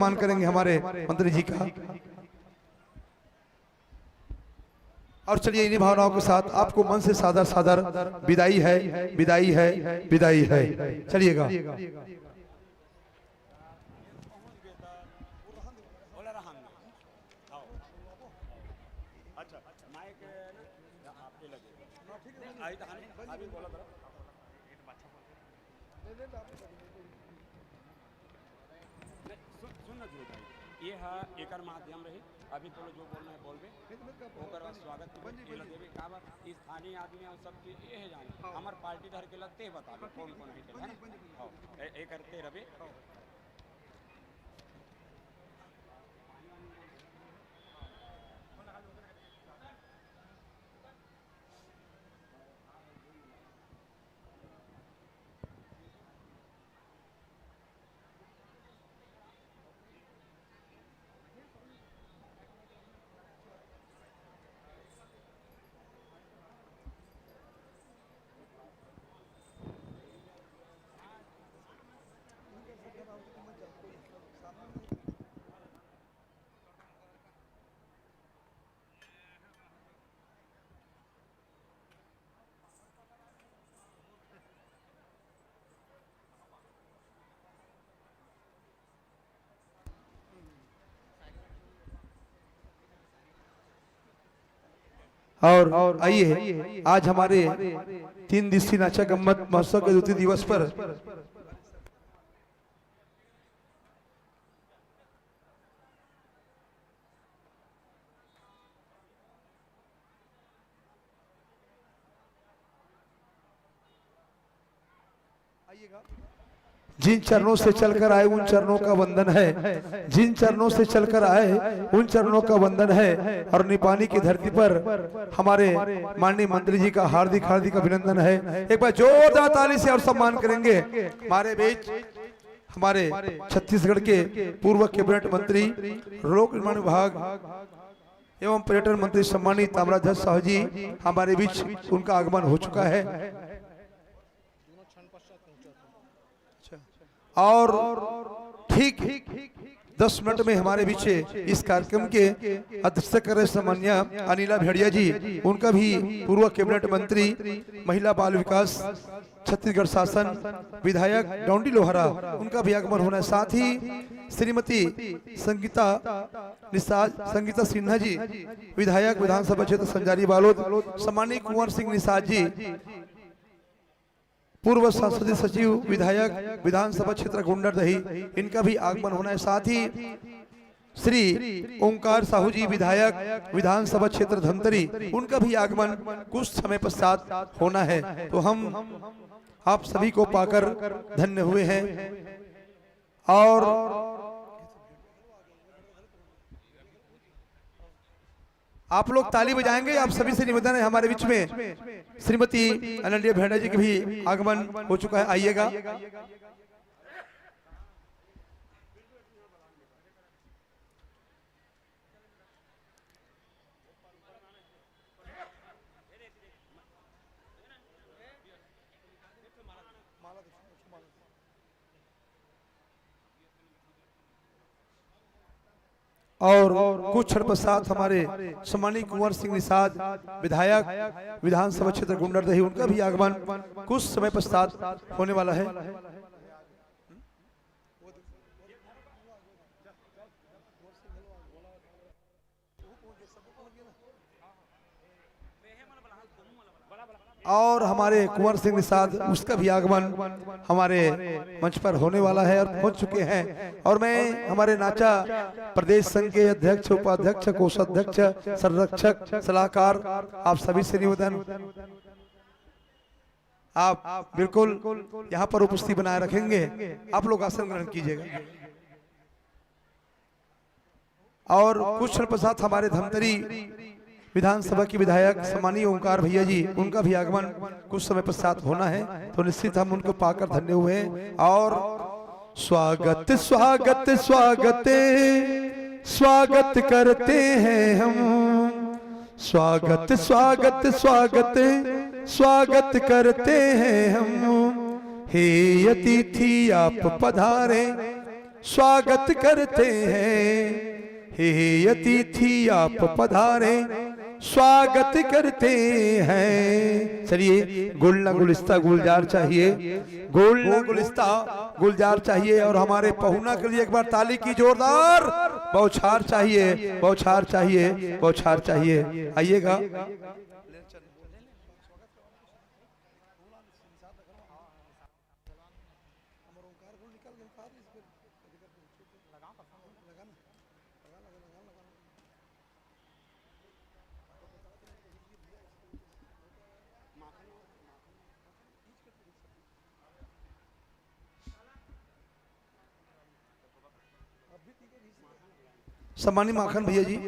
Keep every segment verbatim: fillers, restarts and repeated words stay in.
सम्मान करेंगे हमारे मंत्री जी का। और चलिए, इन्हीं भावनाओं के साथ आपको मन से सादर सादर विदाई है, विदाई है, विदाई है। चलिएगा। सुन, सुन ना ध्रुव भाई, ये हा एकर माध्यम रही। अभी तोला जो बोलना है बोलबे, ओकर बाद स्वागत के बंजी, ये बंजी। देबे। का बात, स्थानीय आदमी और सब चीज ये है जाने। हाँ। हमर पार्टी धर के लगते ही बताबे, बंजी, कौन कौन है, है ना? Bungee, bungee. हाँ, ए, ए करते रहे। हाँ। और आइए, आज हमारे तीन दिवसीय नाचा गम्मत महोत्सव के द्वितीय दिवस पर जिन चरणों से चलकर आए, उन चरणों का वंदन है। जिन चरणों से चलकर आए, उन चरणों का वंदन है। और निपानी की धरती पर हमारे माननीय मंत्री जी का हार्दिक, हार्दिक अभिनंदन है। एक बार जोरदार ताली से और सम्मान करेंगे हमारे बीच हमारे छत्तीसगढ़ के पूर्व कैबिनेट मंत्री, लोक निर्माण विभाग एवं पर्यटन मंत्री सम्मानित ताम्रध्वज साहू जी हमारे बीच, उनका आगमन हो चुका है। अच्छा। और ठीक दस मिनट में हमारे बीच इस कार्यक्रम के अध्यक्षता कर रहे सम्मान्य अनिला भेड़िया जी, उनका भी पूर्व कैबिनेट मंत्री, महिला बाल विकास, छत्तीसगढ़ शासन, विधायक डोंडी लोहरा, उनका भी आगमन होना है। साथ ही श्रीमती संगीता निषाद, संगीता सिन्हा जी, विधायक विधानसभा क्षेत्र संजारी बालोद, सम्मानित कुंवर सिंह निषाद जी, पूर्व संसदीय सचिव, विधायक विधानसभा क्षेत्र गुंडरदेही, इनका भी आगमन होना है। साथ ही श्री ओंकार साहू जी, विधायक विधानसभा क्षेत्र धमतरी, उनका भी आगमन कुछ समय पश्चात होना है। तो हम आप सभी को पाकर धन्य हुए हैं। और आप लोग ताली बजाएंगे। आप सभी से निवेदन है, हमारे बीच में श्रीमती अनलिया भेड़ा जी के भी आगमन हो चुका है, आइएगा। और कुछ क्षण पश्चात हमारे सम्मानित कुंवर सिंह निषाद, विधायक विधानसभा क्षेत्र गुंडरदेही, उनका भी आगमन कुछ समय पश्चात होने वाला है। और हमारे कुंवर सिंह निषाद, उसका भी आगमन हमारे मंच पर होने वाला है और पहुंच चुके हैं। और मैं हमारे नाचा प्रदेश संघ के अध्यक्ष, उपाध्यक्ष, कोषाध्यक्ष, संरक्षक, सलाहकार, आप सभी से निवेदन, आप बिल्कुल यहाँ पर उपस्थिति बनाए रखेंगे। आप लोग आसन ग्रहण कीजिएगा। और कुछ क्षण पश्चात हमारे धमतरी विधानसभा के विधायक सम्मानीय ओंकार भैया जी, उनका भी आगमन कुछ समय पश्चात होना है, तो निश्चित हम उनको पाकर धन्य हुए हैं। और स्वागत, स्वागत, स्वागत, स्वागत करते हैं हम, स्वागत, स्वागत, स्वागत, स्वागत करते हैं हम। हे अतिथि आप पधारे, स्वागत करते हैं, हे, हे अतिथि आप पधारे, स्वागत करते हैं। चलिए, गुलना गुलिस्ता गुलजार चाहिए, गुलना गुलिस्ता गुलजार चाहिए, और हमारे पहुना के लिए एक बार ताली की जोरदार बौछार चाहिए, बौछार चाहिए, बौछार चाहिए। आइएगा। सम्मानित माखन भैया जी।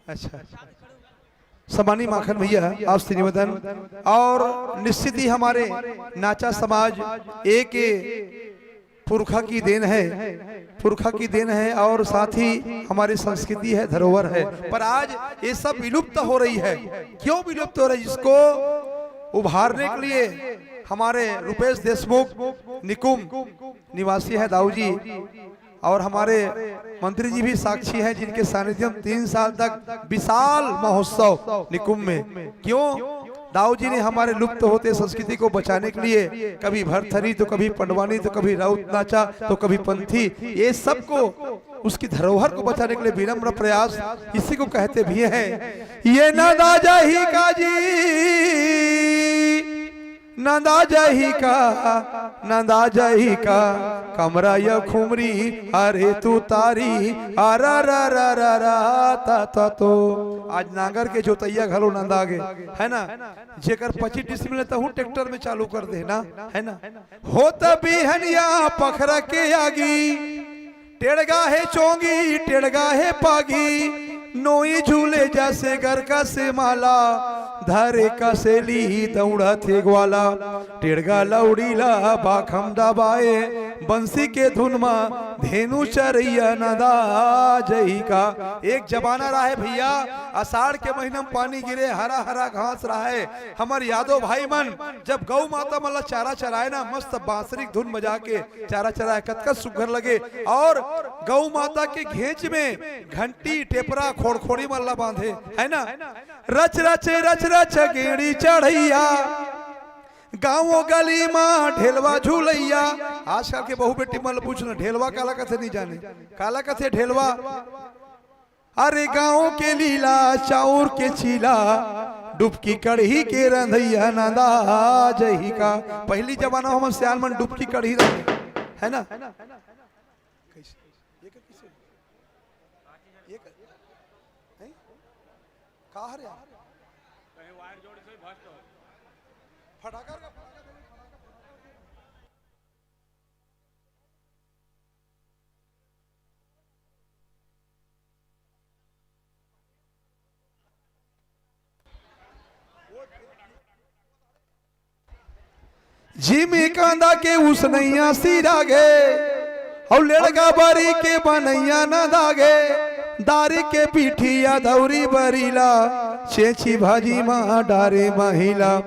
अच्छा, सम्मानित माखन भैया, आपसे निवेदन, और निश्चित ही हमारे नाचा समाज एक पुरखा की देन है, पुरखा की देन है, और साथ ही हमारी संस्कृति है, धरोहर है, पर आज ये सब विलुप्त हो रही है। क्यों विलुप्त हो रही है? इसको उभारने के लिए हमारे रुपेश देशमुख निकुम निवासी है दाऊ जी, और हमारे मंत्री जी भी साक्षी हैं, जिनके सानिध्य में तीन साल तक विशाल महोत्सव निकुंभ में। क्यों? दाऊ जी ने हमारे लुप्त होते संस्कृति को बचाने के लिए कभी भरथरी, तो कभी पंडवानी, तो कभी राउत नाचा, तो कभी पंथी, ये सबको, उसकी धरोहर को बचाने के लिए विनम्र प्रयास, इसी को कहते भी हैं। ये नंदा जाही का जी, नंदा जाही का, नंदा जाही का, कमरा या खुमरी, अरे तू तारी, अरा रा रा रा रा, ता ता तो। आज नांगर के जोतैया घलो नंदा गे, है ना? जेकर पच्चीस डिसमिल हे, तहूँ ट्रैक्टर में चालू कर दे ना, है ना? होत बिहनिया पखरा के आगी, टेड़गा हे चोंगी, टेड़गा हे पागी, नोई झूले जैसे गरका से माला, धरे कसेली दौड़त हे ग्वाला, टेड़गा लौड़ी ला बाखम दबाए, बंसी के धुन मा धेनु चरैया नंदा जही का। एक जमाना रहे भैया, अषाढ़ के महीना में पानी गिरे, हरा हरा घास रहे, हमर यादव भाई मन जब गौ माता मन ला चारा चराए ना, मस्त बांसुरी के धुन बजा के चारा चराए, कतका सुघर लगे। और गौ माता के घेंच में घंटी, टेपरा, खोड़खोड़ी मन ला बांधे, है ना? रच रच, रच रच गेड़ी चढ़ैया, गाँव गली मा ढेलवा झूलैया। आजकल के बहू बेटी मन ला पूछना, ढेलवा काला कथे, नहीं जाने काला कथे ढेलवा। अरे गाँव के लीला, चाउर के चीला, डुबकी कड़ही के रंधैया नंदा जही का। पहली जमाना हमर सियान मन डुबकी कड़ही रंधे, है ना? कैसे? ये कर, किसे? ये कर, हैं? का हरे? फटाका का, फटाका दे, फटाका। जिमी कांदा के उसनैया सिरा गे, अउ लेड़गा बारी के बनैया नंदा गे, दारी के पीठिया दौरी बरीला, चेची भाजी मा डारे महिला,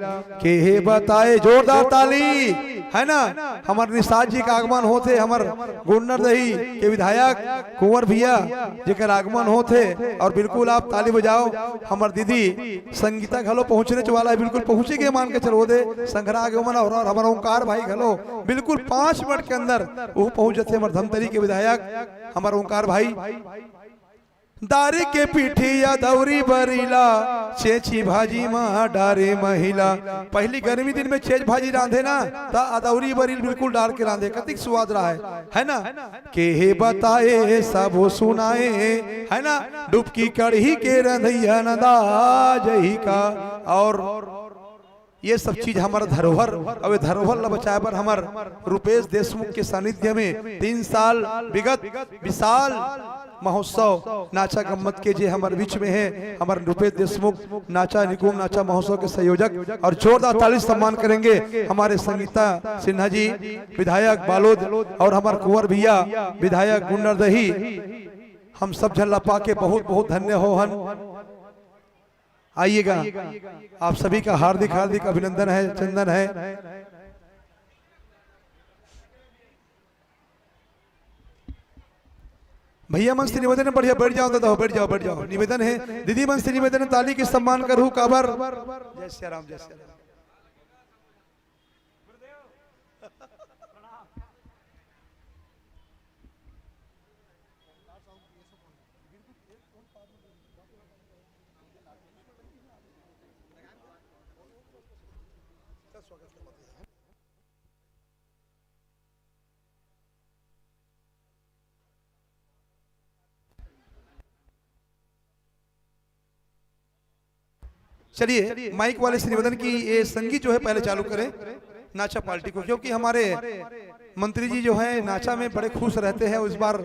के हे बताए। जोरदार ताली, है ना? हमर निषाद जी का आगमन होथे, हमर गुन्नरदेही के विधायक कुंवर भैया जेकर आगमन होथे, और बिल्कुल आप ताली बजाओ। हमर दीदी संगीता घलो पहुंचने वाला है, बिल्कुल पहुंचे के मान के चलो दे संघरा आगे मन, और, और हमर ओंकार भाई घलो बिल्कुल पाँच मिनट के अंदर वो पहुंच जाथे। हमर धमतरी के विधायक हमर ओंकार भाई दारी के पीठी अदौरी बरीला, चेची भाजी मा डारे महिला। पहली गर्मी दिन में चेच भाजी रांधे ना, त अदौरी बरील बिल्कुल डार के रांधे, कतिक स्वाद रहा है, है ना? केहे बताए सबो सुनाए, है ना? डुबकी कढ़ी के रंधैया नंदा जही का। और ये सब चीज हमर धरोहर, अउ ये धरोहर ल बचाए बर हमर रूपेश देशमुख के सानिध्य में तीन साल विगत विशाल महोत्सव नाचा गम्मत के जे हमर बीच में है, हमर रूपेश देशमुख नाचा निकुम नाचा महोत्सव के संयोजक, और जोरदार ताली सम्मान करेंगे हमारे संगीता सिन्हा जी, विधायक बालोद, और हमार कुंवर भैया विधायक गुंडरदही। हम सब झन ला पाके बहुत बहुत धन्य हो हन। आइएगा, आप सभी का हार्दिक हार्दिक अभिनंदन है, चंदन है। भैया मन से निवेदन है, बढ़िया बैठ जाओ दादा हो, बैठ जाओ, बैठ जाओ। निवेदन है, दीदी मन से निवेदन है, ताली के सम्मान करू काबर। जय श्री राम, जय श्री राम। चलिए, माइक वाले से निवेदन कि ये संगीत जो है पहले चालू करें नाचा पार्टी को, क्योंकि हमारे मंत्री जी जो है नाचा में बड़े खुश रहते हैं। इस बार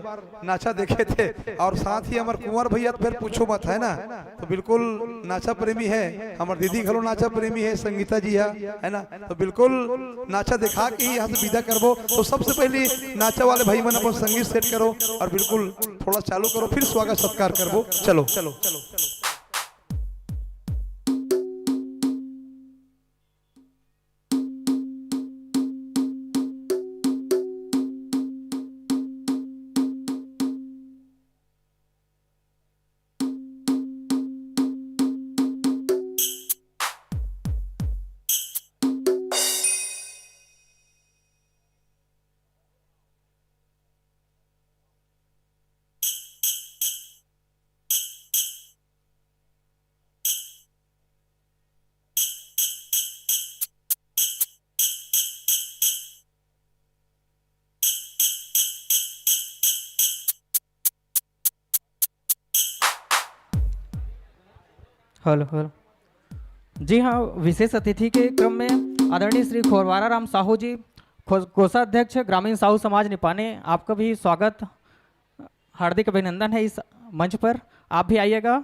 नाचा देखे थे, और साथ ही हमारे कुंवर भैया तो फिर पूछो मत, है ना? तो बिल्कुल नाचा प्रेमी है, हमारे दीदी घलो नाचा प्रेमी है, संगीता जी है, है ना? तो बिल्कुल नाचा दिखा के ही यहाँ से विदा करबो। तो सबसे पहले नाचा वाले भाई मन अपन संगीत सेट करो और बिल्कुल थोड़ा चालू करो, फिर स्वागत सत्कार करबो। चलो। Hello, hello. जी हाँ, विशेष अतिथि के क्रम में आदरणीय श्री खोरवारा राम साहू जी, खो-, कोषाध्यक्ष ग्रामीण साहू समाज निपाने, आपका भी स्वागत, हार्दिक अभिनंदन है इस मंच पर। आप भी आइएगा।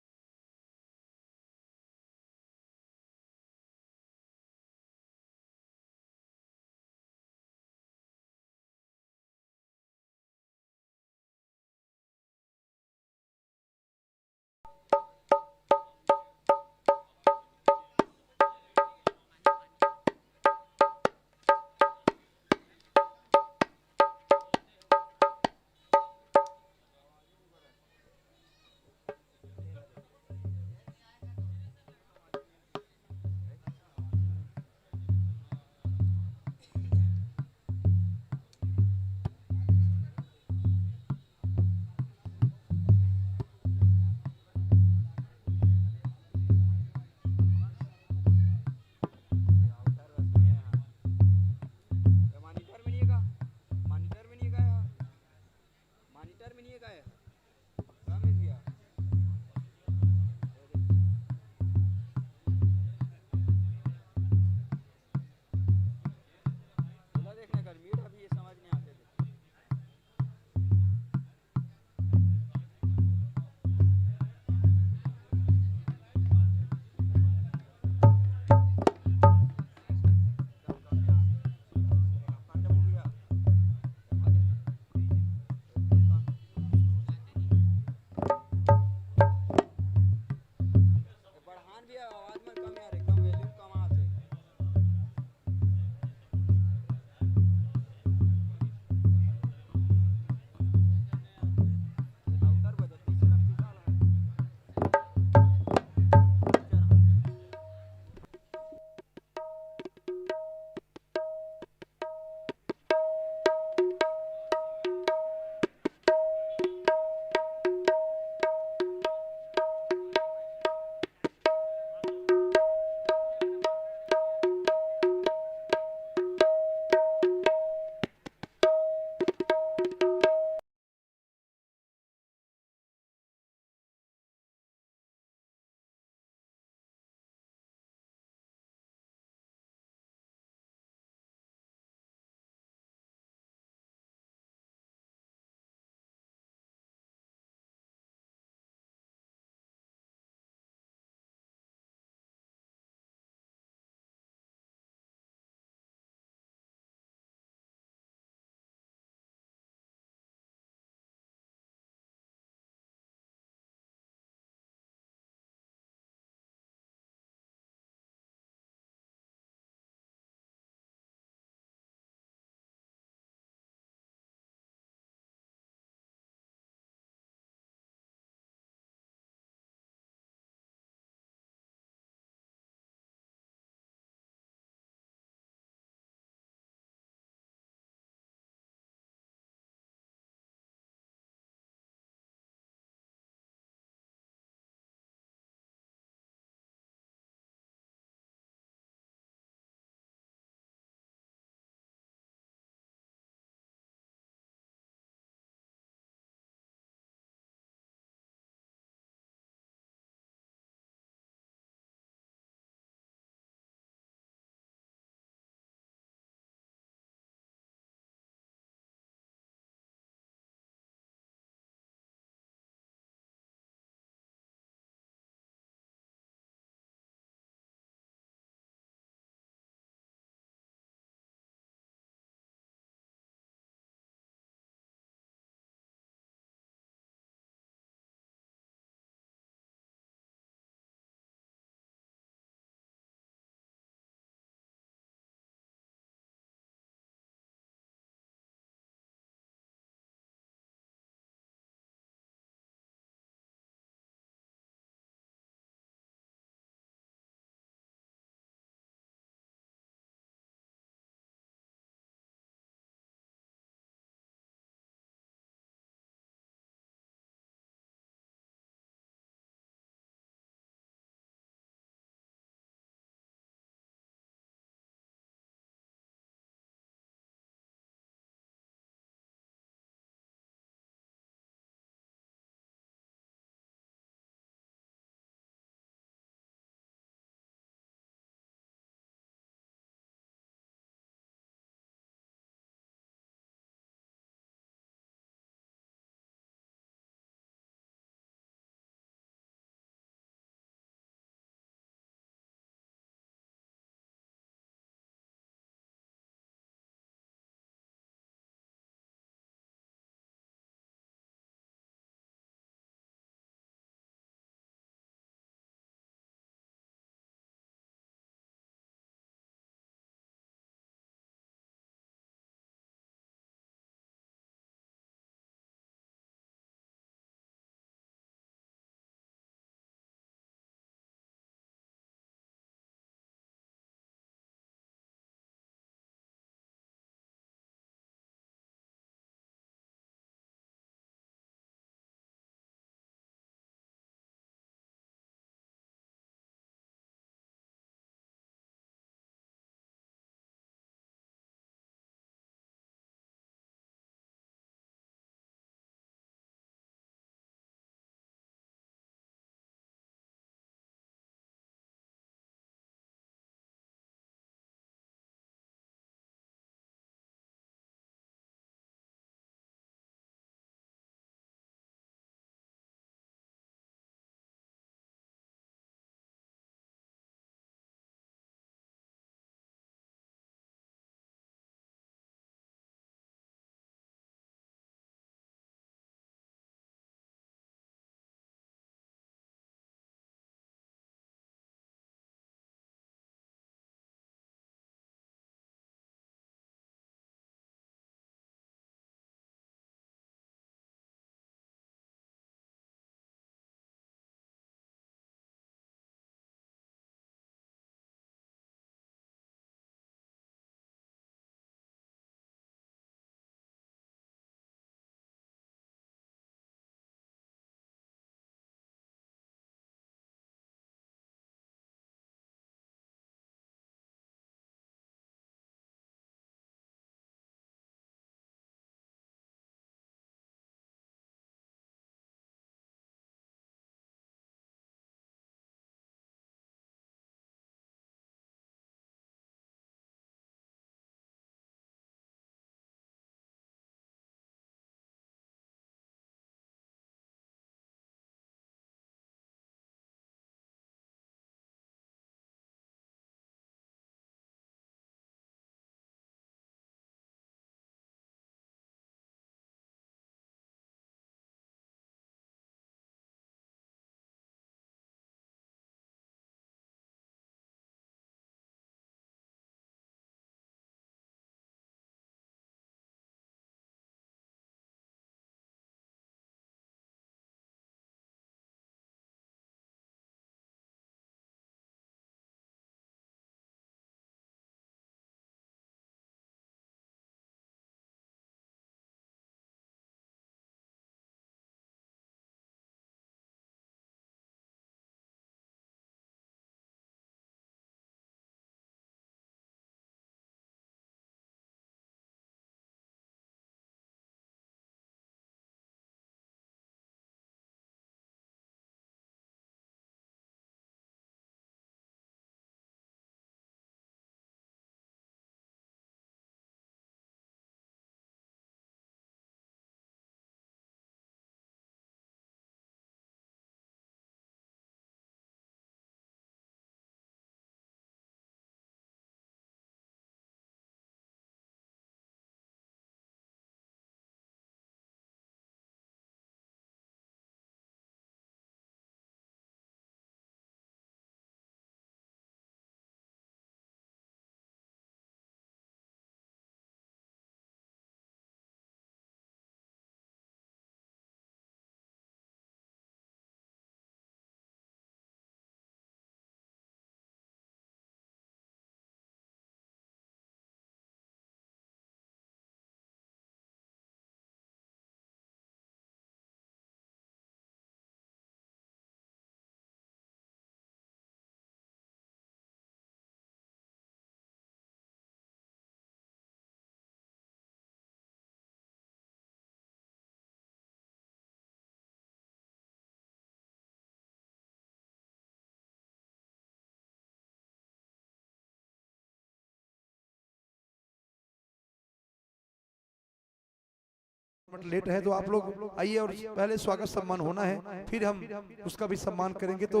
मिनट लेट है, तो आप लोग आइए और पहले स्वागत सम्मान होना है, फिर हम उसका भी सम्मान करेंगे। तो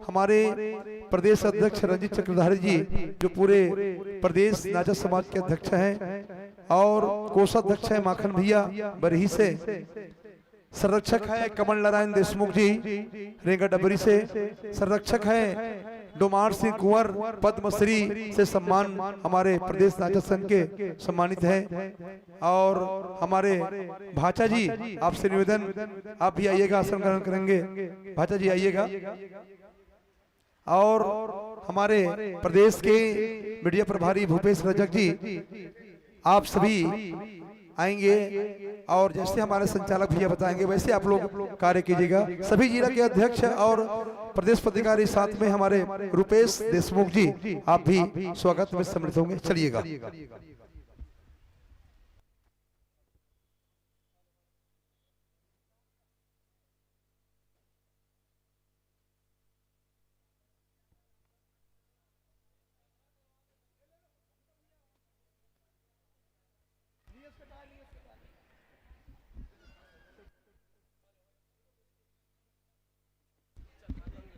हमारे प्रदेश अध्यक्ष रंजीत चक्रधारी जी, जो पूरे प्रदेश नाचा समाज के अध्यक्ष हैं, और कोषाध्यक्ष है माखन भैया बरही से, संरक्षक है कमल नारायण देशमुख जी रेंगा डबरी से, संरक्षक है डोमार सिंह कुंवर पद्मश्री से सम्मान हमारे प्रदेश नाचा संघ के सम्मानित है, और हमारे भाचा जी, आपसे निवेदन, आप भी आइएगा, आसन ग्रहण करेंगे। भाचा जी आइएगा। और हमारे प्रदेश के मीडिया प्रभारी भूपेश रजक जी, आप सभी आएंगे और जैसे हमारे संचालक भैया बताएंगे, वैसे आप लोग कार्य कीजिएगा। सभी जिला के अध्यक्ष और प्रदेश पदाधिकारी, साथ में हमारे रुपेश देशमुख जी, आप भी स्वागत में सम्मिलित होंगे। चलिएगा।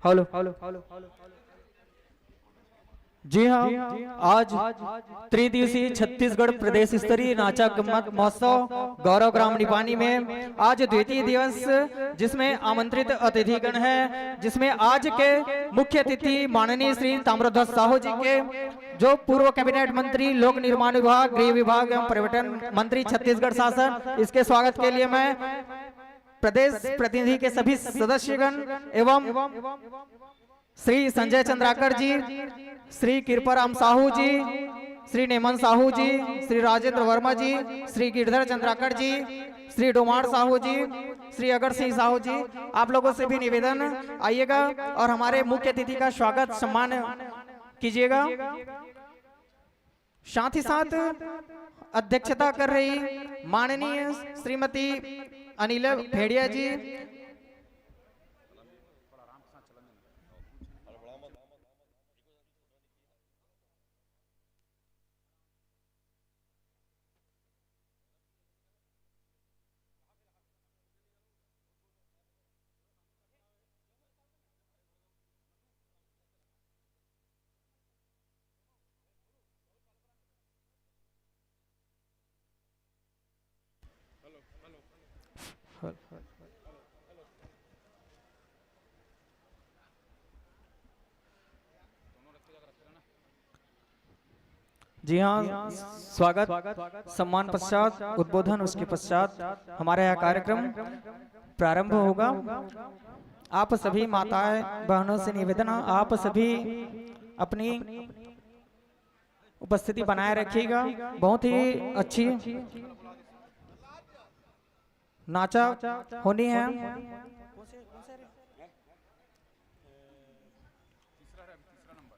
हेलो। जी हाँ, आज त्रिदिवसीय छत्तीसगढ़ प्रदेश स्तरीय नाचा गम्मत महोत्सव गौरव ग्राम निपानी में आज द्वितीय दिवस, जिसमें आमंत्रित अतिथिगण है, जिसमें आज के मुख्य अतिथि माननीय श्री ताम्रध्वज साहू जी के, जो पूर्व कैबिनेट मंत्री, लोक निर्माण विभाग, गृह विभाग एवं पर्यटन मंत्री छत्तीसगढ़ शासन, इसके स्वागत के लिए मैं प्रदेश प्रतिनिधि के सभी सदस्यगण एवं श्री संजय चंद्राकर जी, श्री कृपाराम साहू जी, श्री नेमन साहू जी, श्री राजेंद्र वर्मा जी, श्री गिरधर चंद्राकर जी, श्री डोमार साहू जी, श्री अगर सिंह साहू जी, आप लोगों से भी निवेदन, आइएगा और हमारे मुख्य अतिथि का स्वागत सम्मान कीजिएगा। साथ ही साथ अध्यक्षता कर रही माननीय श्रीमती अनिला भेड़िया जी। जी हाँ, स्वागत, सम्मान पश्चात उद्बोधन, उसके पश्चात हमारा यह कार्यक्रम प्रारंभ होगा। आप सभी माताएं बहनों से निवेदन है, आप सभी अपनी उपस्थिति बनाए रखिएगा। बहुत ही अच्छी नाचा होनी है।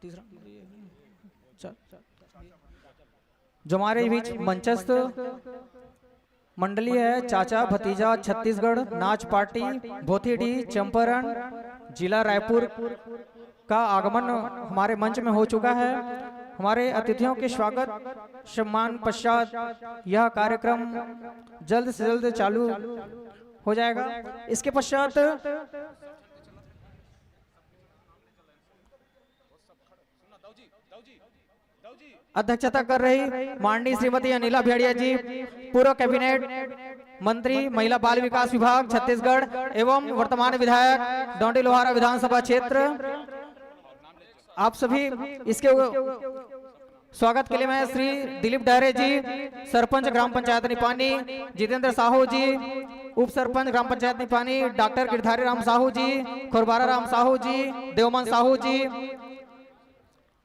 तीसरा, जो हमारे बीच मंचस्थ मंडली है चाचा भतीजा छत्तीसगढ़ नाच पार्टी, भोथीडीह, चंपारण, जिला रायपुर का आगमन हमारे मंच में हो चुका है। हमारे अतिथियों के स्वागत सम्मान पश्चात यह कार्यक्रम जल्द से जल्द चालू हो जाएगा। इसके पश्चात अध्यक्षता कर रही माननीय श्रीमती अनिला भेड़िया जी, पूर्व कैबिनेट मंत्री, महिला बाल विकास विभाग छत्तीसगढ़ एवं वर्तमान विधायक डोंडी लोहारा विधानसभा क्षेत्र। आप सभी इसके स्वागत के लिए मैं श्री दिलीप डहरे जी, सरपंच ग्राम पंचायत निपानी, जितेंद्र साहू जी, उप सरपंच ग्राम पंचायत निपानी, डॉक्टर गिरधारी राम साहू जी, खुरबारा राम साहू जी, देवमन साहू जी,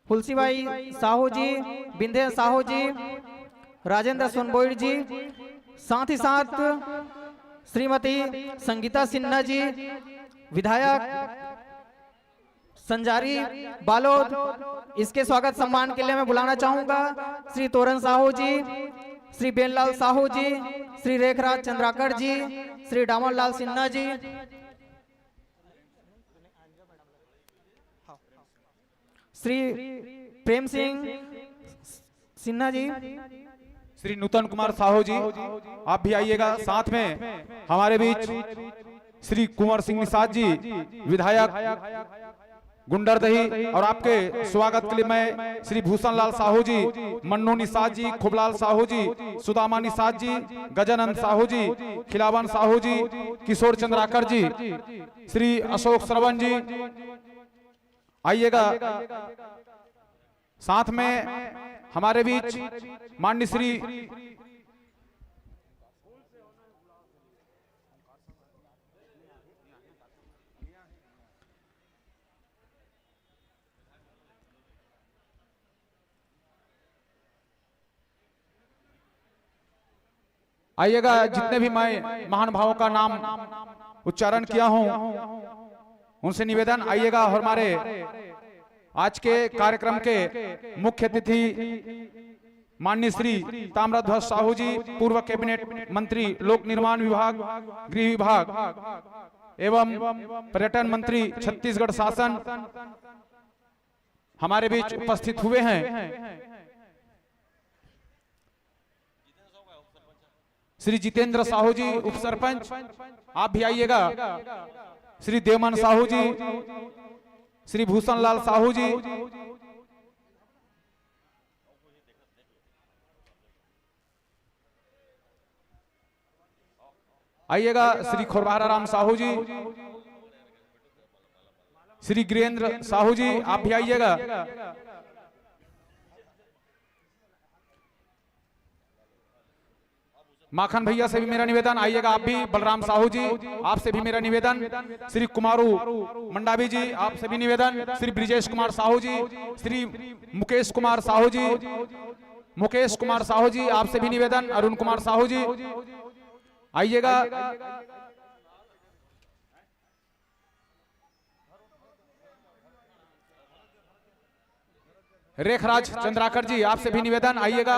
हुलसीबाई साहू जी, बिंदे साहू जी, राजेंद्र सोनबोईर जी, साथ ही साथ श्रीमती संगीता सिन्हा जी, विधायक संजारी बालोद, इसके स्वागत सम्मान के लिए मैं बुलाना चाहूंगा श्री तोरन साहू जी, श्री बेनलाल साहू जी, श्री रेखराज चंद्राकर जी, श्री डामन लाल सिन्हा जी, श्री प्रेम सिंह सिन्हा जी, श्री नूतन कुमार साहू जी, आप भी आइएगा। साथ में हमारे बीच श्री कुंवर सिंह निषाद जी, विधायक गुंडरदही, और आपके स्वागत के लिए मैं श्री भूषण लाल साहू जी, मन्नू निषाद जी, खुबलाल साहू जी, सुदामा निषाद जी, गजानंद साहू जी, खिलावन साहू जी, किशोर चंद्राकर जी, श्री अशोक श्रवण जी, आइएगा। साथ में हमारे बीच माननीय श्री आइएगा, जितने भी मैं महानुभावों का नाम उच्चारण किया हूं, उनसे निवेदन, आइएगा। और हमारे आज के कार्यक्रम के मुख्य अतिथि माननीय श्री ताम्रध्वज साहू जी, पूर्व कैबिनेट मंत्री लोक निर्माण विभाग, गृह विभाग एवं पर्यटन मंत्री छत्तीसगढ़ शासन, हमारे बीच उपस्थित हुए हैं। श्री जितेंद्र साहू जी, उप सरपंच, आप भी आइएगा। श्री देवमन साहू जी, श्री भूषण लाल साहू जी, आइएगा। श्री खुरवारा राम साहू जी, श्री गिरेंद्र साहू जी, आप भी आइएगा। माखन भैया से भी मेरा निवेदन, आइएगा आप भी। बलराम साहू जी, आपसे भी मेरा निवेदन। श्री कुमारू मंडावी जी, आपसे भी निवेदन। श्री ब्रिजेश कुमार साहू जी, श्री मुकेश कुमार साहू जी, मुकेश कुमार साहू जी, आपसे भी निवेदन। अरुण कुमार साहू जी, आइएगा। रेखराज चंद्राकर जी, आपसे भी निवेदन, आइएगा।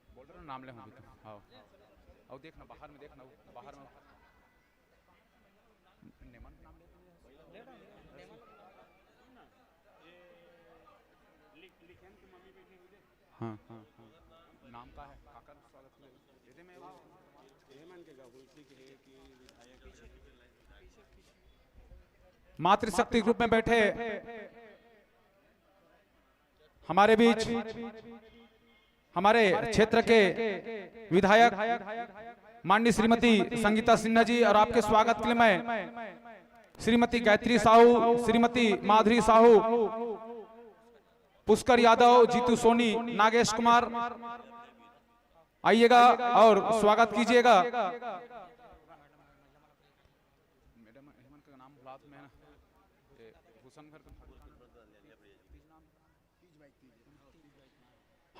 बोल रहे हो, नाम ले होंगे तो। आओ। आओ, देखना, बाहर में देखना, बाहर में। नेमन का नाम लेते हैं। हाँ, हाँ, हाँ। नाम का है, काकर स्वागत के लिए। दे दे, मैं वो मातृशक्ति के रूप में बैठे हमारे बीच हमारे क्षेत्र के विधायक माननीय श्रीमती संगीता सिन्हा जी, और आपके स्वागत के लिए मैं श्रीमती गायत्री साहू, श्रीमती माधुरी साहू, पुष्कर यादव, जीतू सोनी, नागेश कुमार, आइएगा और स्वागत कीजिएगा। मैडम, हेमंत का नाम भुला था मैं ना। ए, भूषण घर का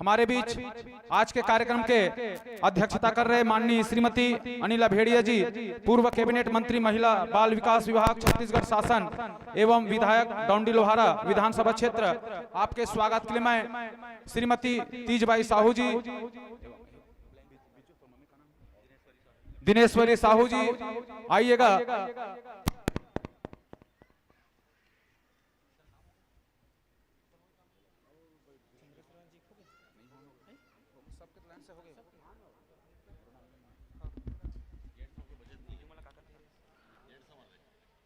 हमारे बीच आज के कार्यक्रम के अध्यक्षता कर रहे माननीय श्रीमती अनिला भेड़िया जी, पूर्व कैबिनेट मंत्री महिला बाल विकास विभाग छत्तीसगढ़ शासन एवं विधायक डौंडी लोहारा विधानसभा क्षेत्र, आपके स्वागत के लिए मैं श्रीमती तीजबाई साहू जी, दिनेश्वरी साहू जी, आइएगा।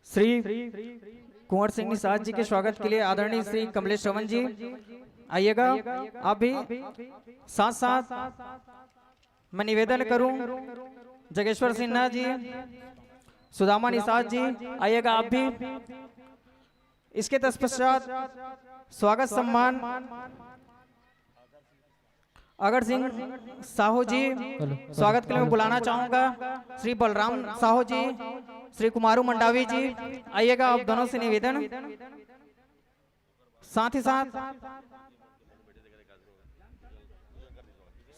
श्री कुंवर सिंह निषाद जी के स्वागत के लिए आदरणीय श्री कमलेश श्रवण जी, आइएगा। आप भी साथ साथ मैं निवेदन करूं, जगेश्वर सिन्हा जी, सुदामा निषाद जी, आइएगा आप भी। इसके तत्पश्चात स्वागत सम्मान अगर सिंह साहू जी, स्वागत के लिए मैं बुलाना चाहूंगा श्री बलराम साहू जी, श्री कुमारू मंडावी जी, आइएगा। आप दोनों से निवेदन, साथ ही साथ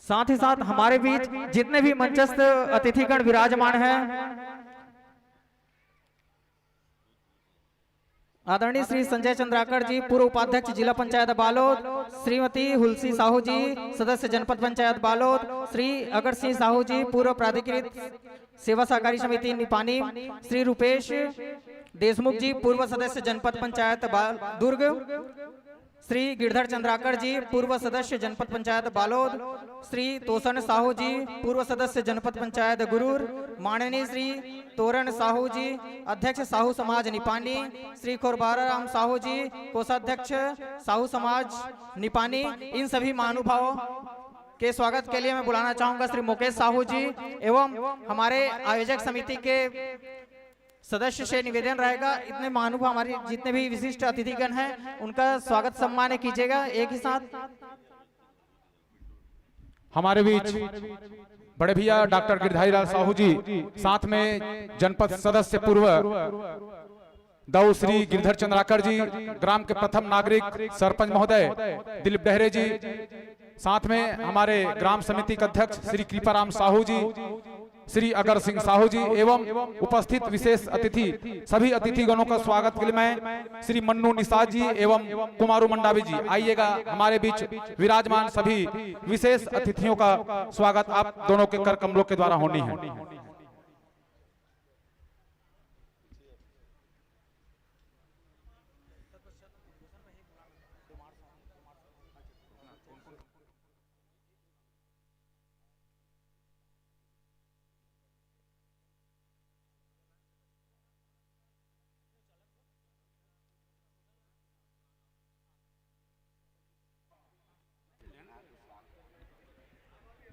साथ ही साथ हमारे बीच जितने भी मंचस्थ अतिथिगण विराजमान हैं, आदरणीय श्री संजय चंद्राकर जी, पूर्व उपाध्यक्ष जिला पंचायत बालोद, श्रीमती हुलसी साहू जी, सदस्य जनपद पंचायत बालोद, श्री अगर सिंह साहू जी, पूर्व प्राधिकृत सेवा सहकारी समिति निपानी, श्री रूपेश देशमुख जी, पूर्व सदस्य जनपद पंचायत बाल-, दुर्ग, श्री गिरधर चंद्राकर जी, पूर्व सदस्य जनपद पंचायत बालोद, श्री तोसन साहू जी, पूर्व सदस्य जनपद पंचायत गुरूर, माननीय श्री तोरण साहू जी, अध्यक्ष साहू समाज निपानी, श्री खोरबारा राम साहू जी, कोषाध्यक्ष साहू समाज निपानी, इन सभी महानुभावों के स्वागत के लिए मैं बुलाना चाहूंगा श्री मुकेश साहू जी एवं हमारे आयोजक समिति के सदस्य से निवेदन रहेगा, इतने महानुभाव हमारे जितने भी विशिष्ट अतिथिगण हैं, उनका स्वागत सम्मान कीजिएगा। एक ही साथ हमारे बीच बड़े भैया डॉक्टर गिरधारी लाल साहू जी, साथ में जनपद सदस्य पूर्व दौ श्री गिरधर चंद्राकर जी, ग्राम के प्रथम नागरिक सरपंच महोदय दिलीप डहरे जी, साथ में हमारे ग्राम समिति के अध्यक्ष श्री कृपाराम साहू जी, श्री अगर सिंह साहू जी एवं उपस्थित विशेष अतिथि, सभी अतिथिगणों का स्वागत के लिए मैं श्री मन्नू निषाद जी एवं कुमारू मंडावी जी, आइएगा हमारे बीच विराजमान सभी विशेष अतिथियों का स्वागत आप दोनों के कर कमलों के द्वारा होनी है।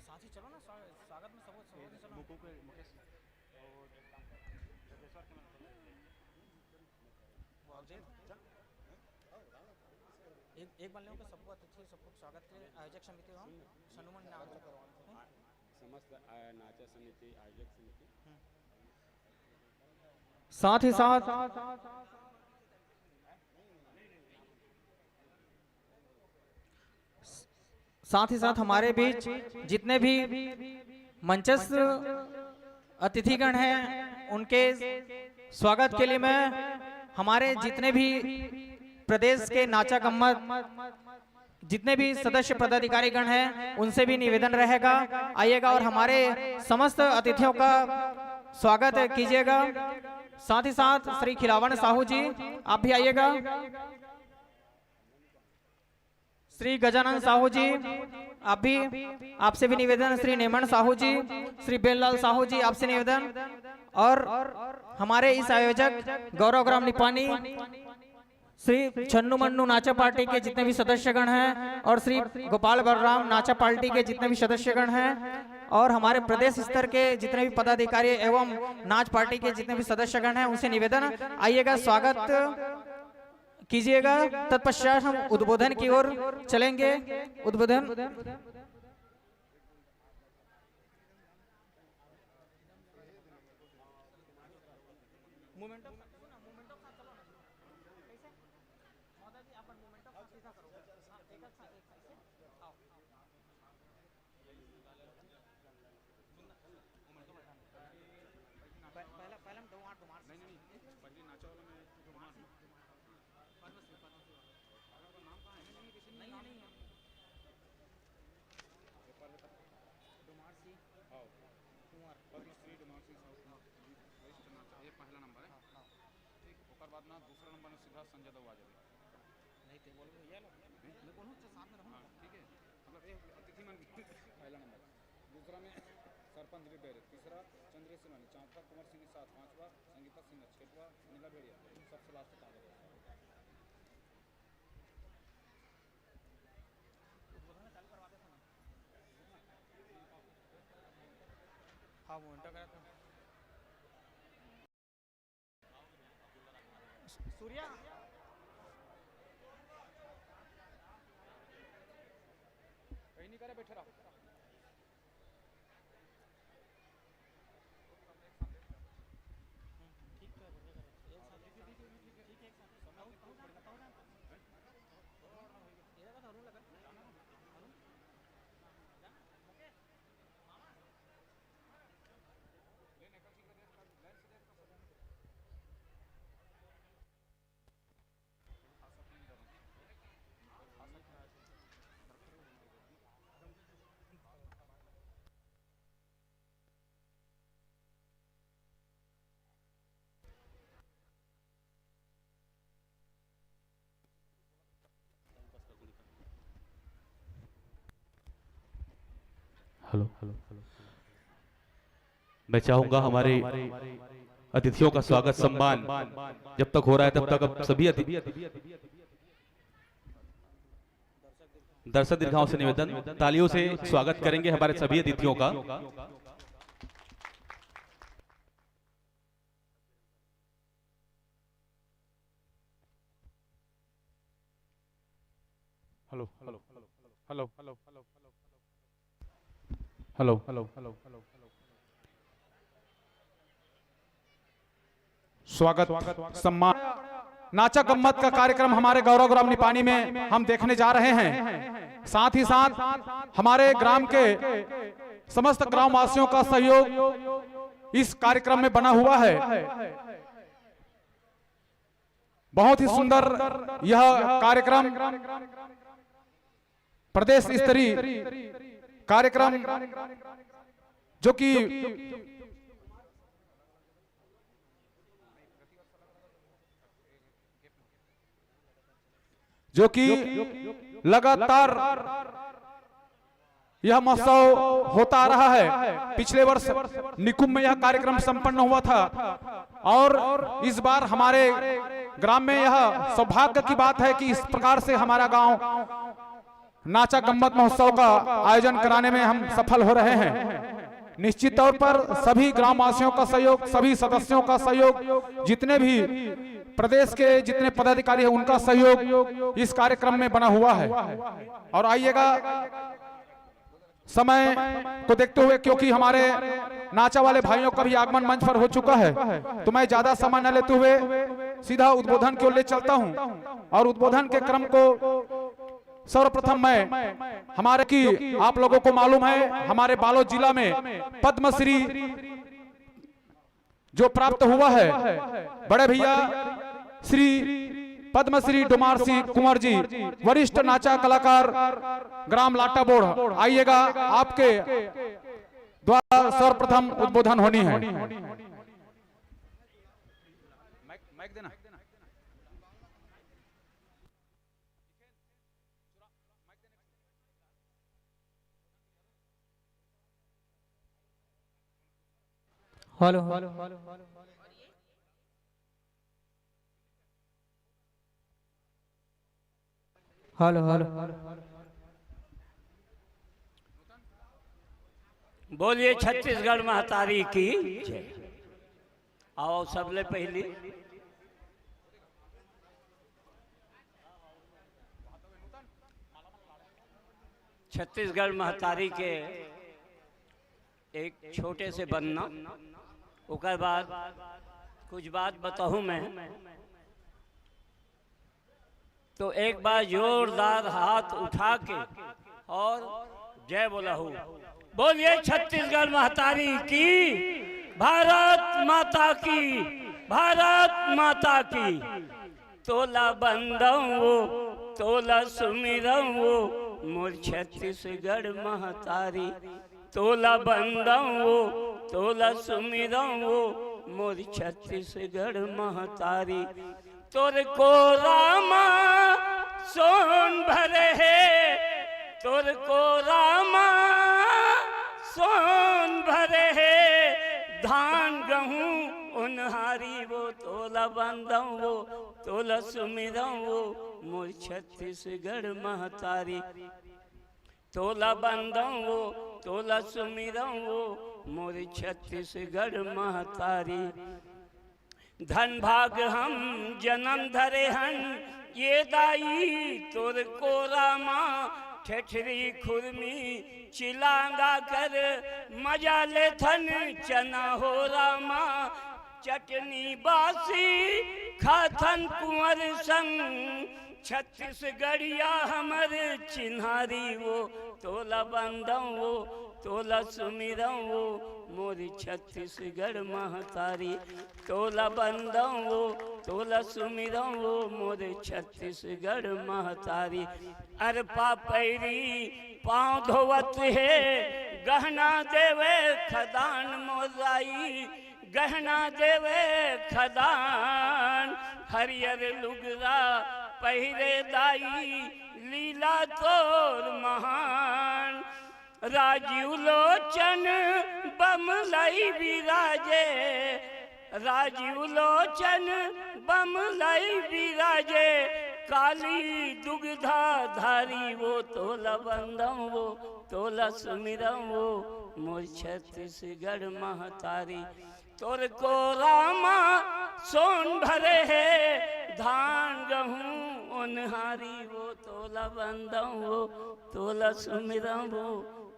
साथ ही चलो ना, स्वा-, स्वागत में सबको, सबको चलो। मुकु के, मुकेश और जगदीश्वर के, वो अवधेश। एक, एक बार लेंगे सबको, अतिथि सबको स्वागत के लिए आयोजक समिति हम सन्मान नाम से करवाते हैं। समस्त, अ, नाचा समिति, आयोजक समिति। हम्म। साथ ही साथ साथ ही साथ हमारे बीच जितने भी मंचस्थ अतिथिगण हैं, उनके स्वागत के लिए मैं हमारे जितने भी प्रदेश के नाचा गम्मत, जितने भी सदस्य पदाधिकारीगण हैं, उनसे भी निवेदन रहेगा, आइएगा और हमारे समस्त अतिथियों का स्वागत कीजिएगा। साथ ही साथ श्री खिलावन साहू जी, आप भी आइएगा। श्री गजानंद साहू जी, आप भी, आपसे भी निवेदन, श्री नेमन साहू जी, श्री बेललाल साहू जी, आपसे निवेदन, और हमारे इस आयोजक गौरव ग्राम निपानी, श्री छन्नू मन्नू नाचा पार्टी के जितने भी सदस्यगण हैं और श्री गोपाल बलराम नाचा पार्टी के जितने भी सदस्यगण हैं और हमारे प्रदेश स्तर के जितने भी पदाधिकारी एवं नाच पार्टी के जितने भी सदस्यगण हैं, उनसे निवेदन, आइएगा, स्वागत कीजिएगा। तत्पश्चात हम उद्बोधन की ओर चलेंगे। उद्बोधन। पहला, पहला हम डुमार, डुमार से। नहीं, नहीं, नहीं, पहले नाचा वाला में डुमार। पद्मश्री, पद्मश्री वाला। आपका नाम कहाँ है? नहीं, नहीं, नहीं, नहीं। पेपर बता। डुमार सिंह। हाँ। कुंवर। पद्मश्री डुमार सिंह साहू कुंवर। वरिष्ठ नाचा, ये पहला नंबर है। हाँ, हाँ। ठीक, ओकर बाद ना दूसरा नंबर में सीधा संजय दत्त आ जाए। नहीं, ते बोल भैया लो। नहीं? मैं बोलूँ, अच्छा, साथ में रहूँ ना। हाँ, ठीक है। मतलब, ये अतिथि मन पहला नंबर। दूसरा में सरपंच रिपेयर, तीसरा चंद्रेश सिंह, चौथा कुंवर सिंह निषाद, पांचवा संगीता सिंह, छठवा नीला भेड़िया, सबसे लास्ट पांच। हाँ, वो घंटा करा था। सूर्या, कहीं नहीं करे, बैठे रहो। Hello, hello. मैं चाहूंगा हमारे अतिथियों का स्वागत सम्मान जब तक हो रहा है तब तक अब सभी अति-, दर्शक दीर्घाओं से निवेदन, तालियों से स्वागत करेंगे हमारे सभी अतिथियों का। Hello, hello, hello, hello, hello, hello, hello, hello. स्वागत, सम्मान, नाचा गम्मत का कार्यक्रम हमारे गौरव ग्राम निपानी में हम देखने जा रहे हैं। साथ ही साथ हमारे ग्राम के समस्त ग्रामवासियों का सहयोग इस कार्यक्रम में बना हुआ है। बहुत ही सुंदर यह कार्यक्रम, प्रदेश स्तरीय कार्यक्रम, जो कि, जो कि लगातार यह महोत्सव होता आ रहा है। पिछले वर्ष निकुंभ में यह कार्यक्रम संपन्न हुआ था और इस बार हमारे ग्राम में यह सौभाग्य की बात है कि इस प्रकार से हमारा गांव नाचा गम्मत महोत्सव का आयोजन कराने में हम सफल हो रहे हैं। निश्चित तौर पर सभी ग्रामवासियों का सहयोग, सभी सदस्यों का सहयोग, जितने भी प्रदेश के जितने पदाधिकारी हैं उनका सहयोग इस कार्यक्रम में बना हुआ है। और आइएगा, समय को देखते हुए, क्योंकि हमारे नाचा वाले भाइयों का भी आगमन मंच पर हो चुका है, तो मैं ज्यादा समय न लेते हुए सीधा उद्बोधन की ओर ले चलता हूं। और उद्बोधन के क्रम को सर्वप्रथम मैं हमारे की आप लोगों को मालूम है, हमारे बालोद जिला में पद्मश्री जो प्राप्त हुआ है बड़े भैया श्री पद्मश्री डोमार सिंह कुंवर जी, वरिष्ठ नाचा कलाकार, ग्राम लाटाबोड़, आइएगा, आपके द्वारा सर्वप्रथम उद्बोधन होनी है। Hello, hello, hello, hello, hello. Hello, hello. बोलिए छत्तीसगढ़ महतारी की जय। आओ, सबले पहली छत्तीसगढ़ महतारी के एक छोटे से बंदना, ओकर बाद कुछ बात बताहूं मैं। तो एक बार जोरदार हाथ उठा के और जय बोला हो। बोलिए छत्तीसगढ़ महतारी की, भारत माता की, भारत माता की। तोला बंदव वो, तोला सुमिरव वो, मोर छत्तीसगढ़ महतारी। तोला बंदव वो, तोला सुमिरव वो, मोर छत्तीसगढ़ महतारी। तोर कोरा मा सोन भरे हे, तोर कोरा मा सोन भरे हे, धान गहूं ओन्हारी वो। तोला बंदव वो, तोला सुमिरव वो, मोर छत्तीसगढ़ महतारी। तोला बंदव वो, तोला सुमिरव वो, मोर छत्तीसगढ़ महतारी। धन भाग हम जनम धरे हन, ये दाई तोर कोरा मा, ठेठरी खुरमी चिलांगा कर, मजा लेथन चना हो रामा, चटनी बासी खाथन कुंवर संग, छत्तीसगढ़िया हमर चिन्हारी वो। तोला बंदव वो, तोला सुमिरव वो, मोर छत्तीसगढ़ महतारी। तोला बंदव वो, तोला सुमिरव वो, मोर छत्तीसगढ़ महतारी। अरपा पैरी पांव धोवत हे, गहना देवे खदान मोर दाई, गहना देवे खदान, हरियर लुगरा पहिरे दाई, लीला तोर महान। राजीव लोचन बमलई विराजे, राजीव लोचन बमलई विराजे, काली दुग्धा धारी वो तोला वंदम वो तोला सुमिरम वो मोर छत्तीसगढ़ महतारी। तोर कोरा मा सोन भरे हे, धान गहूं ओनहारी वो तोला वंदम वो तोला सुमिरम वो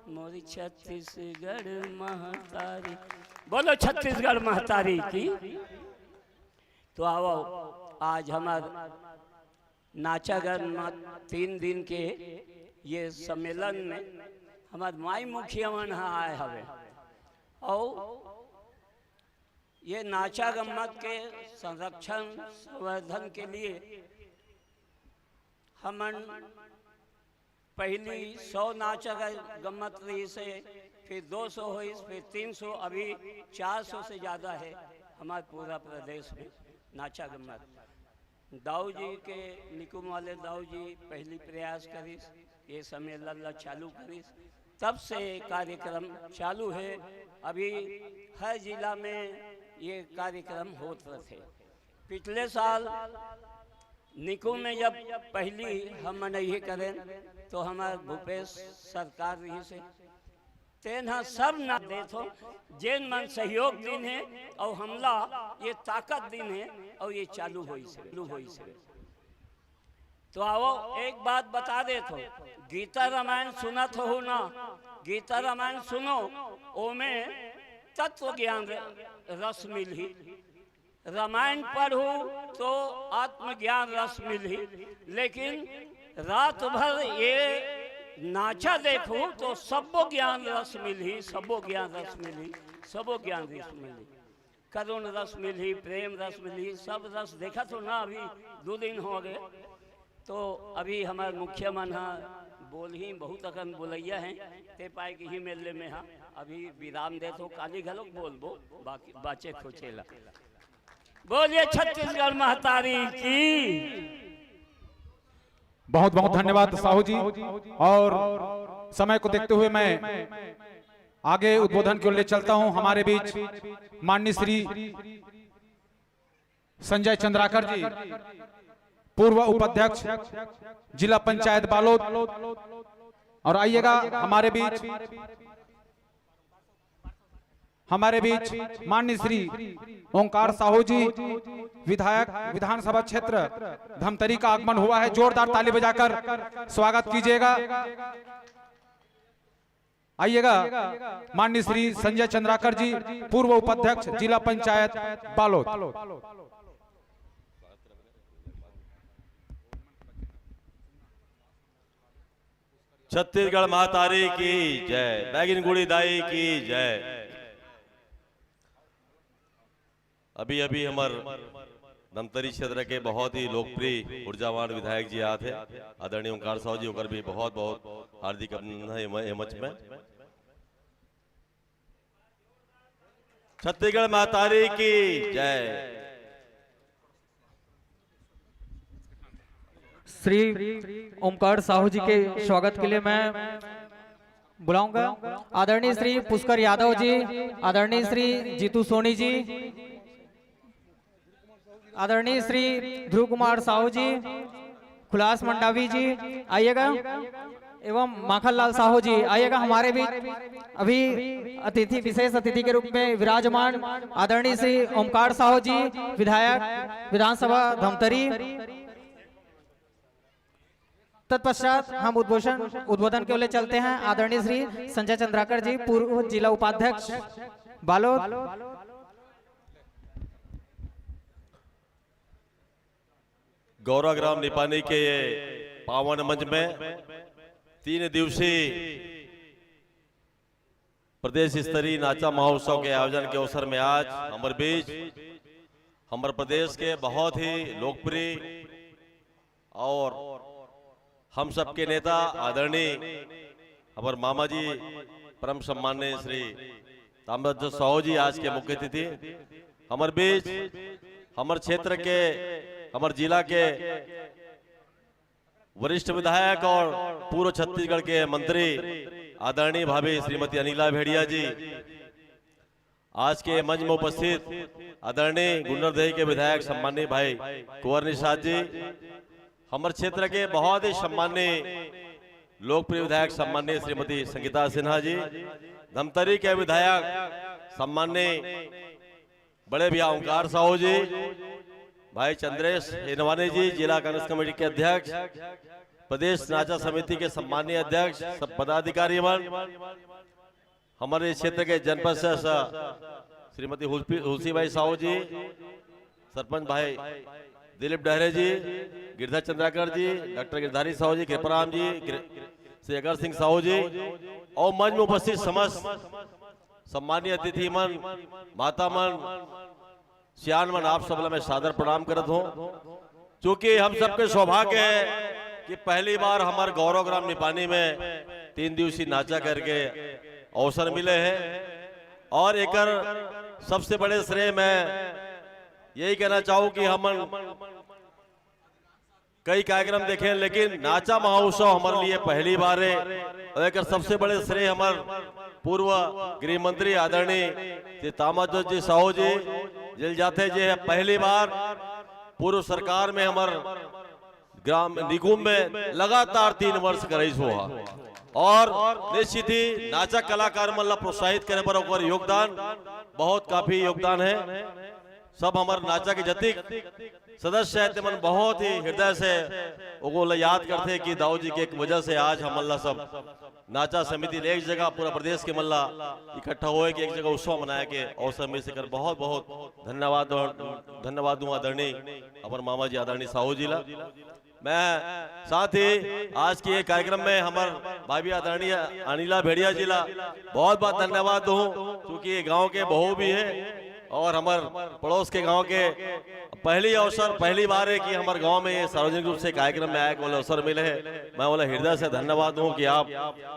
मोर छत्तीसगढ़ महतारी। बोलो छत्तीसगढ़ महतारी की। तो आओ, आज हमार नाचा गम्मत तीन दिन के ये सम्मेलन में हमार माई मुखिया मन ह आए हवे, और ये नाचा गम्मत के संरक्षण संवर्धन के लिए हमन पहली सौ नाचा गम्मत रहिस हे, फिर दो सौ होइस, फिर तीन सौ, अभी चार सौ से ज्यादा है हमारे पूरा प्रदेश में नाचा गम्मत। दाऊ जी के, निकुम वाले दाऊ जी पहली प्रयास करिस, ये सम्मेलन ला चालू करिस, तब से कार्यक्रम चालू है। अभी हर जिला में ये कार्यक्रम होत रहते। पिछले साल निकुम में जब पहली हमन ये करें, तो हमार भूपेश सरकार रहिस हे, तेन ह सब ना देथो, जेन मन सहयोग दिन हे और हमला ये ताकत दिन हे, और ये चालू होइस हे, चालू होइस हे। तो आओ, एक बात बता देथो, गीता रामायण सुनत हो ना, गीता रामायण सुनो, ओमे तत्व ज्ञान रस मिलही। रामायण पढ़ू तो आत्मज्ञान रस मिलही, लेकिन रात भर ये नाचा देखू तो सबो ज्ञान रस मिलही, सबो ज्ञान रस मिलही, सबो ज्ञान रस मिलही, करुण रस मिलही, प्रेम रस मिलही, सब रस। देखत हो ना, अभी दो दिन हो गए, तो अभी हमार मुखिया मन ह बोलही, बहुत अकन बोलैया हैं, ते पाए कि ही मेले में हा अभी विराम देथो, काली घलोक बोलबो, बाकी बाचे खोचे ला। बोलिए छत्तीसगढ़ महतारी की। बहुत बहुत धन्यवाद साहू जी। और समय को देखते हुए मैं आगे उद्बोधन की ओर ले चलता हूं। हमारे बीच माननीय श्री संजय चंद्राकर जी, पूर्व उपाध्यक्ष, जिला पंचायत बालोद। और आइएगा हमारे बीच, हमारे बीच माननीय श्री ओंकार साहू जी, विधायक, विधानसभा क्षेत्र धमतरी का आगमन हुआ है। जोरदार ताली बजाकर स्वागत कीजिएगा। आइएगा माननीय श्री संजय चंद्राकर जी, पूर्व उपाध्यक्ष, जिला पंचायत बालोद। छत्तीसगढ़ महतारी की जय, बैगिनगुड़ी दाई की जय। अभी अभी हमर धमतरी क्षेत्र के बहुत ही लोकप्रिय ऊर्जावान विधायक जी आत हे, आदरणीय ओंकार साहू जी, ओकर भी बहुत बहुत हार्दिक अभिनंदन है एम-, एमच में। छत्तीसगढ़ महतारी की जय। श्री ओमकार साहू जी के स्वागत के लिए मैं बुलाऊंगा आदरणीय श्री पुष्कर यादव जी, आदरणीय श्री जीतू सोनी जी, आदरणीय श्री ध्रुव कुमार साहू जी, खुलास मंडावी जी आइएगा, एवं माखन लाल साहू जी आइएगा हमारे बीच। अभी अतिथि, विशेष अतिथि के रूप में विराजमान आदरणीय श्री ओमकार साहू जी, विधायक विधानसभा धमतरी। तत्पश्चात हम उद्बोधन उद्बोधन के लिए चलते हैं आदरणीय श्री संजय चंद्राकर जी, पूर्व जिला उपाध्यक्ष बालोद। गौरा ग्राम निपानी के ये पावन मंच में तीन दिवसीय प्रदेश स्तरीय नाचा महोत्सव के आयोजन के अवसर में आज हमर बीच हमर प्रदेश के बहुत ही लोकप्रिय और हम सबके नेता आदरणीय हमर मामा जी परम सम्माननीय श्री ताम्रध्वज साहू जी आज के मुख्य अतिथि, हमर बीच हमर क्षेत्र के, हमर जिला के वरिष्ठ विधायक और पूर्व छत्तीसगढ़ के मंत्री आदरणीय भाभी श्रीमती अनिला भेड़िया जी, आज के मंच में उपस्थित आदरणीय गुंडरदेही के विधायक सम्माननीय भाई कुंवर निषाद जी, हमर क्षेत्र के बहुत ही सम्माननीय लोकप्रिय विधायक सम्माननीय श्रीमती संगीता सिन्हा जी, धमतरी के विधायक सम्माननीय बड़े भैया ओंकार साहू जी, भाई चंद्रेश हिनवानी जी, जिला कांग्रेस कमेटी के अध्यक्ष, प्रदेश नाचा समिति के सम्माननीय अध्यक्ष, सब पदाधिकारी मन, हमारे क्षेत्र के जनपद सदस्य श्रीमती हुलपी-, हुलसी भाई साहू जी, सरपंच भाई दिलीप डहरे जी, गिरधा चंद्राकर जी, डॉक्टर गिरधारी साहू जी, कृपाराम जी, गिर-, शेखर सिंह साहू जी और मंच में उपस्थित समस्त सम्माननीय अतिथि मन, माता मन, सियान मन, आप सब ला मैं सादर प्रणाम करत हूँ। चूंकि हम सबके सौभाग्य है कि पहली बार हमारे गौरव ग्राम निपानी में तीन दिवसीय नाचा करके अवसर मिले है और एकर सबसे बड़े श्रेय मैं यही कहना चाहूँ कि हमन कई कार्यक्रम देखे, लेकिन नाचा महोत्सव हमारे लिए पहली बार है और एकर सबसे बड़े श्रेय हमार पूर्व गृह मंत्री आदरणीय श्री तामाध्वज जी साहू जी जेल जाते जे है पहली बार पूर्व सरकार में हमार ग्राम निकुंभ में लगातार तीन वर्ष कराइस हो और निश्चित ही नाचा कलाकार मन ला प्रोत्साहित करे बर ओकर योगदान बहुत काफी योगदान है। सब हमार नाचा के जतिक सदस्य है, तेमन बहुत ही हृदय से ओको ला याद करथे कि दाऊ जी के एक वजह से आज हमन ला सब नाचा समिति ले एक जगह पूरा प्रदेश के मन ला इकट्ठा होए के एक जगह उत्सव मनाए के अवसर मिल सकर। बहुत बहुत धन्यवाद और धन्यवाद हूँ आदरणीय अपन मामा जी आदरणीय साहू जी ला। मैं साथ ही आज के ये कार्यक्रम में हमार भाभी आदरणीय अनिला भेड़िया जी ला बहुत बहुत धन्यवाद दूँ, क्योंकि ये गांव के बहू भी है और हमार पड़ोस के गांव के पहली अवसर, पहली बार है कि हमारे गांव में ये सार्वजनिक रूप से कार्यक्रम में आए के वाला अवसर मिले है। मैं वाला हृदय से धन्यवाद दूँ कि आप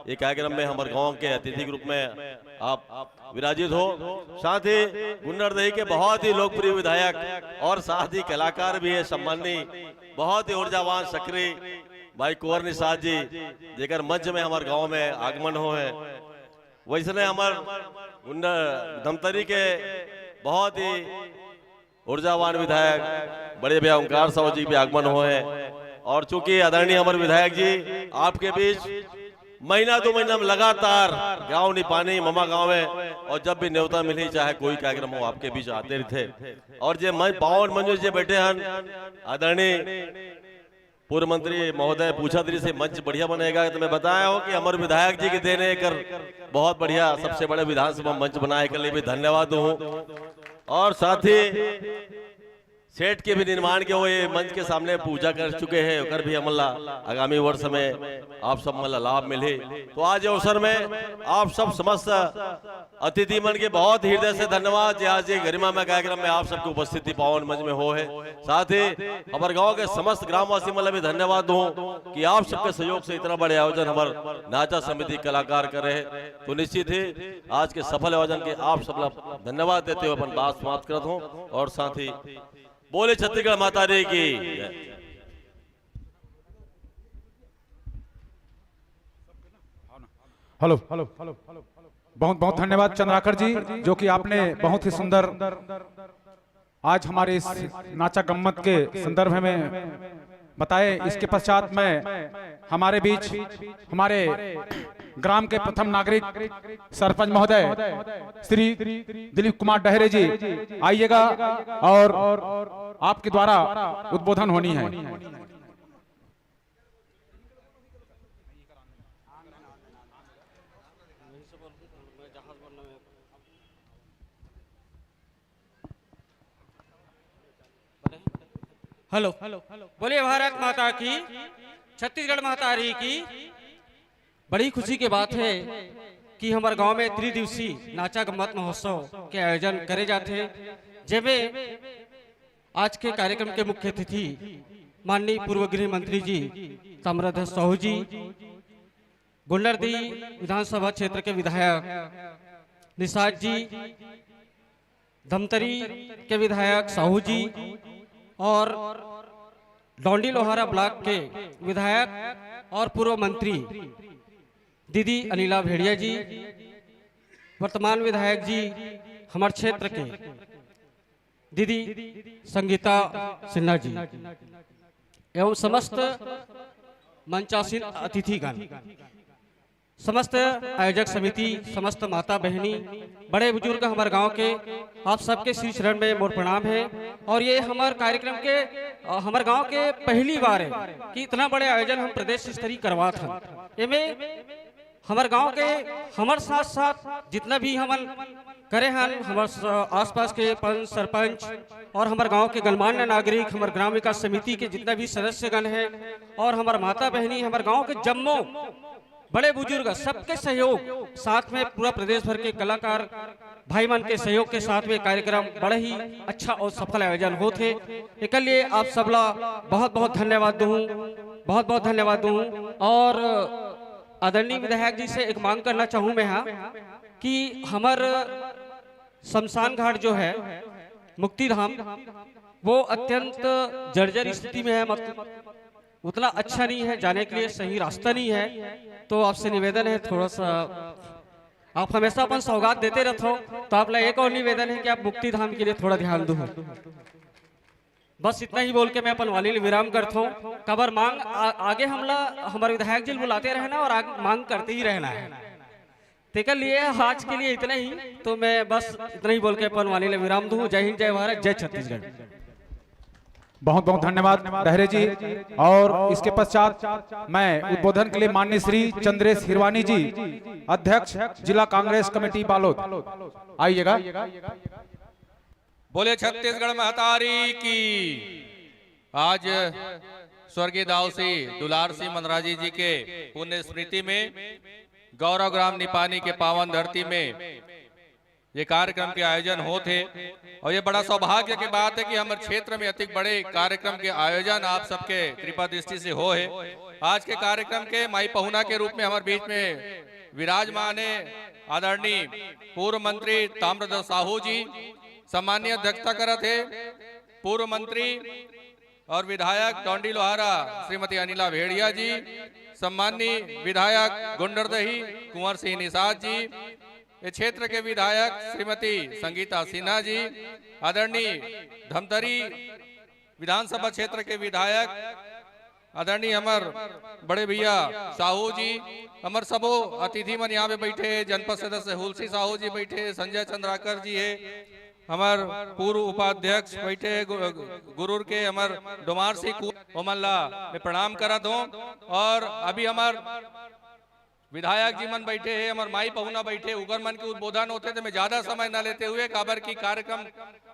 ये कार्यक्रम में हमारे गांव के अतिथि के रूप में आप विराजित हो। साथ ही गुन्नरदेही के बहुत ही लोकप्रिय विधायक और साथ ही कलाकार भी है, सम्माननीय, बहुत ही ऊर्जावान, सक्रिय भाई कुंवर निषाद जी, जेकर मंच में हमारे गांव में आगमन हो है। वैसने हमार गुन्नर धमतरी के बहुत ही ऊर्जावान विधायक बड़े भैया ओंकार साहू जी भी आगमन हुए हैं। और चूंकि आदरणीय हमारे विधायक जी आपके बीच महीना दो महीना में लगातार गांव निपानी ममा गांव है और जब भी न्योता मिली, चाहे कोई कार्यक्रम हो, आपके बीच आते रहते। और जे मंच, पावन मंच में जे बैठे हैं आदरणीय पूर्व मंत्री महोदय पूछत रहिस हे मंच बढ़िया बनेगा, तो मैं बताया हूँ कि हमारे विधायक जी के देन हे एकर बहुत बढ़िया, सबसे बड़े विधानसभा मंच बनाए के लिए भी धन्यवाद हूँ। और साथ ही शेड के भी निर्माण के वो ये मंच के सामने पूजा कर चुके हैं, ओकर भी हमन ला आगामी वर्ष में आप सब मन ला लाभ मिले। तो आज ये अवसर में आप सब समस्त अतिथि मन के बहुत हृदय से धन्यवाद जे आज ये गरिमामय कार्यक्रम में आप सबके उपस्थिति पावन मंच में हो है। साथ ही हमारे गांव के समस्त ग्रामवासी मन ला भी धन्यवाद दूँ कि आप सबके सहयोग से इतना बड़े आयोजन हमारे नाचा समिति कलाकार करे हैं। तो निश्चित ही आज के सफल आयोजन के आप सब ला धन्यवाद देते हुए अपन बात समाप्त करत हूँ। और साथ ही बोले छत्तीसगढ़ माता दी की। Hello, hello, hello, hello. बहुत बहुत धन्यवाद चंद्राकर जी, जो कि आपने बहुत ही सुंदर आज हमारे इस नाचा गम्मत के संदर्भ में बताए। इसके पश्चात मैं हमारे बीच हमारे ग्राम के प्रथम नागरिक सरपंच महोदय श्री दिलीप कुमार डहरे जी आइएगा और आपके द्वारा उद्बोधन होनी है। हेलो, बोलिए भारत माता की, छत्तीसगढ़ महतारी की। बड़ी खुशी की बात है कि हमारे गांव में त्रिदिवसीय नाचा गम्मत महोत्सव के आयोजन करे जाते हैं, जेमे आज के कार्यक्रम के मुख्य अतिथि माननीय पूर्व गृह मंत्री जी ताम्रध्वज साहू जी, गुंडरदी विधानसभा क्षेत्र के विधायक निषाद जी, धमतरी के विधायक साहू जी और डोंडी लोहारा ब्लॉक के विधायक और पूर्व मंत्री दीदी अनिला भेड़िया जी, वर्तमान विधायक जी, हमर क्षेत्र के दीदी संगीता सिन्हा जी एवं समस्त मंचासीन अतिथिगण, समस्त आयोजक समिति, समस्त माता बहिनी, बड़े बुजुर्ग हमर गांव के, आप सबके श्री चरण में मोर प्रणाम है। और ये हमर कार्यक्रम के, अ, हमर गांव के पहली बार है कि इतना बड़े आयोजन हम प्रदेश स्तरीय करवात हन। एमे हमर गांव के, हमर साथ साथ जितना भी हमन करे हन, हमर स-, आसपास के पंच, सरपंच और हमर गांव के गणमान्य नागरिक, हमर ग्राम विकास समिति के जितना भी सदस्यगण हैं और हमर माता बहिनी, हमर गांव के जम्मो बड़े बुजुर्ग, सबके सहयोग, साथ में पूरा प्रदेश भर के कलाकार भाई मन के सहयोग के साथ में कार्यक्रम बड़ा ही अच्छा और सफल आयोजन होत हे। एकर लिए आप सबला बहुत बहुत धन्यवाद दूँ, बहुत बहुत धन्यवाद दूँ। और आदरणीय विधायक जी से एक मांग करना चाहूँ मैं, हाँ, कि हमर शमशान घाट जो है, मुक्ति धाम, वो अत्यंत जर्जर स्थिति में है, मतलब उतना अच्छा नहीं है, जाने के लिए सही रास्ता नहीं है। तो आपसे निवेदन है, थोड़ा सा, आप हमेशा अपन सौगात देते रहते हो, तो आप ला एक और निवेदन है कि आप मुक्ति धाम के लिए थोड़ा ध्यान दो। बस इतना ही बोल के मैं अपन वाणी ल विराम करत हूँ। काबर मांग आ, आगे हमला हमर विधायक जी ल बुलाते रहना और आग, मांग करते ही रहना है। तेकर लिए आज के लिए इतना ही, तो मैं बस इतना ही बोल के अपन वाणी ल विराम दूँ। जय हिंद, जय भारत, जय छत्तीसगढ़। बहुत बहुत धन्यवाद डहरे जी। और इसके पश्चात मैं उद्बोधन के लिए माननीय श्री चंद्रेश हिरवानी जी, अध्यक्ष जिला कांग्रेस कमेटी बालोद, आइएगा। बोले छत्तीसगढ़ महतारी की। आज स्वर्गीय दावसी दुलार सिंह मंदराजी जी के पुण्य स्मृति में गौरव ग्राम निपानी के पावन धरती में ये कार्यक्रम के आयोजन होत हे और ये बड़ा सौभाग्य के बात है कि हमर क्षेत्र में अतिक बड़े कार्यक्रम के आयोजन आप सबके कृपा दृष्टि से हो हे। आज के कार्यक्रम के माई पहुना के रूप में हमर बीच में विराजमान है आदरणीय पूर्व मंत्री ताम्रध्वज साहू जी, सम्माननीय अध्यक्षता करत हे पूर्व मंत्री और विधायक डोंडी लोहारा श्रीमती अनिला भेड़िया जी, सम्माननीय विधायक गुंडरदेही कुंवर सिंह निषाद जी, ये क्षेत्र के विधायक श्रीमती संगीता सिन्हा जी, आदरणीय धमतरी विधानसभा क्षेत्र के विधायक आदरणीय हमर बड़े भैया साहू जी, हमर सबो अतिथि मन यहाँ पे बैठे हे, जनपद सदस्य हुलसी साहू जी बैठे हे, संजय चंद्राकर जी हे, हमर पूर्व उपाध्यक्ष बैठे हे गु-, गुरुर के हमर डोमार सिंह कु-, ओमन ला मैं प्रणाम करत हूँ। और अभी हमर विधायक जी मन बैठे हे, हमर माई पहुना बैठे, उकर मन के उद्बोधन होथे, तो मैं ज्यादा समय न लेते हुए, काबर की कार्यक्रम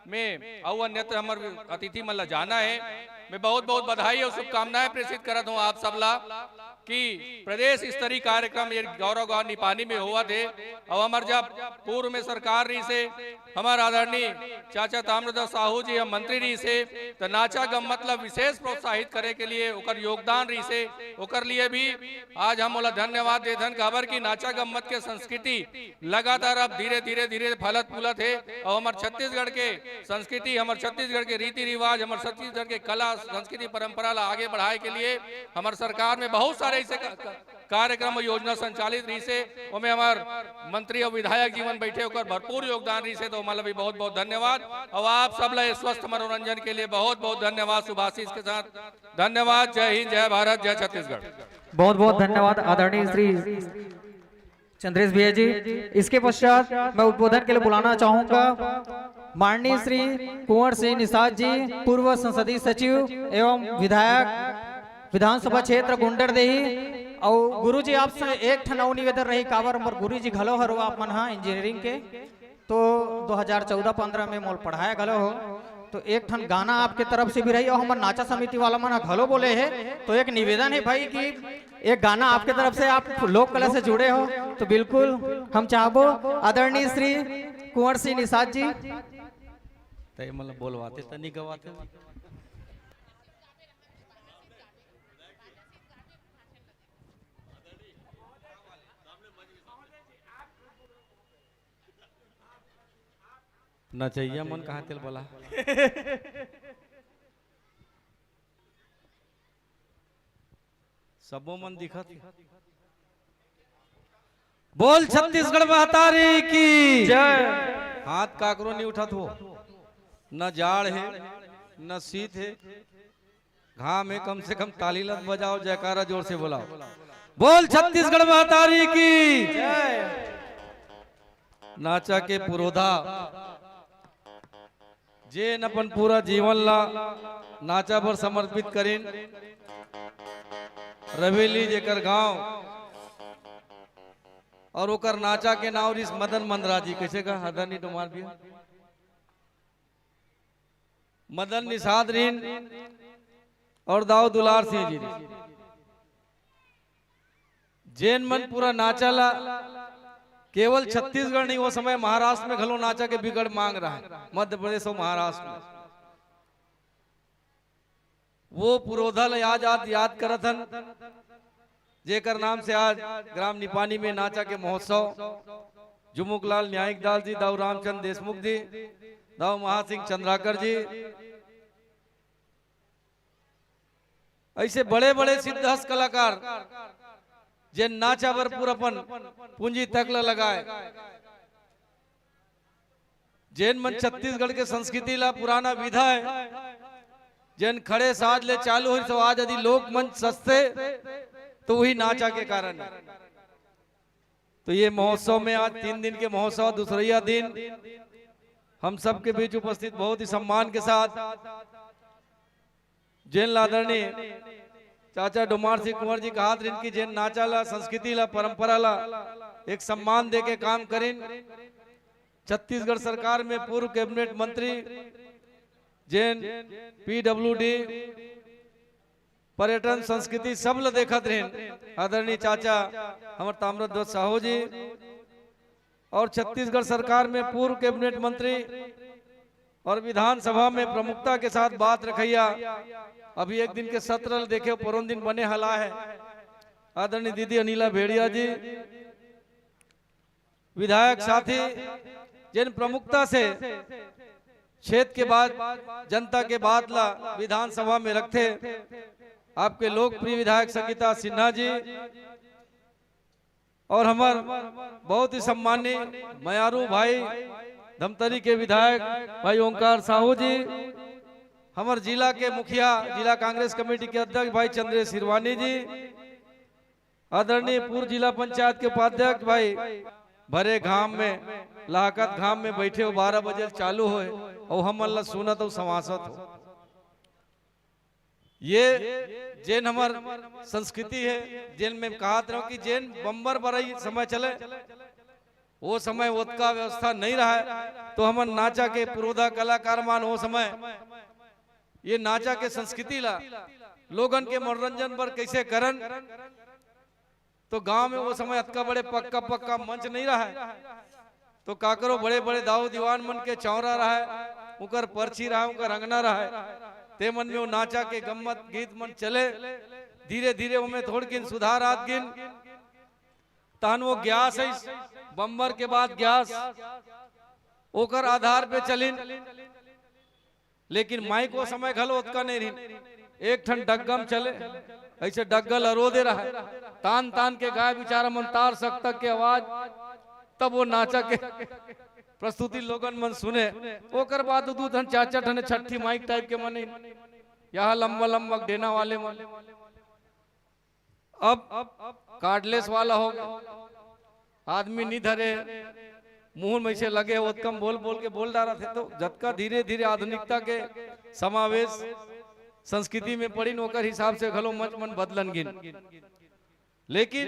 में अउ अन्यत्र हमर अतिथि मन ला जाना हे। मैं बहुत बहुत बधाई और शुभकामनाएं प्रेषित करत हूँ आप सब ला कि प्रदेश स्तरीय कार्यक्रम ये गौरव गांव निपानी में होवत हे। और हमर जब पूर्व में सरकार रहिस हे, हमर आदरणीय चाचा ताम्रध्वज साहू जी हम मंत्री रहिस हे, तो नाचा गम्मत ला विशेष प्रोत्साहित करे के लिए ओकर योगदान रहिस हे, ओकर लिए भी आज हम ओला धन्यवाद देथन, काबर कि नाचा गम्मत के संस्कृति लगातार अब धीरे धीरे धीरे फलत फूलत हे। और हमर छत्तीसगढ़ के संस्कृति, हमर छत्तीसगढ़ के रीति रिवाज, हमर छत्तीसगढ़ के कला संस्कृति परंपरा ला आगे बढ़ाए के लिए हमर सरकार में बहुत सारे ऐसे क-, क-, कार्यक्रम और योजना संचालित रहिस हे, ओमे हमर मंत्री और विधायक जी मन बैठे, ओकर भरपूर योगदान रहिस हे, तो ओमन ला भी बहुत बहुत धन्यवाद। और आप सब ला ये स्वस्थ मनोरंजन के लिए बहुत बहुत धन्यवाद, शुभाशीष के साथ धन्यवाद। जय हिंद, जय भारत, जय छत्तीसगढ़। बहुत बहुत धन्यवाद आदरणीय श्री चंद्रेश भैया जी। इसके पश्चात मैं उद्बोधन के लिए बुलाना चाहूंगा माननीय श्री कुंवर सिंह निषाद जी, पूर्व संसदीय सचिव एवं विधायक विधानसभा क्षेत्र गुंडरदेही। और गुरु जी, आपसे एक ठन अउ निवेदन रही, काबर मोर गुरु जी घलो हरो आप मन हा इंजीनियरिंग के, तो दो हज़ार चौदह पंद्रह में मोल पढ़ाया घलो हो, तो एक ठन गाना आपके तरफ से भी रही और हमर नाचा समिति वाला मन हा घलो बोले हे, तो एक निवेदन है भाई कि एक गाना आपके तरफ से, आप लोक कला से जुड़े हो, तो बिल्कुल हम चाहबो आदरणीय श्री कुंवर सिंह निषाद जी। तय मतलब बोलवाते तनी गवाते। नचैया मन कहाँ तेल बोला? सबो मन दिखत हे। बोल छत्तीसगढ़ महतारी की जय। हाथ काकरो नहीं उठत हो, न जाड़ है, न शीत है, घाम है, कम से कम ताली लत बजाओ, जयकारा जोर से बुलाओ। बोल छत्तीसगढ़ महतारी की जय। नाचा के पुरोधा जेन अपन पूरा जीवन ला नाचा बर समर्पित करिन, रवेली जेकर गांव, और ओकर नाचा के नाव रिस मदन मंदराजी। कैसे का हदनी डोमार भी मदन निषाद रिन और दाऊ दुलार सिंह जी रिन। जेन मन पूरा नाचा ला, केवल छत्तीसगढ़ नहीं, वो समय महाराष्ट्र में घलो नाचा के बिगड़ मांग रहा है, मध्य प्रदेश और महाराष्ट्र में। वो पुरोधा ला आज, आज याद करत हन, जेकर नाम से आज ग्राम निपानी में नाचा के महोत्सव, जुमुकलाल न्यायिक दास जी, दाऊ रामचंद देशमुख जी, दाऊ महासिंह चंद्राकर जी, ऐसे बड़े-बड़े सिद्धहस्त कलाकार, जेन नाचा बर पूरा अपन पूंजी तक ला लगाए, जेन मन छत्तीसगढ़ के संस्कृति ला पुराना विधा है, जेन खड़े साज ले चालू होइस, तो आज यदि लोकमंच सजथे, तो वही नाचा के कारण है। तो ये महोत्सव में आज तीन दिन के महोत्सव, दूसरैया दिन हम सबके बीच उपस्थित बहुत ही सम्मान के साथ जेन ला आदरणीय चाचा डोमार सिंह कुंवर जी कहत रहिन कि जेन नाचा ला, संस्कृति ला, परंपरा ला एक सम्मान दे के काम करिन। छत्तीसगढ़ सरकार में पूर्व कैबिनेट मंत्री, जेन पीडब्ल्यूडी, पर्यटन, संस्कृति सब ल देखत रहिन आदरणीय चाचा हमर ताम्रध्वज साहू जी, और छत्तीसगढ़ सरकार में पूर्व कैबिनेट मंत्री और विधानसभा में प्रमुखता के साथ बात रखैया, अभी एक दिन के सत्र ल देखे, परोन दिन बने हला है, आदरणीय दीदी अनिला भेड़िया जी, विधायक साथी, जेन प्रमुखता से क्षेत्र के बात, जनता के बात ला विधानसभा में रखथे, आपके लोकप्रिय विधायक संगीता सिन्हा जी, और हमर बहुत ही सम्मानी मयारू भाई धमतरी के विधायक भाई ओंकार साहू जी, हमर जिला के मुखिया, जिला कांग्रेस कमेटी के अध्यक्ष भाई चंद्रेश हिरवानी जी, आदरणीय पूर्व जिला पंचायत के उपाध्यक्ष भाई, भरे घाम में, लहकत घाम में बैठे हो, बारह बजे चालू होए, और हमन ला सुनत अउ संवासत हो। ये जेन हमर संस्कृति है, जेन में कहत रहो कि जेन बम्बर बरई समय चले, वो समय ओतका व्यवस्था नहीं रहा है, तो हमन नाचा के पुरोधा कलाकार मान वो समय ये नाचा के संस्कृति ला लोगन के मनोरंजन बर कैसे करन, तो गांव में वो समय अतका बड़े पक्का पक्का मंच नहीं रहा है, तो काकरो बड़े बड़े दाऊ दीवान मन के चौरा रहा है, उनकर पर्ची रहा है, उनकर अंगना रहा है, ते मन में वो नाचा के गम्मत गीत मन चले। धीरे धीरे ओमे थोड़किन सुधार आत गिन, तहन वो ग्यास है, बम्बर के बाद ग्यास, ओकर आधार पे चलिन। लेकिन माइक वो समय घलो ओतका नहीं रहिन, एक ठन डग्गम चले, ऐसे डग्गल अरो दे रहा है, तान तान के गाय बेचारा मन तार सकतक के आवाज, तब वो नाचा के प्रस्तुति लोगन मन सुने। ओकर बाद दू ठन चार चार ठन छठी माइक टाइप के मन, यहाँ लंबा लंबा डेना वाले मन। अब कार्डलेस वाला हो गया, आदमी नहीं धरे, मुंह में से लगे, ओतकम बोल बोल के बोल डारा थे। तो जतका धीरे धीरे आधुनिकता के समावेश संस्कृति में पड़ी, ओकर हिसाब से घलो मंच मन बदलन गिन। लेकिन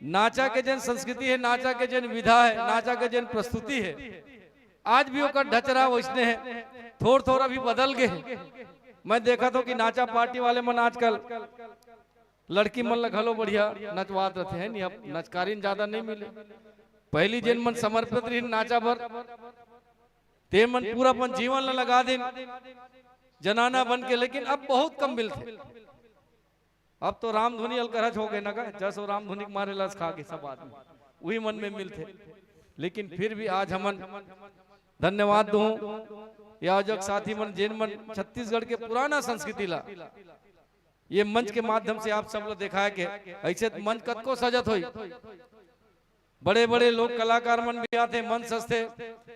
नाचा के जन संस्कृति है, नाचा के जन विधा है, नाचा के जन प्रस्तुति है, आज भी ओकर ढचरा वैसने है, थोड़ थोड़ अभी बदल गए। मैं देखा तो कि नाचा पार्टी वाले मन आजकल लड़की मन ल घलो बढ़िया नचवात रथे, है नी? अब नचकारीन ज्यादा नहीं मिले। पहली जेन मन समर्पित रहिन नाचा बर, ते मन पूरा अपन जीवन ल लगा दिन जनाना बन के, लेकिन अब बहुत कम मिलथे। अब तो रामधुनी अलकरहच हो गए ना का, जस वो रामधुनी के मारे लस खा के सब आदमी वही मन में मिलथे। लेकिन फिर भी आज हमन धन्यवाद दूं ये आयोजक साथी मन, जेन मन छत्तीसगढ़ के पुराना संस्कृति ला ये मंच के माध्यम से आप सब ला दिखाए के। ऐसे मंच कतको सजत होई, बड़े बड़े लोग कलाकार मन भी आथे, मंच सजथे,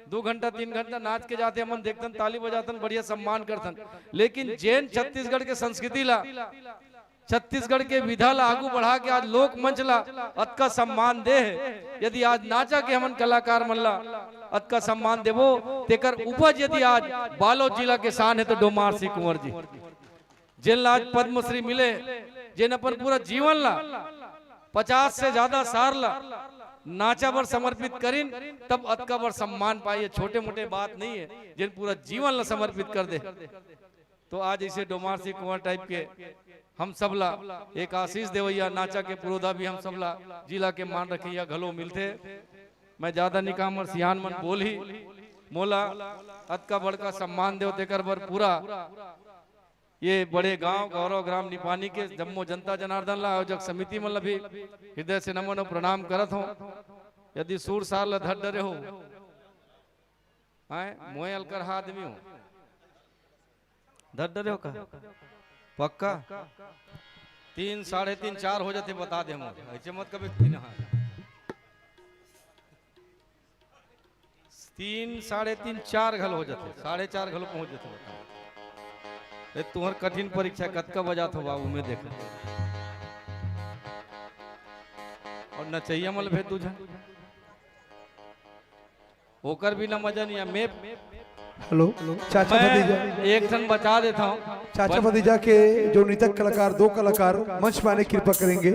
दू घंटा तीन घंटा नाच के जाथे, हमन देखथन, ताली बजाथन, बढ़िया सम्मान करथन। लेकिन जेन छत्तीसगढ़ के संस्कृति ला, छत्तीसगढ़ के विधा ला आगू बढ़ा के आज लोक मंच ला अतका सम्मान दे हे, यदि आज नाचा के हमन कलाकार मन ला अतका सम्मान देबो, तेकर उपज यदि आज बालोद जिला के शान हे, तो डोमार सिंह कुंवर जी, जेन ला आज पद्मश्री मिले, जेन अपन पूरा जीवन ला, पचास से ज्यादा साल ला नाचा बर समर्पित करिन, तब अतका बर सम्मान पाए। ये छोटे मोटे बात नहीं है, जेन पूरा जीवन ला समर्पित कर दे। तो आज ऐसे डोमार सिंह कुंवर टाइप के हम सब ला एक आशीष देवैया नाचा के पुरोधा भी हम सब ला जिला के मान रखैया घलो मिलथे। मैं ज्यादा निकामर सियान मन बोल ही मोला अतका बड़का सम्मान देव, तेकर बर पूरा ये बड़े गांव गौरव ग्राम निपानी के जम्मो जनता जनार्दन ला, आयोजक समिति मन ला भी हृदय से नमन और प्रणाम करत हों। यदि सुर सार ला धर डरे हो, हैं, मोए अलकरहा आदमी हो, धर डरे हो का? पक्का? तीन, साढ़े तीन, चार हो जाथे, बता दे मोर। ऐसे मत कभी तीन, हाँ। तीन, साढ़े तीन, चार घल हो जाथे, साढ़े चार घलो पहुंच जाथे। बता, ए, तुहर कठिन परीक्षा कतका बजात हो बाबू, मैं देख। और नचैया मल भेज दू झन, ओकर बिना मजा नहीं है। मैं हेलो, चाचा मैं भतीजा। एक ठन बचा देता हूँ। चाचा बन- भतीजा के जो नृतक कलाकार, दो कलाकार मंच में आने की कृपा करेंगे।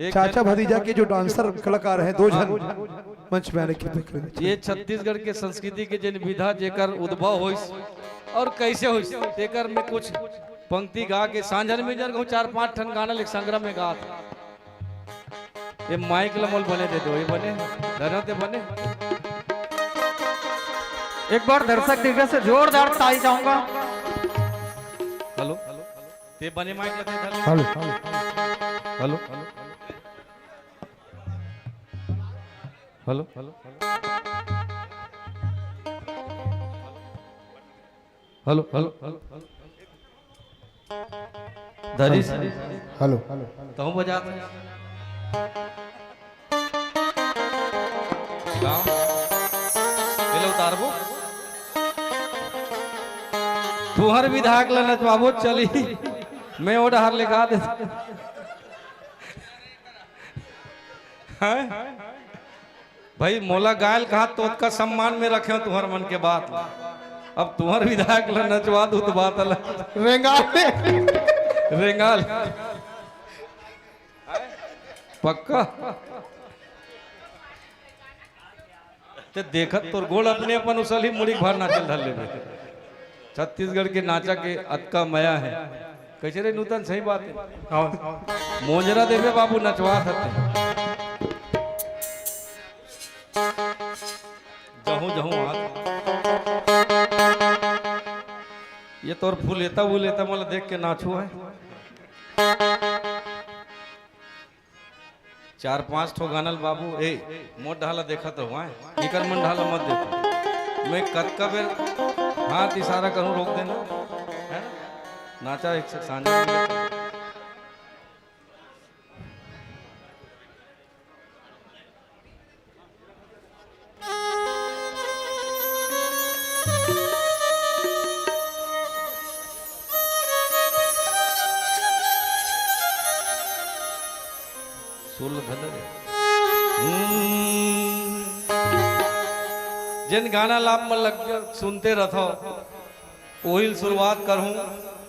एक चाचा जन- भतीजा के जो डांसर कलाकार हैं, दो जन मंच में आने की कृपा करेंगे। ये छत्तीसगढ़ के संस्कृति के जिन विधा जेकर उद्भव होइस और कैसे होइस, तेकर में कुछ पंक्ति गा के सांझर में जर कहूँ चार पांच ठन गाना लिख संग्रह में गात। ये माइक ल मोल बने दे दो, ये बने, धरना ते बने। एक बार दर्शक दीर्घ से जोरदार ताली चाहूंगा। हेलो, ते बने माइक ल दे, hello. Hello, hello, hello. Hello, hello, hello. धरीश, हेलो। तहूँ बजा। गाँव। ये लो उतारबो। तुहर विधायक ला नचवाबो चली। मैं ओ डहर लेगा दे। हैं? भाई, मोला गायल कहा तो ओतका सम्मान में रखे हो तुहर मन के बात। अब तुहर विधायक ला नचवा दू तो बात अलग। रेंगाल। रेंगाल। पक्का? ते देखत तोर गोड़ अपने अपन उसल ही मुड़ी के भार नाचल धर लेबे। छत्तीसगढ़ के नाचा के अतका मया है। कैसे रे नूतन, सही बात है। हाँ। मोजरा देबे बाबू, नचवा थते। जहूं जहूं हाथ। ये तोर फूल एता वो लेता मोला देख के नाचू है। चार पांच ठो गाना ल बाबू, ए, मोर डहर ला देखत रहो, हैं? इकर मन डहर ला मत देखो। मैं कतका बेर हाथ इशारा करूं, रोक देना, है ना? नाचा एक से सांझा। सुर ल धर ले। हम्म। जेन गाना ला आप मन लग सुनते रथव, ओही ल शुरुआत करहूं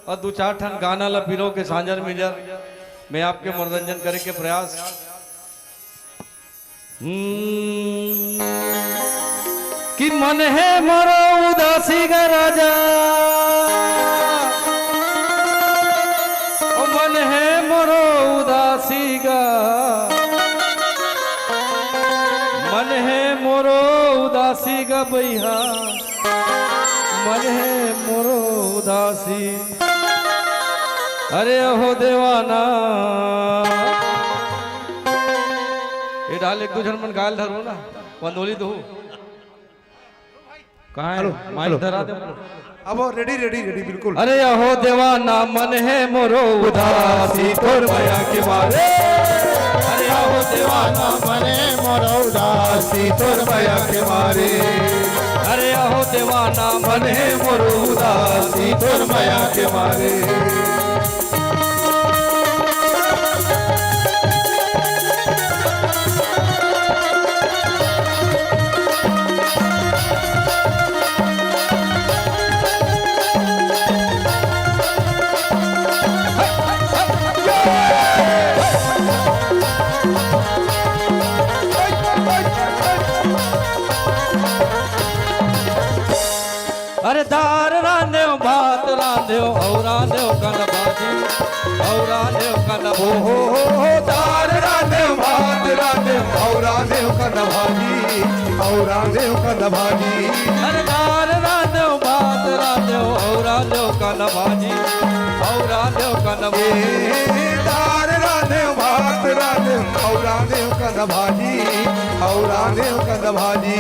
और दू चार ठन गाना ला पिरो के सांझर मिंजर मैं आपके मनोरंजन करे के प्रयास। हम्म, कि मन हे मोरो उदासी गा राजा, ओ मन हे मोरो उदासी गा, मन हे मोरो उदासी गा बइहा, मन हे मोरो उदासी। अरे अहो देवाना। ए डाल एक दू झन मन गायल धरो ना, पंदोली दो। कहाँ है? हेलो, माइक हेलो, धरा दे। अब रेडी, रेडी, रेडी, बिल्कुल। अरे अहो देवाना मन हे मोरो उदासी तोर मया के मारे। अरे अहो दीवाना मने मोर उदासी तोर मया के मारे। अरे अहो दीवाना मने मोर उदासी तोर मया के मारे। अरे दार रांधेव, भात रांधेव, अउ रांधेव कन भाजी, अउ रांधेव कन भो-, हो, हो, हो, दार रांधेव, भात रांधेव, अउ रांधेव कन भाजी, अउ रांधेव कन भाजी। अरे दार रांधेव, भात रांधेव, अउ रांधेव कन भाजी, अउ रांधेव कन भाजी। ए, दार रांधेव, भात रांधेव, अउ रांधेव कन भाजी, अउ रांधेव कन भाजी।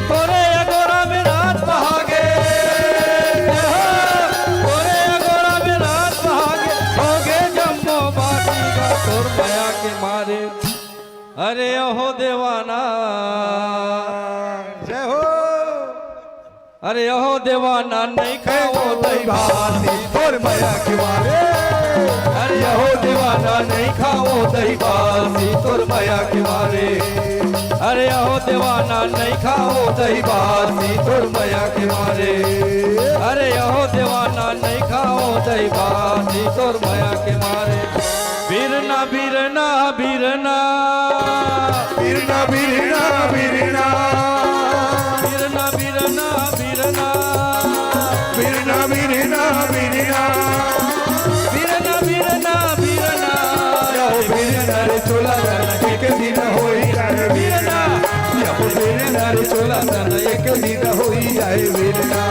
तोरे अगोरा में रात पहागे, तोरे अगोरा में रात पहागे, होगे जम्मो बाटी गा तोर मया के मारे। अरे अहो देवाना, जय हो। अरे अहो देवाना नहीं खावो दही भात तोर मया के मारे। अरे अहो देवाना नहीं खावो दही भात तोर मया के मारे। अरे अहो देवाना नहीं खावो दही भात तोर मया के मारे। अरे अहो देवाना नहीं खावो दही भात तोर मया के मारे। बिरना, बिरना, बिरना। बिरना, बिरना, बिरना। बिरना, बिरना, बिरना। बिरना, बिरना, बिरना। बिरना, बिरना, बिरना। यहो बिरना रे चोला सन एक दिन होई जाए बिरना। यहो बिरना रे चोला सन एक दिन होई जाए बिरना।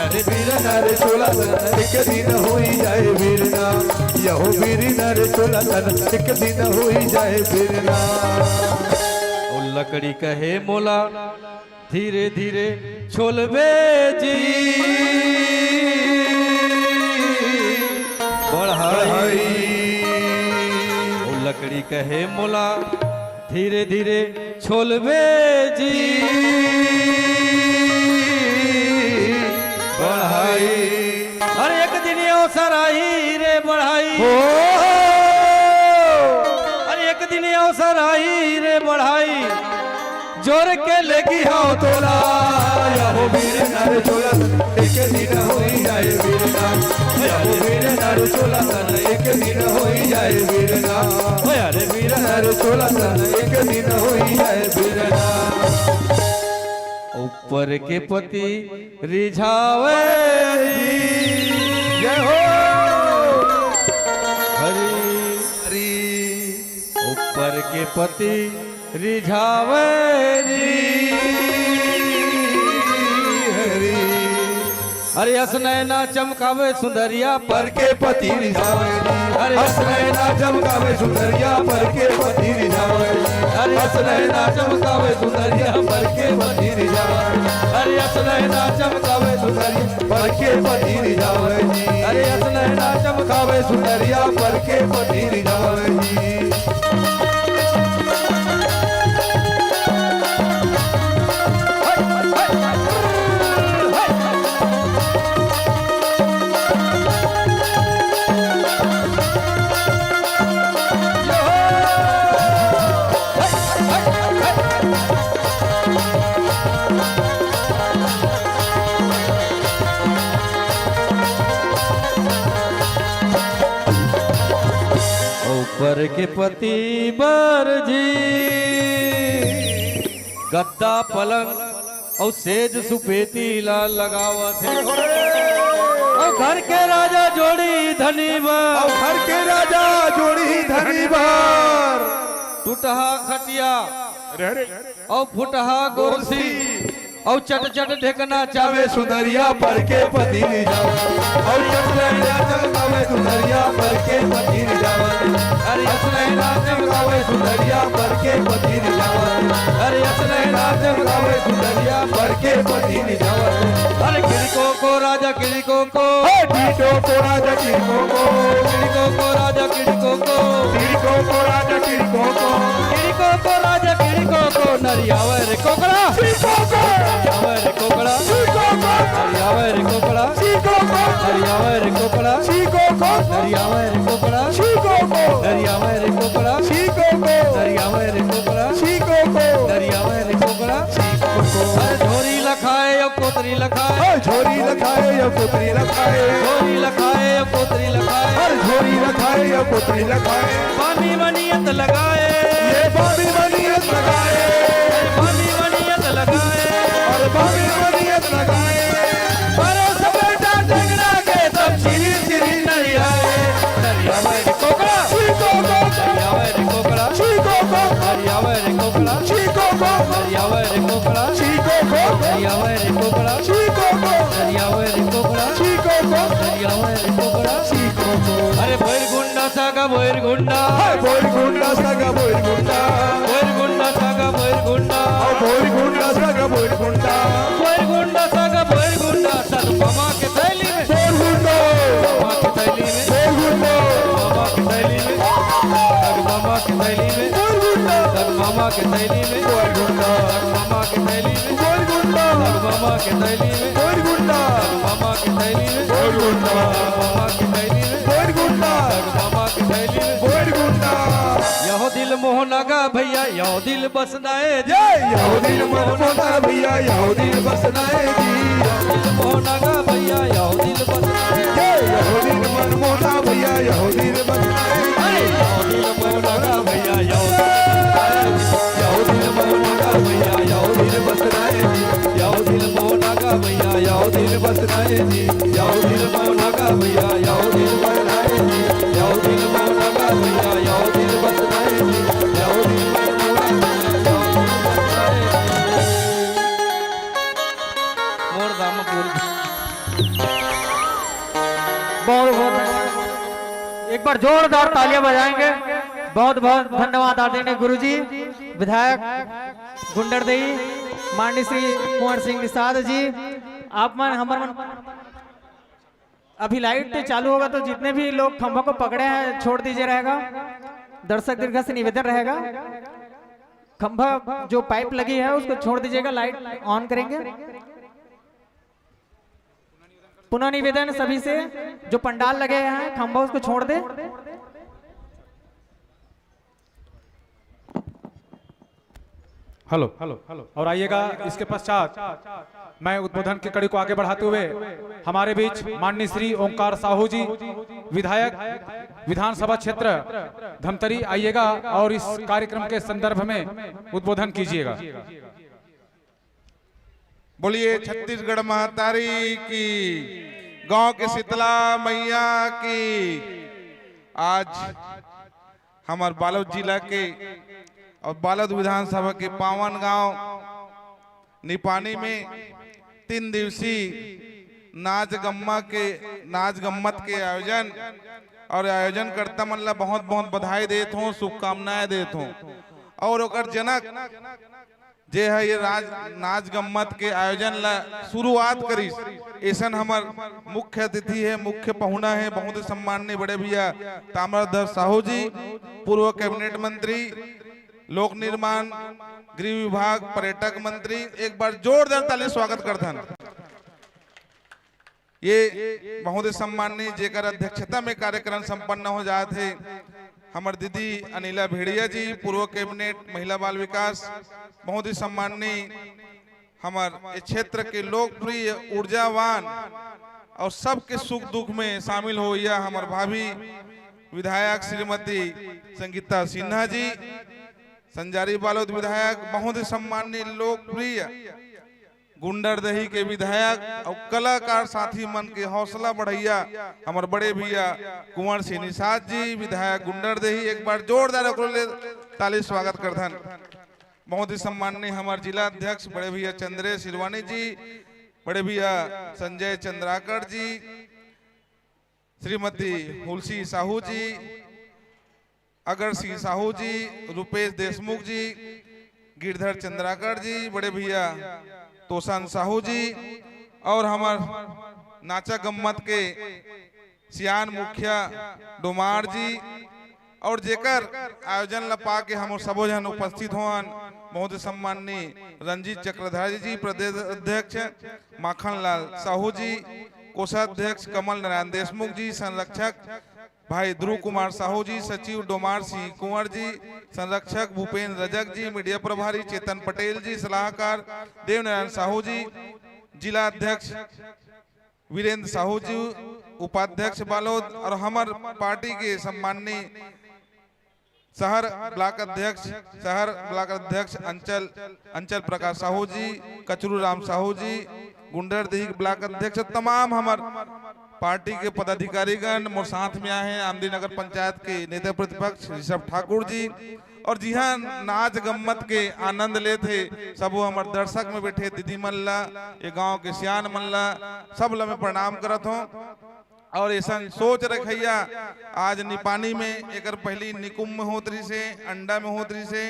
अरे बिरना रे चोला सन एक दिन होई जाए बिरना। यहो बिरना रे चोला सन एक दिन होई जाए बिरना। ओ लकड़ी कहे मोला धीरे धीरे छोलबे जी बढ़ाई। ओ लकड़ी कहे मोला धीरे धीरे छोलबे जी बढ़ाई। अरे एक दिन अवसर आही रे बढ़ाई। हो। अरे एक दिन अवसर आही रे बढ़ाई। जोर के लेगी हव तोला। यहो बिरना रे चोला सन एक दिन होई जाए बिरना। यहो बिरना रे चोला सन एक दिन होई जाए बिरना। अरे बिरना रे चोला सन एक दिन होई जाए बिरना। ऊपर के पति रिझावे जी। जय हो। हरी हरी। ऊपर के पति रिझावे जी। हरी। अरे अस नैना चमकावे सुंदरिया पर के पति रिझावे जी। अरे अस नैना चमकावे सुंदरिया पर के पति रिझावे जी। अरे अस नैना चमकावे सुंदरिया पर के पति रिझावे। अरे अस नैना चमकावे सुंदरिया पर के पति रिझावे जी। अरे अस नैना चमकावे सुंदरिया पर के पति रिझावे जी। ऊपर के पति बर जी गद्दा पलंग अउ सेज सुपेती ला लगावत हे। अउ घर के राजा जोड़ी धनी बर। अउ घर के राजा जोड़ी धनी बर। टूटहा खटिया अरे, अरे। अउ फुटहा गोरसी। अउ चट चट ढेकना चावे सुंदरिया पर के पति रिझावे। अउ चट चट चमकावे सुंदरिया पर के पति रिझावे। अरे अस नैना चमकावे सुंदरिया पर के पति रिझावे। अरे अस नैना चमकावे नरिया भर के पति निजावत। अरे किड़को को राजा किड़को को। हे किड़को को राजा किड़को को। किड़को को राजा किड़को को। किड़को को राजा किड़को को। किड़को को राजा किड़को को। नरियावे रे कोकड़ा। किड़को को। नरियावे रे कोकड़ा। किड़को को। नरियावे रे कोकड़ा। किड़को को। नरियावे रे कोकड़ा। किड़को को। नरियावे रे कोकड़ा। किड़को को। नरियावे रे कोकड़ा। किड़को को। नरियावे रे कोकड़ा। किड़को को। नरियावे रे कोकड़ा। अरे झोरी लखाए या कोतरी लखाए। अरे झोरी लखाए या कोतरी लखाए। झोरी लखाए या कोतरी लखाए। अरे झोरी लखाए या कोतरी लखाए। बामी मनियत लगाए। ये बामी मनियत लगाए। बामी मनियत लगाए। अरे बामी मनियत लगाए। अरे सब बेटा टेंगड़ा के सब चिरी चिरी नरियाए। नरियावे रे कोकड़ा। चीको को। नरियावे रे कोकड़ा। चीको को। नरियावे रे कोकड़ा। चीको को। नरियावे रे कोकड़ा। चीको को। नरियावे रे कोकड़ा। चीको को। नरियावे रे कोकड़ा। चीको को। नरियावे रे कोकड़ा। चीको को। अरे भोर गुंडा सागा भोर गुंडा। हाय भोर गुंडा सागा भोर गुंडा। भोर गुंडा सागा भोर गुंडा। हाय भोर गुंडा सागा भोर गुंडा। भोर गुंडा सागा भोर गुंडा। सग मामा के थैली में। भोर गुंडा। मामा के थैली में। भोर गुंडा। मामा के थैली में। सग मामा के थैली में। भोर गुंडा। सग मामा के थैली में। भोर गुंडा। सग मामा के थैली में। भोर गुंडा। सग मामा के थैली में। भोर गुंडा। सग मामा के थैली में। भोर गुंडा। सग मामा के थैली में। भोर गुंडा। सग मामा के थैली में। भोर गुंडा। यहो दिल मोहना गा भैया, यहो दिल बसना ए जी। ये यहो दिल मोहना गा भैया, यहो दिल बसना ए जी। यहो दिल मोहना गा भैया, यहो दिल बसना ए जी। ये यहो दिल मोहना भैया, यहो दिल बसना ए जी। अरे यहो दिल मोहना गा भैया, यहो दिल बसना ए जी। यहो दिल मोहना गा भैया, यहो दिल बसना ए जी। यहो दिल मोहना गा भैया, यहो दिल बसना ए जी। यहो दिल मोहना गा भैया, यहो दिल बसना ए जी। यहो दिल मोहना गा भैया, यहो दिल बसना ए जी। यहो दिल मोहना गा भैया, यहो दिल बसना ए जी। मोर दाम बोल। बहुत बहुत धन्यवाद। एक बार जोरदार तालियां बजाएंगे। बहुत बहुत धन्यवाद आदरणीय गुरुजी, विधायक गुंडरदेही, माननीय श्री कुंवर सिंह निषाद जी। आप मन, हमर मन, अभी लाइट चालू होगा तो जितने भी लोग खंभा को पकड़े हैं छोड़ दीजिए रहेगा। दर्शक दीर्घा से निवेदन रहेगा, खंभा जो पाइप लगी है उसको छोड़ दीजिएगा, लाइट ऑन करेंगे। पुनः निवेदन सभी से, जो पंडाल लगे हैं खंभा उसको छोड़ दे। Hello, hello, hello. और आइएगा, इसके पश्चात मैं उद्बोधन की कड़ी को आगे बढ़ाते हुए हमारे बीच माननीय श्री ओंकार साहू जी, विधायक विधानसभा क्षेत्र धमतरी, आइएगा और इस कार्यक्रम के संदर्भ में उद्बोधन कीजिएगा। बोलिए छत्तीसगढ़ महतारी की, गांव के शीतला मैया की। आज हमार बालोद जिला के और बालोद विधानसभा के पावन गांव निपानी में तीन दिवसीय नाच गम्मा के, नाच गम्मत के आयोजन और आयोजनकर्ता मन ला बहुत बहुत बधाई देत हों, शुभकामनाएं देत हों। और ओकर जनक जे ह ये राज, नाच गम्मत के आयोजन ला शुरुआत करिस, ऐसन हमर मुख्य अतिथि है, मुख्य पहुना है, बहुत ही सम्माननीय बड़े भैया ताम्रध्वज साहू जी, पूर्व कैबिनेट मंत्री, लोक निर्माण, गृह विभाग, पर्यटक मंत्री। एक बार जोरदार ताली स्वागत करथन। ये बहुत ही सम्माननीय, जेकर अध्यक्षता में कार्यक्रम संपन्न हो जात हे, हमर दीदी अनिला भेड़िया जी, पूर्व कैबिनेट महिला बाल विकास, बहुत ही सम्माननीय, हमर ये क्षेत्र के लोकप्रिय, ऊर्जावान और सबके सुख दुख में शामिल होइया हमर भाभी विधायक श्रीमती संगीता सिन्हा जी, संजारी बालोद विधायक, बहुत ही सम्माननीय, लोकप्रिय गुंडरदेही के विधायक और कलाकार साथी मन के हौसला बढ़ैया हमर बड़े भैया कुंवर सिंह निषाद जी, विधायक गुंडरदेही, एक बार जोरदार ओकरो ले ताली स्वागत करथन। बहुत ही सम्माननीय हमर जिला अध्यक्ष बड़े भैया चंद्रेश सिरवानी जी, बड़े भैया संजय चंद्राकर जी, श्रीमती हुलसी साहू जी, अगर सिंह साहू जी, रुपेश देशमुख जी, गिरधर चंद्राकर जी, बड़े भैया तोसन साहू जी और हमर नाचा गम्मत के सियान मुखिया डोमार जी और जेकर आयोजन ल पाके हम सबो झन उपस्थित होन, महोदय सम्माननीय रंजीत चक्रधारी जी, प्रदेश अध्यक्ष माखन लाल साहू जी, कोषाध्यक्ष कमल नारायण देशमुख जी, संरक्षक भाई ध्रुव कुमार साहू जी, सचिव डोमार सिंह कुंवर जी, संरक्षक भूपेंद्र रजक जी, मीडिया प्रभारी चेतन पटेल जी, सलाहकार देवनारायण साहू जी, जिला अध्यक्ष वीरेंद्र साहू जी, उपाध्यक्ष बालोद और हमर पार्टी के सम्माननीय शहर ब्लॉक अध्यक्ष, शहर ब्लॉक अध्यक्ष अंचल, अंचल प्रकाश साहू जी, कचरू राम साहू जी, गुंडरदेही ब्लॉक अध्यक्ष, तमाम हमर पार्टी के पदाधिकारीगण मोर साथ में आए हैं, आमदी नगर पंचायत के नेता प्रतिपक्ष ऋषभ ठाकुर जी, और जिहां नाच गम्मत के आनंद लेत हे, सबो हमर दर्शक में बैठे दीदी मन ला, ये गांव के सियान मन ला, सब ला मैं प्रणाम करत हूँ। और ऐसन सोच रखैया आज निपानी में, एकर पहली निकुम में होत रहिस हे, अंडा में होत रहिस हे,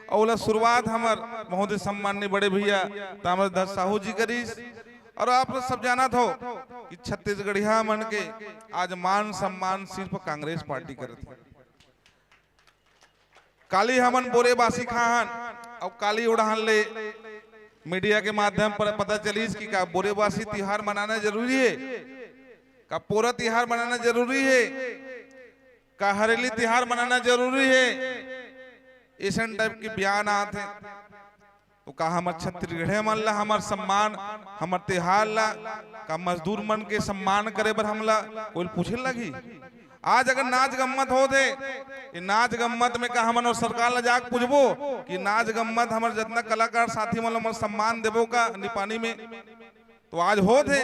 और ओला शुरुआत हमर महोदय सम्माननीय बड़े भैया ताम्रध्वज साहू जी करिस। और आप लोग सब जानत हो कि छत्तीसगढ़िया मन के आज मान सम्मान सिर्फ कांग्रेस पार्टी करत हे। काली हमन बोरे बासी खाहन, और काली उड़ान ले मीडिया के माध्यम पर पता चलिस कि का बोरे बासी तिहार मनाना जरूरी है, का पोरा तिहार मनाना जरूरी है, का हरेली तिहार मनाना जरूरी है, ऐसन टाइप के बयान आत हे। तो का हमर छत्तीसगढ़िया मन ला हमर सम्मान, हमर तिहार ला, का मजदूर मन के सम्मान करे बर हमला कोई पूछे लगही? आज अगर नाच गम्मत होत हे, ये नाच गम्मत में का हमन ओ सरकार ला जाके पूछबो कि नाच गम्मत हमर जतना कलाकार साथी मन ला हमन सम्मान देबो का निपानी में? तो आज होत हे,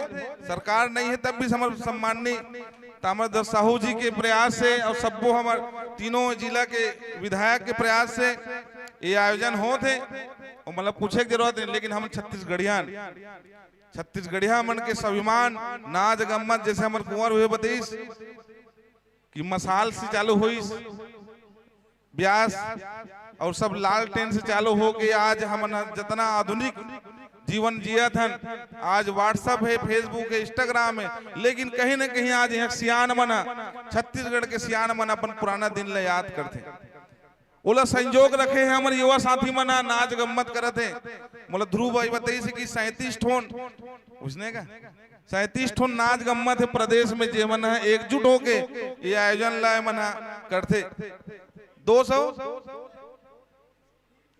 सरकार नहीं है तब भी हमर सम्माननीय ताम्रध्वज साहू जी के प्रयास से और सबो हमर तीनों जिला के विधायक के प्रयास से ये आयोजन होत हे। और मतलब पूछे के जरूरत नहीं, लेकिन हम छत्तीसगढ़िया, छत्तीसगढ़िया मन के स्वाभिमान, नाच गम्मत, जैसे हमर कुंवर हुए बतईस कि मसाल से चालू होइस, ब्यास और सब लालटेन से चालू होके आज हमन ह जतना आधुनिक जीवन जियत हन, आज WhatsApp है, Facebook है, Instagram है, लेकिन कहीं ना कहीं आज यहाँ सियान मन ह, छत्तीसगढ़ के सियान मन अपन पुराना दिन ला याद करथे। ओला संजोग रखे हैं हमर युवा साथी मन ह, नाच गम्मत करत हे। मोला ध्रुव भाई बताइस कि सैंतीस ठोन, उसने का सैंतीस ठोन नाच गम्मत हे प्रदेश में, जेमन ह एकजुट होके ये आयोजन ला मन ह करथे। दो सौ,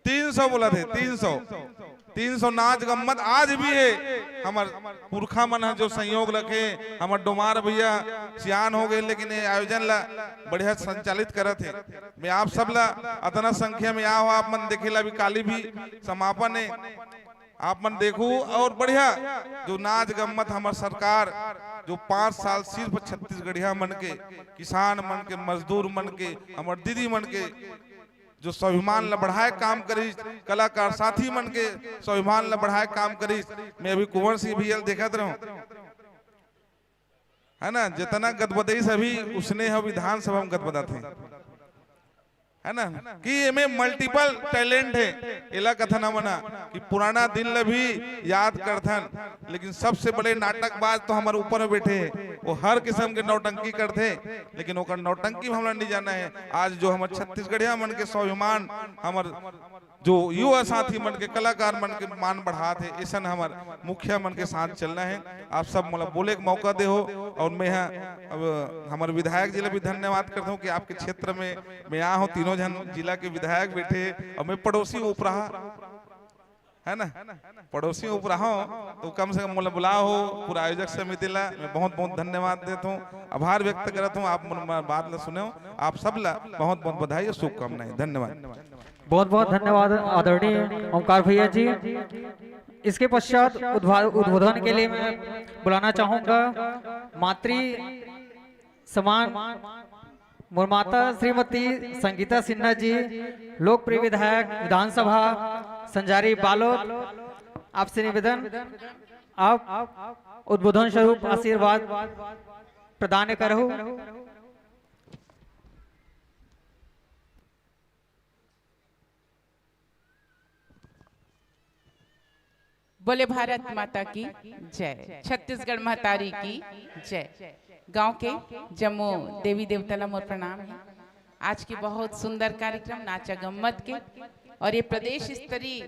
तीन सौ बोलत हे, तीन सौ, तीन सौ नाच गम्मत आज भी है। हमर पुरखा मन ह जो संयोग रखे, हमर डोमार भैया सियान हो गए, लेकिन ये आयोजन ला बढ़िया संचालित करत हे। मैं आप सब ला अतना संख्या में आओ, आप मन देखे ला अभी काली भी समापन है, आप मन देखू और बढ़िया जो नाच गम्मत हमर सरकार जो पाँच साल सिर्फ छत्तीसगढ़िया मन के, किसान मन के, मजदूर मन के, हमर दीदी मन के जो स्वाभिमान ला बढ़ाए काम करिस, कलाकार साथी मन के स्वाभिमान ला बढ़ाए काम करिस। मैं अभी कुंवर सिंह भैया ल देखत रहूं, है ना, जितना गदबदईस अभी उसने ह विधानसभा में गदबदाथे, है ना, कि एमे मल्टीपल टैलेंट है। एला कथन हमन ह कि पुराना दिन ल भी याद करथन, लेकिन सबसे बड़े नाटकबाज तो हमर ऊपर में बैठे हैं, वो हर किस्म के नौटंकी करथे, लेकिन ओकर नौटंकी में हमला नहीं जाना है। आज जो हमर छत्तीसगढ़िया मन के स्वाभिमान, हमर जो युवा साथी मन के, कलाकार मन के मान बढ़ात हे, ऐसन हमर मुखिया मन के साथ चलना है। आप सब मोला बोले के मौका दे हो, और मैं ह अब हमर विधायक जी ला भी धन्यवाद करता हूँ कि आपके क्षेत्र में मैं आ हूँ, तीनों झन जिला के विधायक बैठे हे, और मैं पड़ोसी उपराहा, है ना, पड़ोसी उपराहा हूँ, तो कम से कम मोला बुलाओ हो, पूरा आयोजक समिति ला मैं बहुत बहुत धन्यवाद देता हूँ, आभार व्यक्त करता हूँ, आप मोर बात ला सुने हो, आप सब ला बहुत बहुत बधाई और शुभकामनाएं, धन्यवाद। बहुत बहुत धन्यवाद आदरणीय ओंकार भैया जी। इसके पश्चात उद्भा- उद्बोधन के लिए मैं बुलाना चाहूंगा मातृ समान मोर माता श्रीमती संगीता सिन्हा जी, लोकप्रिय विधायक विधानसभा संजारी बालोद, आपसे निवेदन, आप उद्बोधन स्वरूप आशीर्वाद प्रदान करहु। बोले भारत माता की जय, छत्तीसगढ़ महतारी की जय। गांव के जम्मो देवी देवता ला मोर प्रणाम है। आज के बहुत सुंदर कार्यक्रम नाचा गम्मत के, और ये प्रदेश स्तरीय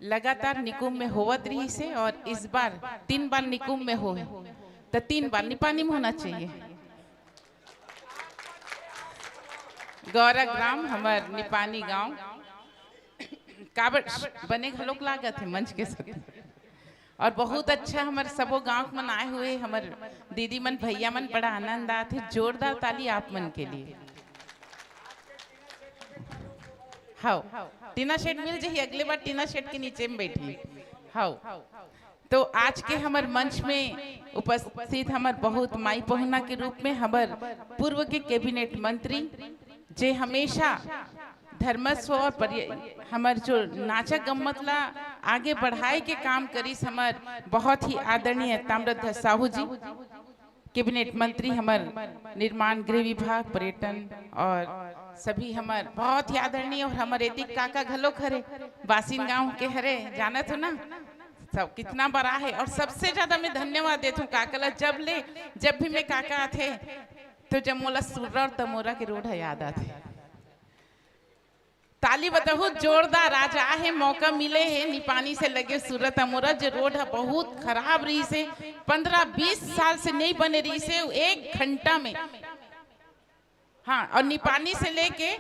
लगातार निकुंभ में होवत रहिस हे और इस बार तीन बार निकुंभ में होए, तो तीन बार निपानी में होना चाहिए। गौरा ग्राम हमर निपानी गांव काबर बने घलोक लागत हे मंच के साथ। और बहुत अच्छा हमर सबो गांव के मन आए हुए, हमर दीदी मन, भैया मन, बड़ा आनंद आत हे। जोरदार ताली आप मन के लिए। हाव, टीना शेड मिल जही, अगले बार टीना शेड के नीचे में बैठी। हाव, तो आज के हमर मंच में उपस्थित हमर बहुत माई पहुना के रूप में हमर पूर्व के कैबिनेट मंत्री, जे हमेशा धर्मस्व और पर्य-, हमर जो नाचा गम्मत ला आगे बढ़ाए के काम करिस, हमर बहुत ही आदरणीय ताम्रध्वज साहू जी, कैबिनेट मंत्री हमर निर्माण गृह विभाग, पर्यटन और सभी हमर बहुत ही आदरणीय, और हमर एतिक काका घलोक हरे, बासिन गांव के हरे, जानत हो ना, सब कितना बड़ा है। और सबसे ज्यादा मैं धन्यवाद देत हूँ काका ला, जब ले, जब भी मैं काका आथे, तो जब मोला सुर्रा और तमोरा के रोड ह याद आथे। ताली बजाहू जोरदार, आज आहे मौका मिले हे निपानी से लगे सुर्रा तमोरा, जे रोड ह बहुत खराब रहिस हे, पंद्रह बीस साल से नहीं बने रहिस हे, एक घंटा में। हाँ, और निपानी से लेके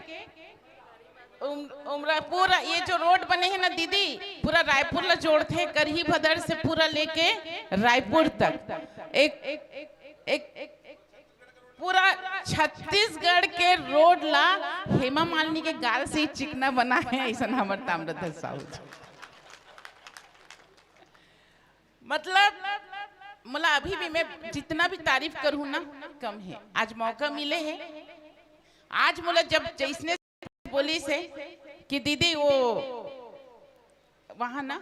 उम-, उमरा पूरा ये जो रोड बने हे ना दीदी, पूरा रायपुर ला जोड़थे, करही भदर से पूरा लेके रायपुर तक। एक, एक, एक, पूरा छत्तीसगढ़ के रोड ला हेमा मालिनी के गाल से ही चिकना बना हे, ऐसन हमर ताम्रध्वज साहू जी। मतलब, मोला अभी भी, मैं जितना भी तारीफ करूँ ना, कम हे। आज मौका मिले हे, आज मोला जब जैसने बोलिस हे कि दीदी वो वहाँ ना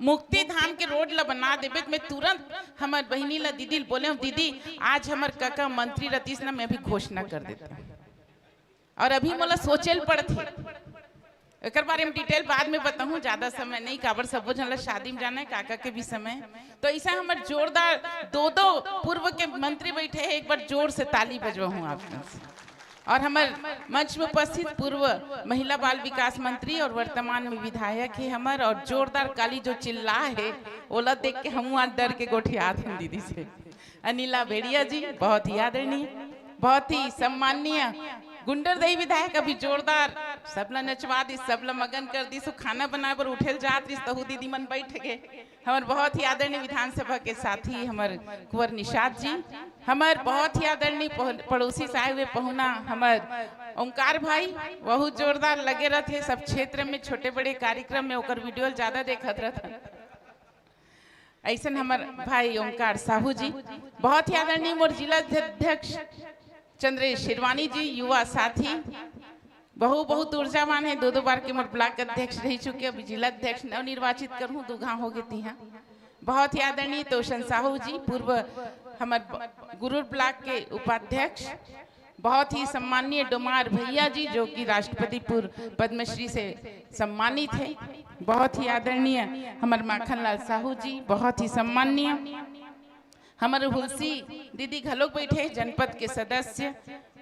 मुक्ति धाम के रोड ला बना देबे, त मैं तुरंत हमर बहिनी ला, दीदी ला बोले हूँ, "दीदी, आज हमर कका मंत्री रतिस ना, मैं अभी घोषणा कर देता हूँ।" और अभी मोला सोचे ल पड़थे, एकर बारे में डिटेल बाद में बताहूँ, ज्यादा समय नहीं, काबर सबो झन ला शादी में जाना है, काका के भी समय। तो ऐसा हमर जोरदार दो दो पूर्व के मंत्री बैठे हैं, एक बार जोर से ताली बजवाहूँ आप मन से। और हमर मंच में उपस्थित पूर्व महिला बाल विकास मंत्री और वर्तमान में विधायक हे हमर, और जोरदार काली जो चिल्ला हे, ओला देख के हमहू आज डर के गोठियात हन दीदी से। अनिला भेड़िया जी, बहुत ही आदरणीय, बहुत ही सम्माननीय। गुंडरदेही विधायक अभी जोरदार सबला नचवा दिस, सबला मगन कर दिस। खाना बनाए बर उठे ल जात रिस, तहू दीदी मन बैठ गे। हमर बहुत ही आदरणीय विधानसभा के साथी हमर कुंवर निषाद जी, हमर बहुत ही आदरणीय पह-, पड़ोसी से आए हुए पहुना हमर ओंकार भाई, बहुत जोरदार लगे रहथे सब क्षेत्र में, छोटे बड़े कार्यक्रम में ओकर वीडियो ल ज्यादा देखत रहथन। ऐसन हमर भाई ओंकार साहू जी, बहुत ही आदरणीय मोर जिला अध्यक्ष चंद्रेश शेरवानी जी, युवा साथी, बहु बहुत ऊर्जावान है, दो दो बार के मोर ब्लॉक अध्यक्ष रह चुके, अभी जिला अध्यक्ष नवनिर्वाचित करहूँ, दो घाव हो गए तिहा। बहुत ही आदरणीय तोषण साहू जी, पूर्व हमर ब-, गुरूर ब्लॉक के उपाध्यक्ष, बहुत ही सम्माननीय डोमार भैया जी, जो कि राष्ट्रपति पूर्व पद्मश्री से सम्मानित है, बहुत ही आदरणीय हमर माखन लाल साहू जी, बहुत ही सम्माननीय हमर हुलसी दीदी घलोक बैठे, जनपद के सदस्य,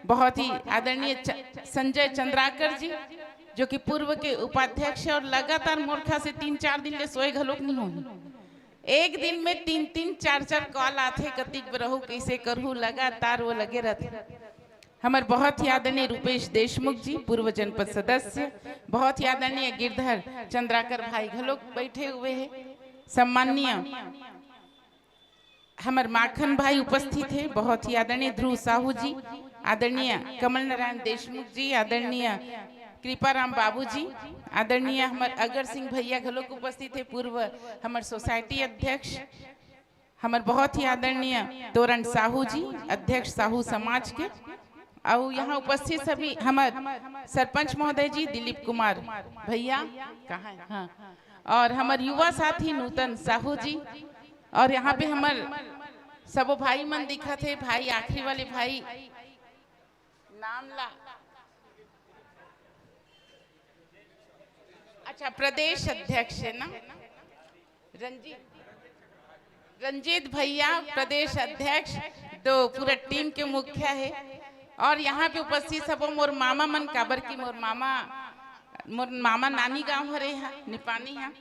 बहुत ही आदरणीय च-, संजय चंद्राकर जी, जो कि पूर्व के उपाध्यक्ष है और लगातार मोर ख्याल से तीन चार दिन ले सोए घलोक नहीं होही। एक दिन में तीन तीन चार चार कॉल आथे, कतिक बरहू, कैसे करहू, लगातार वो लगे रहथे। हमर बहुत ही आदरणीय रूपेश देशमुख जी, पूर्व जनपद सदस्य, बहुत ही आदरणीय गिरधर चंद्राकर भाई घलोक बैठे हुए हैं, सम्माननीय हमर माखन भाई उपस्थित है, बहुत ही आदरणीय ध्रुव साहू जी, आदरणीय कमल नारायण देशमुख जी, आदरणीय कृपाराम बाबू जी, आदरणीय हमर अगर सिंह भैया घलोक उपस्थित है, पूर्व हमर सोसाइटी अध्यक्ष, हमर बहुत ही आदरणीय तोरण साहू जी, अध्यक्ष साहू समाज के, अउ यहाँ उपस्थित सभी हमर सरपंच महोदय जी, दिलीप कुमार भैया, कहाँ है? हाँ, और हमर युवा साथी नूतन साहू जी, और यहाँ पे हमर सबो भाई मन दिखत हे, भाई आखिरी वाले भाई नाम ला अच्छा, प्रदेश अध्यक्ष है ना, रंजीत, रंजीत भैया प्रदेश अध्यक्ष, तो पूरा टीम के मुखिया है। और यहाँ पे उपस्थित सबो मोर मामा मन, काबर की मोर मामा, मोर मामा नानी गांव हरे हा, निपानी हा।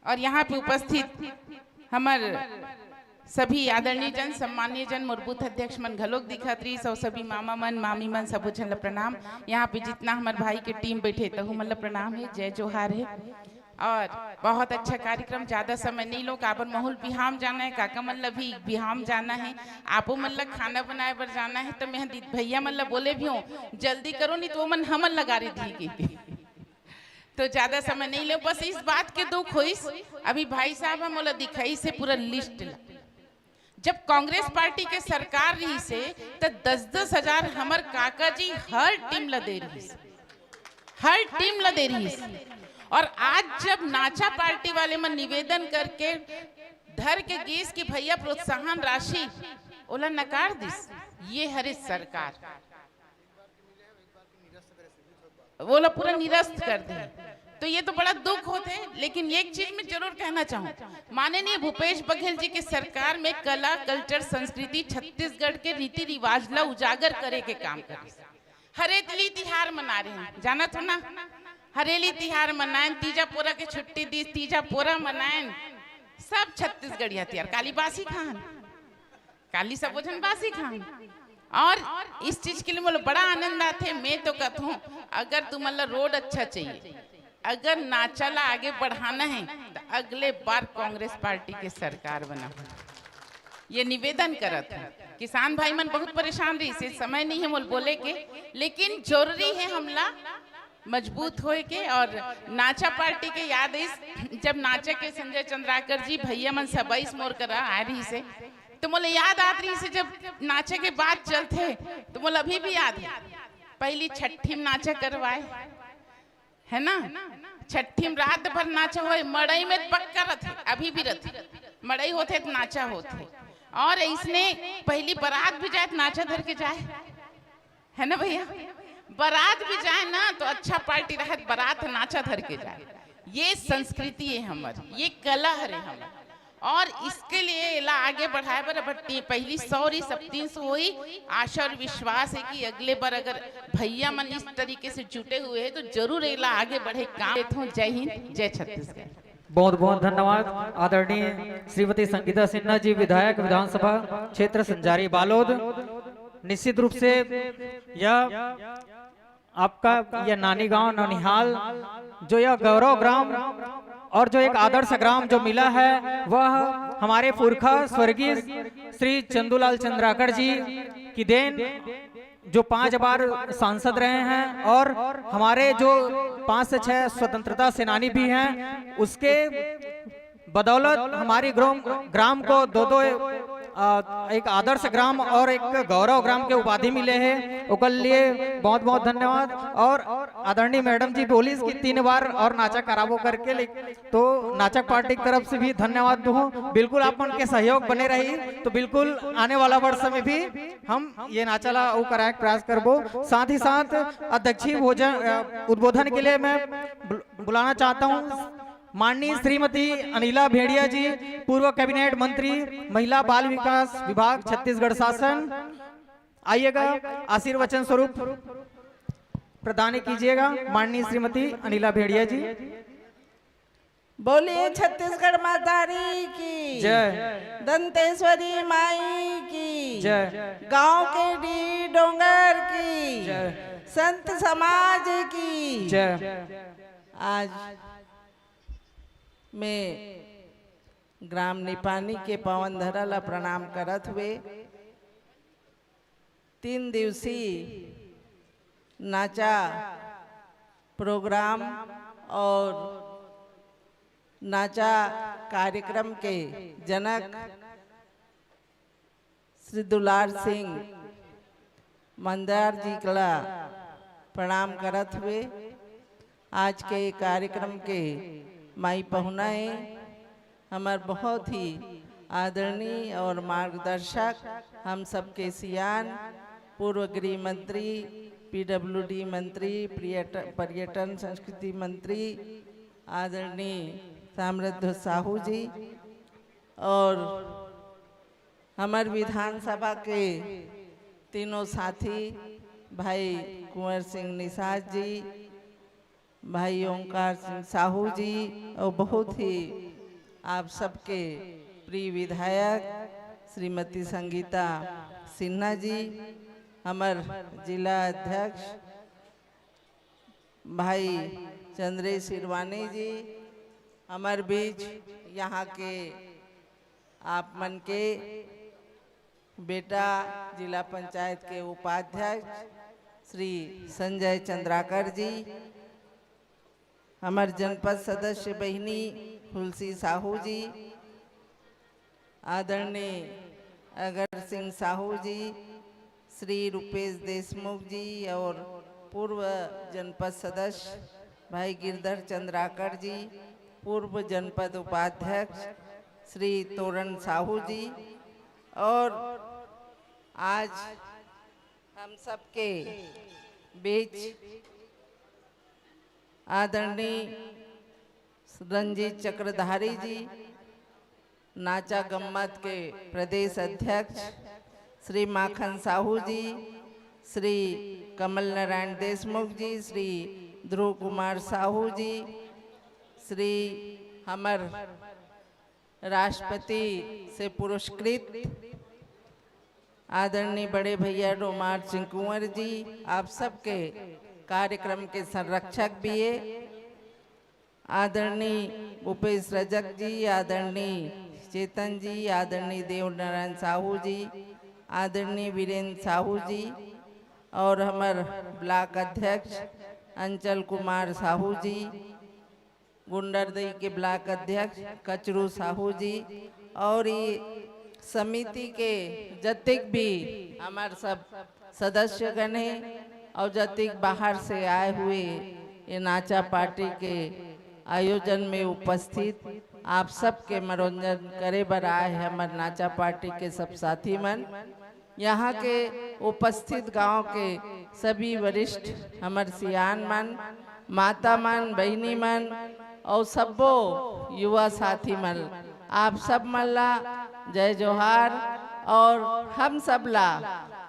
और यहाँ पे उपस्थित हमर सभी आदरणीय जन, सम्मानीय जन, मोर बूथ अध्यक्ष मन घलोक दिखत रहिस, और सभी मामा मन, मामी मन, सबो झन ल प्रणाम। यहाँ पे जितना हमर भाई के टीम बैठे, तहु मन ल प्रणाम है, जय जोहार है। और बहुत अच्छा कार्यक्रम, ज्यादा समय नहीं लो, काबर महूँ ल बिहाव जाना है, काका मन ल भी बिहाव जाना है, आपो मन ल खाना बनाए बर जाना है, तो मैं दीद-, भैया मन ल बोले भी हूँ, जल्दी करो, नहीं तो वो मन हमन ल गारी दी के। तो ज्यादा समय नहीं ले, बस इस बात के दुख होइस। अभी भाई साहब ह मोला दिखाइस हे पूरा लिस्ट ला। जब कांग्रेस पार्टी के सरकार रहिस हे, त दस दस हजार हमर काका जी हर टीम ला दे रहिस, हर टीम ला दे रहिस। और आज जब नाचा पार्टी वाले मन निवेदन करके धर के गिस कि भैया प्रोत्साहन राशि, ओला नकार दिस। ये हरे सरकार, वो ला पूरा निरस्त कर दे। तो ये तो बड़ा दुख होथे, लेकिन एक चीज मैं जरूर कहना चाहूँ, माननीय भूपेश बघेल जी के सरकार में कला, कल्चर, संस्कृति, छत्तीसगढ़ के रीति रिवाज ला उजागर करे के काम करे। हरेली तिहार मना रहे हैं, जानत हो ना? हरेली तिहार मनाएन, तीजा पोरा के छुट्टी दी, तीजा पोरा मनाएन, सब छत्तीसगढ़िया तिहार। काली बासी खान, काली सबो झन बासी खान। और इस चीज के लिए मोला बड़ा आनंद आथे। मैं तो कहूँ, अगर तुमन ला रोड अच्छा चाहिए, अगर नाचा ला आगे बढ़ाना है, तो अगले बार कांग्रेस पार्टी के सरकार बनाओ। ये निवेदन करत हूँ। किसान भाई मन बहुत परेशान रहिस हे, समय नहीं है मोला बोले के, लेकिन जरूरी है हमला मजबूत होए के। और नाचा पार्टी के याद आइस, जब नाचा के संजय चंद्राकर जी भैया मन सब आइस मोर करा आए रहिस हे, तो मोला याद आत रहिस हे, जब नाचा के बात चलथे तो मोला अभी भी याद है, पहली छट्ठी में नाचा करवाए, है ना? छट्ठी में रात भर नाचा होए, मड़ई में पक्का रथे, अभी भी रथे, मड़ई होथे तो नाचा होथे। और इसने पहली बारात भी जाए तो नाचा धर के जाए, है ना भैया? बारात भी जाए ना तो अच्छा पार्टी रहे, बारात नाचा धर के जाए। ये संस्कृति है हमर, ये कला हरे हमर। और इसके लिए एला आगे बढ़ाए बर अब ती-, पहली सौ रहिस, अब तीन सौ होई। आशा और विश्वास है कि अगले बार अगर भैया मन इस तरीके से जुटे हुए हैं तो जरूर एला आगे बढ़े काम देत हूँ। जय हिंद, जय छत्तीसगढ़। बहुत बहुत धन्यवाद आदरणीय श्रीमती संगीता सिन्हा जी, विधायक विधानसभा क्षेत्र संजारी बालोद। निश्चित रूप से यह आपका यह नानी गांव नौनिहाल, जो यह गौरव ग्राम और जो एक आदर्श ग्राम जो मिला है, वह हमारे पुरखा स्वर्गीय श्री चंदूलाल चंद्राकर जी की देन, जो पांच बार सांसद रहे हैं और हमारे जो पांच से छह स्वतंत्रता सेनानी भी हैं, उसके बदौलत हमारी ग्राम ग्राम को दो दो, अ, एक आदर्श ग्राम और एक गौरव ग्राम के उपाधि मिले हैं। ओकर लिए बहुत बहुत धन्यवाद। और आदरणीय मैडम जी बोलिस कि तीन बार और नाचा कराबो करके, लेकिन तो नाचक पार्टी की तरफ से भी धन्यवाद दूँ। बिल्कुल आप मन के सहयोग बने रही तो बिल्कुल आने वाला वर्ष में भी हम ये नाचा ला उ कराए के प्रयास करबो। साथ ही साथ अध्यक्षीय भोजन, अ, उद्बोधन के लिए मैं बुल-, बुलाना चाहता हूँ माननीय श्रीमती अनिला भेड़िया जी, पूर्व कैबिनेट मंत्री, महिला बाल विकास विभाग, छत्तीसगढ़ शासन। आइएगा, आशीर्वचन स्वरूप प्रदान कीजिएगा माननीय श्रीमती अनिला भेड़िया जी। बोलिए छत्तीसगढ़ महतारी की जय। दंतेश्वरी माई की जय। गांव के डी डोंगर की जय। संत समाज की जय। आज मैं ग्राम निपानी के पवन धरा ला प्रणाम करत हुए तीन दिवसीय नाचा प्रोग्राम और नाचा कार्यक्रम के जनक श्री दुलार सिंह मंदार जी कला प्रणाम करत हुए आज के कार्यक्रम के माई पहुना है हमर बहुत ही आदरणीय और मार्गदर्शक हम सबके सियान पूर्व गृह मंत्री पीडब्ल्यूडी मंत्री पर्यटन संस्कृति मंत्री आदरणीय ताम्रध्वज साहू जी और हमर विधानसभा के तीनों साथी, भाई कुंवर सिंह निषाद जी, भाई ओंकार सिंह साहू जी और बहुत ही आप सबके प्रिय विधायक श्रीमती संगीता सिन्हा जी, हमर जिला अध्यक्ष भाई चंद्रेश हिरवानी जी, हमर बीच यहाँ के आप मन के बेटा, जिला पंचायत के उपाध्यक्ष श्री संजय चंद्राकर जी, हमर जनपद सदस्य बहिनी हुलसी साहू जी, आदरणीय अगर सिंह साहू जी, श्री रूपेश देशमुख जी और पूर्व जनपद सदस्य भाई गिरधर चंद्राकर जी, पूर्व जनपद उपाध्यक्ष श्री तोरण साहू जी और आज हम सबके बीच आदरणीय रंजीत चक्रधारी जी, नाचा गम्मत के प्रदेश अध्यक्ष श्री माखन साहू जी, श्री कमल नारायण देशमुख जी, श्री ध्रुव कुमार साहू जी, श्री हमर राष्ट्रपति से पुरस्कृत आदरणीय बड़े भैया डोमार सिंह कुंवर जी, आप सबके कार्यक्रम के संरक्षक भी है, आदरणीय भूपेश रजक जी, आदरणीय चेतन जी, आदरणीय देवनारायण साहू जी, आदरणीय वीरेंद्र साहू जी और हमर ब्लॉक अध्यक्ष अंचल कुमार साहू जी, गुंडरदेही के ब्लॉक अध्यक्ष कचरू साहू जी और ये समिति के जतिक भी हमर सब सदस्यगण हे और जतिक बाहर से आए हुए ये नाचा पार्टी के आयोजन में उपस्थित आप सबके मनोरंजन करे बर आए हे हमर नाचा पार्टी के सब साथी मन। यहाँ के उपस्थित गांव के सभी वरिष्ठ हमर सियान मन, माता मन, बहिनी मन और सब्बो युवा साथी मन, आप सब मन ला जय जोहार। और हम सब ला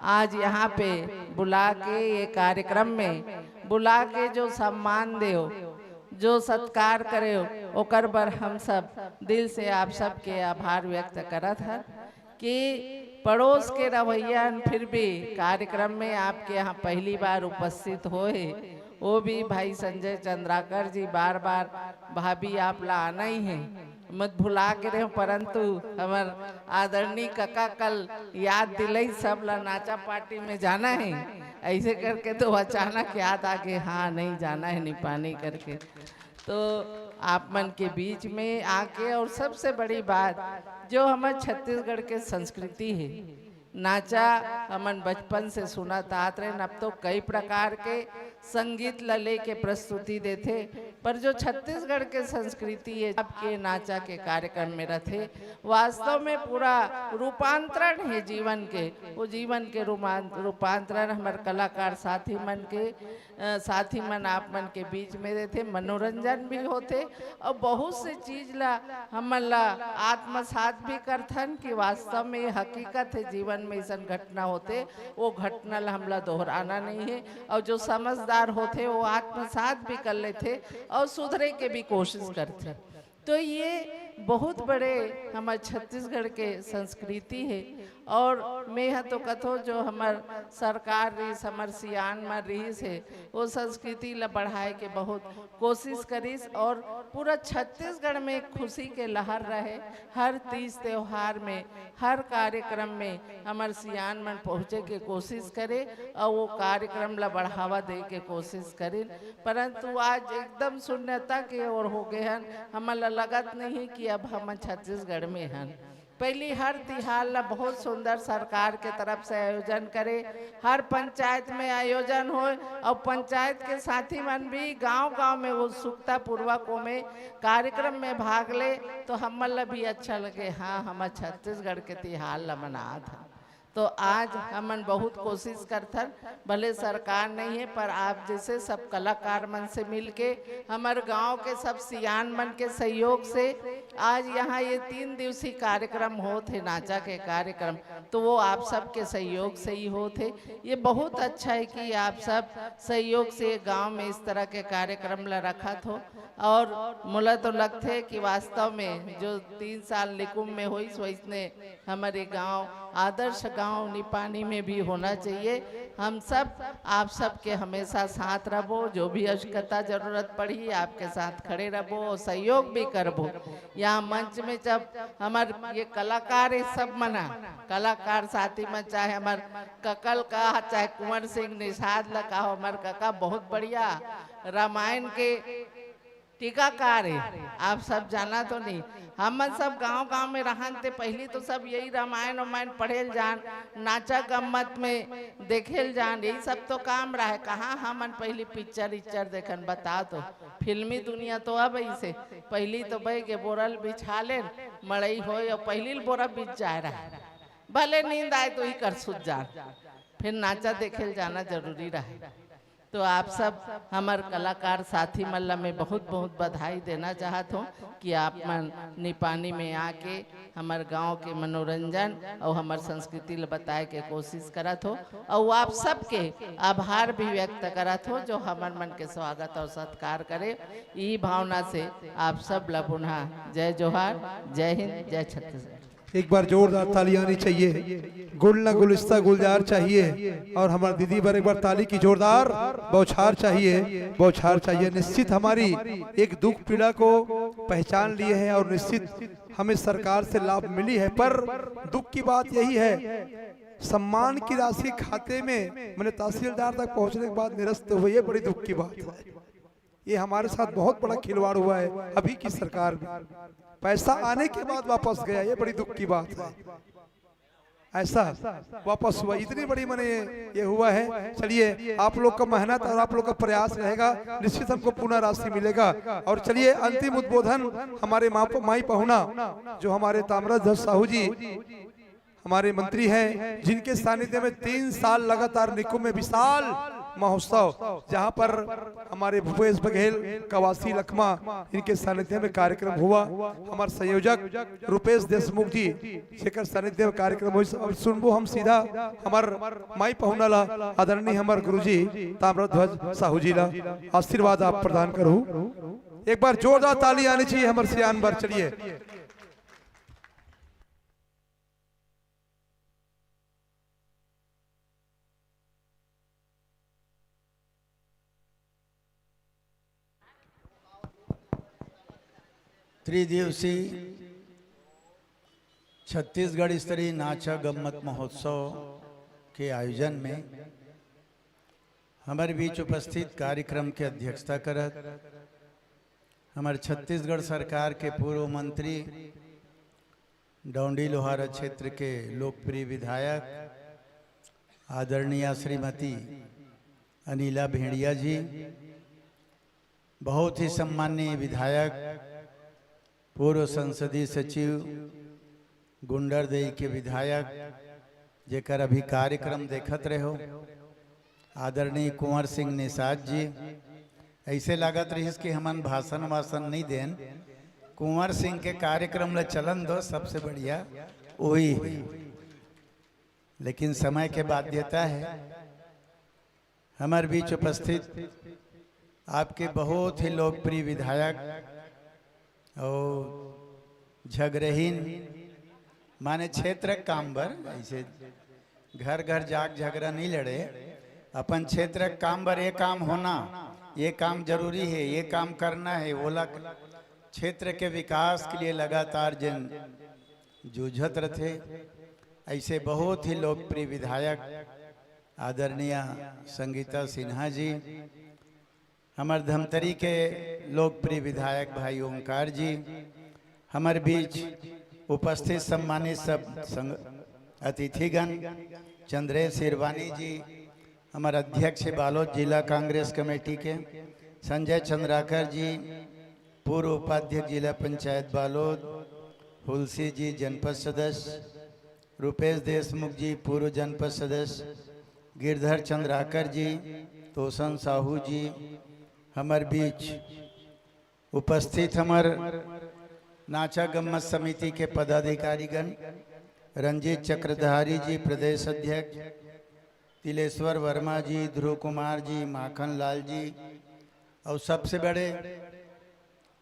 आज यहाँ पे बुला के, ये कार्यक्रम में बुला के जो सम्मान देव, जो सत्कार करे, ओकर बर हम सब दिल से आप सबके आभार व्यक्त करत हन कि पड़ोस के रवैया हन, फिर भी कार्यक्रम में आपके यहाँ पहली बार उपस्थित होए, वो भी भाई संजय चंद्राकर जी बार बार भाभी आप ला आना ही है, मत भुला के रहो, परंतु हमर आदरणीय कका कल याद दिलाई सब ला नाचा पार्टी में जाना है, ऐसे करके तो अचानक याद आ गए, हाँ नहीं जाना है निपानी करके। तो आप मन के बीच में आके और सबसे बड़ी बात जो हमर छत्तीसगढ़ के संस्कृति है, नाचा हमन बचपन से सुनत आत रहेन, अब तो कई प्रकार के संगीत ल लेके प्रस्तुति देथे, पर जो छत्तीसगढ़ के संस्कृति है, आपके नाचा के कार्यक्रम में रथे, वास्तव में पूरा रूपांतरण है जीवन के। वो जीवन के रूपांतरण हमर कलाकार साथी मन के, अ, साथी मन आप मन के बीच में रथे, मनोरंजन भी होथे और बहुत से चीज ला हमन ला आत्मसात भी करथन कि वास्तव में ये हकीकत है, जीवन में ऐसन घटना होथे, वो घटना ला हमला दोहराना नहीं है। और जो समझदार होथे वो आत्मसात भी कर लेथे और सुधरे के भी कोशिश करथे। तो ये बहुत बड़े हमर छत्तीसगढ़ के संस्कृति है। और मैं ह तो कथो जो हमर सरकार रहिस, हमर सियान मन रहिस है, वो संस्कृति ला बढ़ाए के बहुत कोशिश करिस और पूरा छत्तीसगढ़ में खुशी के लहर रहे। हर तीज त्योहार में, हर कार्यक्रम में हमर सियान मन पहुँचे के कोशिश करे और वो कार्यक्रम ला बढ़ावा दे के कोशिश करिन, परंतु आज एकदम शून्यता के ओर हो गए हन। हमन ला लगत नहीं कि अब हमन छत्तीसगढ़ में हन। पहली हर तिहार ला बहुत सुंदर सरकार के तरफ से आयोजन करे, हर पंचायत में आयोजन होए और पंचायत के साथी मन भी गांव-गांव में उत्सुकता पूर्वक ओमे कार्यक्रम में भाग ले, तो हमन ला भी अच्छा लगे, हाँ, हमर छत्तीसगढ़ के तिहार ला मनात हन। तो आज हमन बहुत कोशिश करथन, भले सरकार नहीं है, पर आप जैसे सब कलाकार मन से मिलके, हमर गांव के सब सियान मन के सहयोग से आज यहाँ ये तीन दिवसीय कार्यक्रम होत हे, नाचा के कार्यक्रम, तो वो आप सबके सहयोग से ही होत हे। ये बहुत अच्छा है कि आप सब सहयोग से गांव में इस तरह के कार्यक्रम ला रखत हो। और मोला तो लगथे कि वास्तव में जो तीन साल निकुंभ में होइस, वैसने हमर ये गांव आदर्श गांव निपानी में भी होना चाहिए। हम सब आप सबके हमेशा साथ रहबो, जो भी आवश्यकता जरूरत पड़ही, आपके साथ खड़े रहबो और सहयोग भी करबो। यहाँ मंच में जब हमर ये कलाकार, ये सब मन ह, कलाकार साथी मन, चाहे हमर कका ल कहा, चाहे कुंवर सिंह निषाद ल कहा, हमर कका बहुत बढ़िया रामायण के टीकाकार हे। आप सब जाना तो नहीं, हमन सब गांव-गांव में रहन ते पहली तो सब यही रामायण वामायण पढ़े ल जान, नाचा गम्मत में देखे ल जान, यही सब तो काम रहे। कहाँ हमन पहली पिक्चर इच्चर देखन, बता तो। फिल्मी दुनिया तो अब ऐसे, पहली तो बैगे बोरल बिछा लेन, मड़ई होय और पहली ल बोरा बिछ जाए रहे, भले नींद आए तो ही कर सुत जान, फिर नाचा देखे ल जाना जरूरी रहे। तो आप सब हमर कलाकार साथी मन ला मैं बहुत बहुत बधाई देना चाहत हूँ कि आप मन निपानी में आके हमर गांव के मनोरंजन और हमर संस्कृति ला बताए के कोशिश करत हो, और आप सबके आभार भी व्यक्त करत हो जो हमर मन के स्वागत और सत्कार करे। ई भावना से आप सब ला पुनः जय जोहार, जय हिंद, जय छत्तीसगढ़। एक बार जोरदार ताली आनी चाहिए। गुल ना गुलिस्ता गुलजार चाहिए। और हमारे दीदी पर एक बार ताली की जोरदार बौछार चाहिए, बौछार चाहिए। निश्चित हमारी एक दुख पीड़ा को पहचान लिए हैं और निश्चित हमें सरकार से लाभ मिली है, पर दुख की बात यही है, सम्मान की राशि खाते में, मैंने तहसीलदार तक पहुंचने के बाद निरस्त हुई है। बड़ी दुख की बात है। ये हमारे साथ बहुत बड़ा खिलवाड़ हुआ है अभी की सरकार में। पैसा आने के बाद वापस गया, ये बड़ी दुख की बात है। ऐसा वापस हुआ, इतनी बड़ी, माने, ये हुआ है। चलिए, आप लोग का मेहनत और आप लोग का प्रयास रहेगा, निश्चित हमको पूर्ण राशि मिलेगा। और चलिए, अंतिम उद्बोधन हमारे माँ प-, माई पहुना, जो हमारे ताम्रध्वज साहू जी हमारे मंत्री हैं, जिनके सानिध्य में तीन साल लगातार निकुंभ में विशाल महोत्सव, जहां पर हमारे भूपेश बघेल, कवासी लखमा, इनके सानिध्य में कार्यक्रम हुआ। हमारे संयोजक रुपेश देशमुख जी, जेकर सानिध्य में कार्यक्रम हुई। अब सुनबो हम सीधा हमार माई पहुना ला, आदरणीय हमार गुरुजी ताम्रध्वज साहू जी ला आशीर्वाद आप प्रदान करू। एक बार जोरदार ताली आनी चाहिए हमारे सियान बर। चलिए। त्रिदिवसीय छत्तीसगढ़ स्तरीय नाचा गम्मत महोत्सव के आयोजन में हमर बीच उपस्थित कार्यक्रम के अध्यक्षता करत हमर छत्तीसगढ़ सरकार के पूर्व मंत्री डौंडी लोहारा क्षेत्र के लोकप्रिय विधायक आदरणीय श्रीमती अनिला भेड़िया जी, बहुत ही सम्माननीय विधायक, पूर्व संसदीय सचिव, गुंडरदेही के विधायक, जेकर अभी कार्यक्रम देखत रहे हो, आदरणीय कुंवर सिंह निषाद जी, ऐसे लागत रहिस कि हमन भाषण वाषण नहीं देन, कुंवर सिंह के कार्यक्रम ला चलन दो, सबसे बढ़िया वही है। लेकिन समय के बाध्यता है। हमारे बीच उपस्थित आपके बहुत ही लोकप्रिय विधायक और झगड़हीन, माने क्षेत्र काम बर, ऐसे घर घर जाग झगड़ा नहीं लड़े, अपन क्षेत्र काम बर ये काम होना, ये काम जरूरी है, ये काम करना है, ओला क्षेत्र के विकास के लिए लगातार जिन जूझत रथे, ऐसे बहुत ही लोकप्रिय विधायक आदरणीय संगीता सिन्हा जी, हमार धमतरी के लोकप्रिय विधायक भाई ओंकार जी, हमार बीच उपस्थित सम्मानित सब संग-, अतिथिगण, चंद्रेश हिरवानी जी, हमार अध्यक्ष बालोद जिला कांग्रेस कमेटी के, संजय चंद्राकर जी, पूर्व उपाध्यक्ष जिला पंचायत बालोद, हुलसी जी जनपद सदस्य, रूपेश देशमुख जी, पूर्व जनपद सदस्य, गिरधर चंद्राकर जी, तोसन साहू जी, हमर बीच उपस्थित हमर नाचा गम्मत समिति के पदाधिकारीगण, रंजीत चक्रधारी जी, प्रदेश अध्यक्ष, तिलेश्वर वर्मा जी, ध्रुव कुमार जी, माखन लाल जी, और सबसे बड़े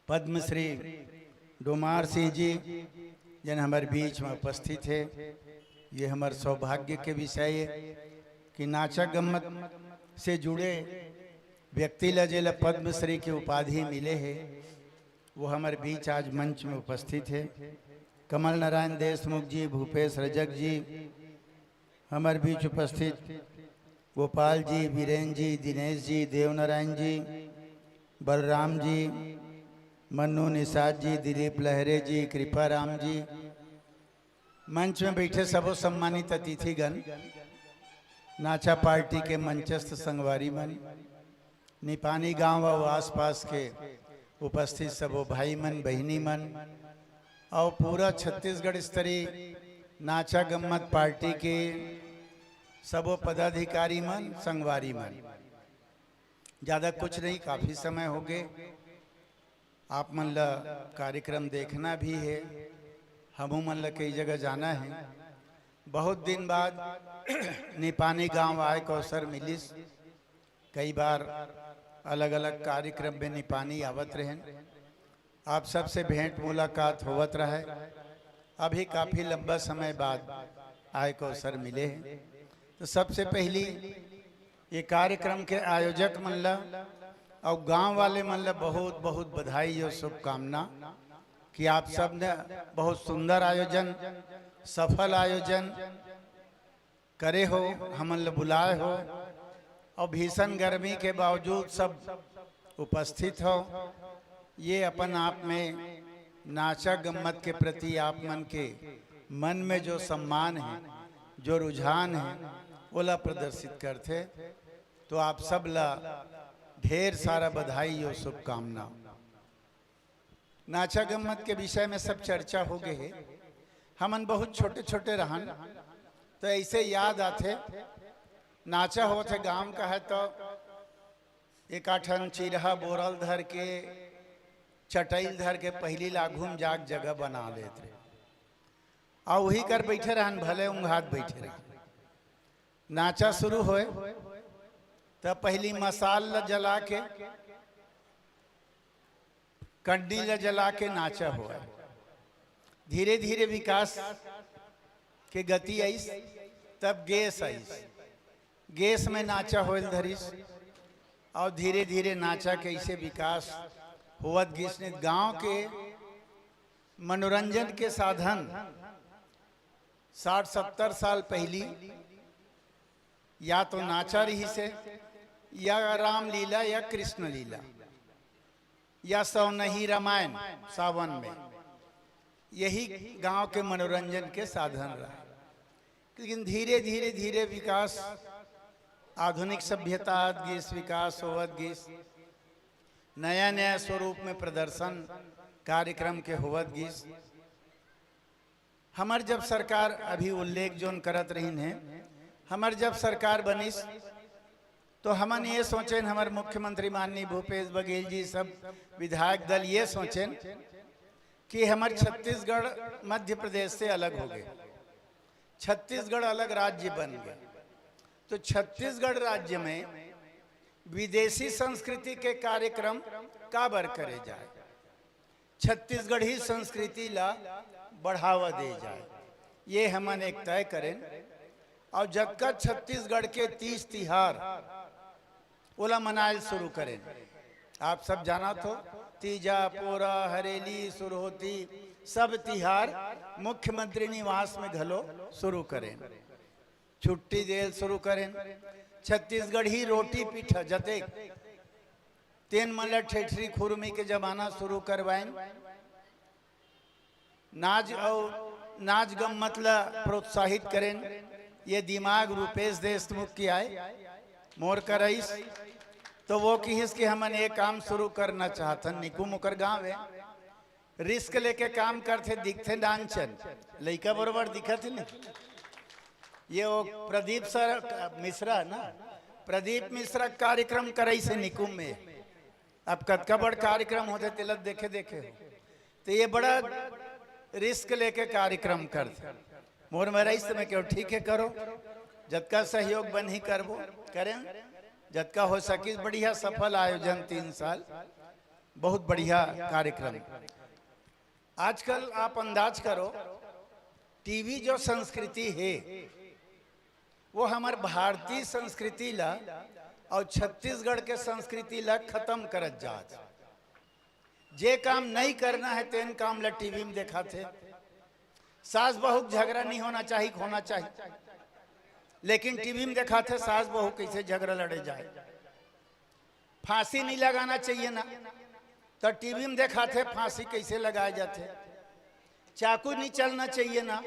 पद्मश्री डोमार सिंह जी, जेन हमर बीच में उपस्थित हे। ये हमर सौभाग्य के विषय हे कि नाचा गम्मत से जुड़े व्यक्ति ला जेला पद्मश्री के उपाधि मिले हे, वो हमर बीच आज मंच में उपस्थित हे। कमल नारायण देशमुख जी, भूपेश रजक जी, हमर बीच उपस्थित गोपाल जी, वीरेन जी, दिनेश जी, देवनारायण जी, बलराम जी, मन्नू निषाद जी, दिलीप लहरे जी, कृपा राम जी, मंच में बैठे सबो सम्मानित अतिथिगण, नाचा पार्टी के मंचस्थ संगवारी मन, निपानी गांव अउ आसपास के उपस्थित सबो भाई मन, बहिनी मन, अउ पूरा छत्तीसगढ़ स्तरीय नाचा गम्मत पार्टी के सबो पदाधिकारी मन, संगवारी मन, ज्यादा कुछ नहीं, काफी समय हो गए। आप मन ला कार्यक्रम देखना भी हे, हमू मन ला कई जगह जाना हे। बहुत दिन बाद निपानी गांव आए के अवसर मिलिस। कई बार अलग-अलग कार्यक्रम में निपानी आवत रहेन। आप सबसे भेंट मुलाकात होवत रहे। अभी काफी लंबा समय बाद आए के अवसर मिले हे। तो सबसे पहली ये कार्यक्रम के आयोजक मन ला अउ गांव वाले मन ला बहुत बहुत बधाई अउ शुभकामना कि आप सब ने बहुत सुंदर आयोजन, सफल आयोजन करे हो, हमन ला बुलाए हो अउ भीषण गर्मी के बावजूद सब उपस्थित हो। ये अपन आप में नाचा गम्मत के प्रति आप मन के मन में जो सम्मान हे, जो रुझान हे, ओला प्रदर्शित करथे। तो आप सब ला ढेर सारा बधाई अउ शुभकामना। नाचा गम्मत के विषय में सब चर्चा हो गए हे। हमन बहुत छोटे-छोटे रहन, तो ऐसे याद आथे, नाचा होत हे गांव का हे, तो एकाठन चिरहा बोरल धर के, चटैल धर के पहली लागू में जाग जगह बना लेत रहे। आ वही कर बैठे रहन, भले उंघात बैठे रहन। नाचा शुरू होए, त पहली मसाल ल जला के, कंडी ल जला के नाचा होए। धीरे-धीरे विकास के गति आइस, तब गैस आइस। गैस में नाचा होए ल धरिस, अउ धीरे-धीरे नाचा के ऐसे विकास होवत गिस। नहीं त गांव के मनोरंजन के साधन साठ सत्तर साल पहली या तो नाचा रहिस हे, या रामलीला, या कृष्ण लीला, या सौनही रामायण सावन में, यही गांव के मनोरंजन के साधन रहा। लेकिन धीरे धीरे धीरे विकास, आधुनिक सभ्यता आत गिस, विकास होवत गिस, नया नया स्वरूप में प्रदर्शन कार्यक्रम के होवत गिस। हमर जब सरकार, अभी उल्लेख जोन करत रहिन हे, हमर जब सरकार बनिस, तो हमन ये सोचेन, हमर मुख्यमंत्री माननीय भूपेश बघेल जी, सब विधायक दल ये सोचेन कि हमर छत्तीसगढ़ मध्य प्रदेश से अलग हो गए, छत्तीसगढ़ अलग राज्य बन गए। तो छत्तीसगढ़ राज्य में विदेशी संस्कृति के कार्यक्रम काबर करे जाए, छत्तीसगढ़ी संस्कृति ला बढ़ावा दे जाए, ये हमन एक तय करेन। अउ जतका छत्तीसगढ़ के तीज तिहार, ओला मनाए ल शुरू करेन। आप सब जानत हो, तीजा, पोरा, हरेली, सुरहोती, सब तिहार मुख्यमंत्री निवास में घलो शुरू करेन। छुट्टी देल शुरू करेन। छत्तीसगढ़ी रोटी पीठा जतेक, तेन मन ल ठेठरी खुरमी के जमाना शुरू करवाइन। नाच अउ नाच गम्मत ल प्रोत्साहित करेन। ये दिमाग रूपेश देशमुख के आए, मोर कर आइस, तो वो किहिस कि हमन ये काम शुरू करना चाहथन। निकुम ओकर गाँव हे, रिस्क लेके काम करथे, दिखथे नानचन, लइका बरोबर दिखत हे नहीं। ये वो प्रदीप सर मिश्रा ना, प्रदीप मिश्रा कार्यक्रम करइस हे निकुम में। अब कतका बड़ कार्यक्रम होथे, तेला देखे देखे हो। तो ये बड़ा रिस्क लेके कार्यक्रम करथे। मोर में रहिस तो मैं केहूँ ठीक है करो, जतका सहयोग बनही करबो, करें, जतका हो सकिस। बढ़िया सफल आयोजन तीन साल, बहुत बढ़िया कार्यक्रम। आजकल आप अंदाज करो, टीवी जो संस्कृति हे, वो हमर भारतीय संस्कृति ला अउ छत्तीसगढ़ के संस्कृति ला खतम करत जात। जे काम नहीं करना है, तेन काम ला टीवी में देखाथे। सास बहू के झगड़ा नहीं होना चाहिए, होना चाहिए, लेकिन टीवी में देखाथे सास बहू कैसे झगड़ा लड़े जाए। फांसी नहीं लगाना चाहिए ना, तो टीवी में देखाथे फांसी कैसे लगाए जाथे। चाकू नहीं चलना चाहिए ना,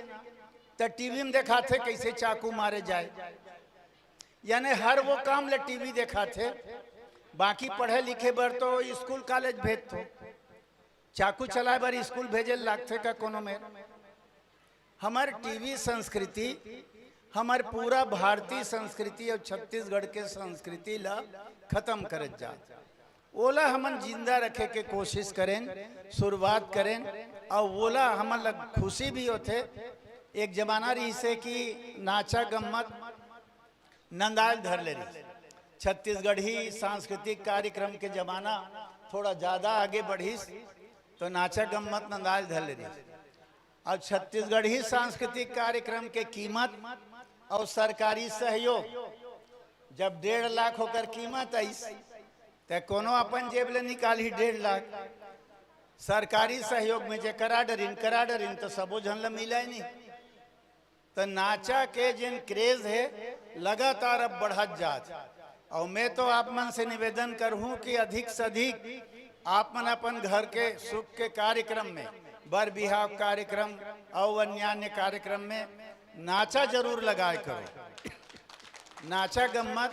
तो टीवी में देखाथे कैसे चाकू मारे जाए। यानी हर वो काम ला टीवी देखाथे। बाकी पढ़े लिखे बर तो स्कूल कॉलेज भेजथो, चाकू चलाए बर स्कूल भेजे लागथे का कोनो मेर? हमर टीवी संस्कृति, हमर पूरा भारतीय संस्कृति अउ छत्तीसगढ़ के संस्कृति ला खतम करत जात। ओला हमन जिंदा रखे के कोशिश करेन, शुरुआत करेन, अउ ओला हमन ला खुशी भी होथे। एक जमाना रहिसे कि नाचा गम्मत नंदायल धर ले रहिस। छत्तीसगढ़ी सांस्कृतिक कार्यक्रम के जमाना थोड़ा ज्यादा आगे बढ़िस, तो नाचा गम्मत नंदायल धर ले रहिस। अब छत्तीसगढ़ी सांस्कृतिक कार्यक्रम के कीमत अउ सरकारी सहयोग, जब डेढ़ लाख ओकर कीमत आइस, त कोनो अपन जेब ले निकालही डेढ़ लाख। सरकारी सहयोग में जे करा डरिन, करा डरिन, तो सबो झन ल मिलय नहीं। तो नाचा के जेन क्रेज हे, लगातार अब बढ़त जात। और मैं तो आप मन से निवेदन करहूं कि अधिक से अधिक आप मन अपन घर के सुख के कार्यक्रम में, बर बिहाव कार्यक्रम और अन्यान्य कार्यक्रम में नाचा जरूर लगाए करो। नाचा गम्मत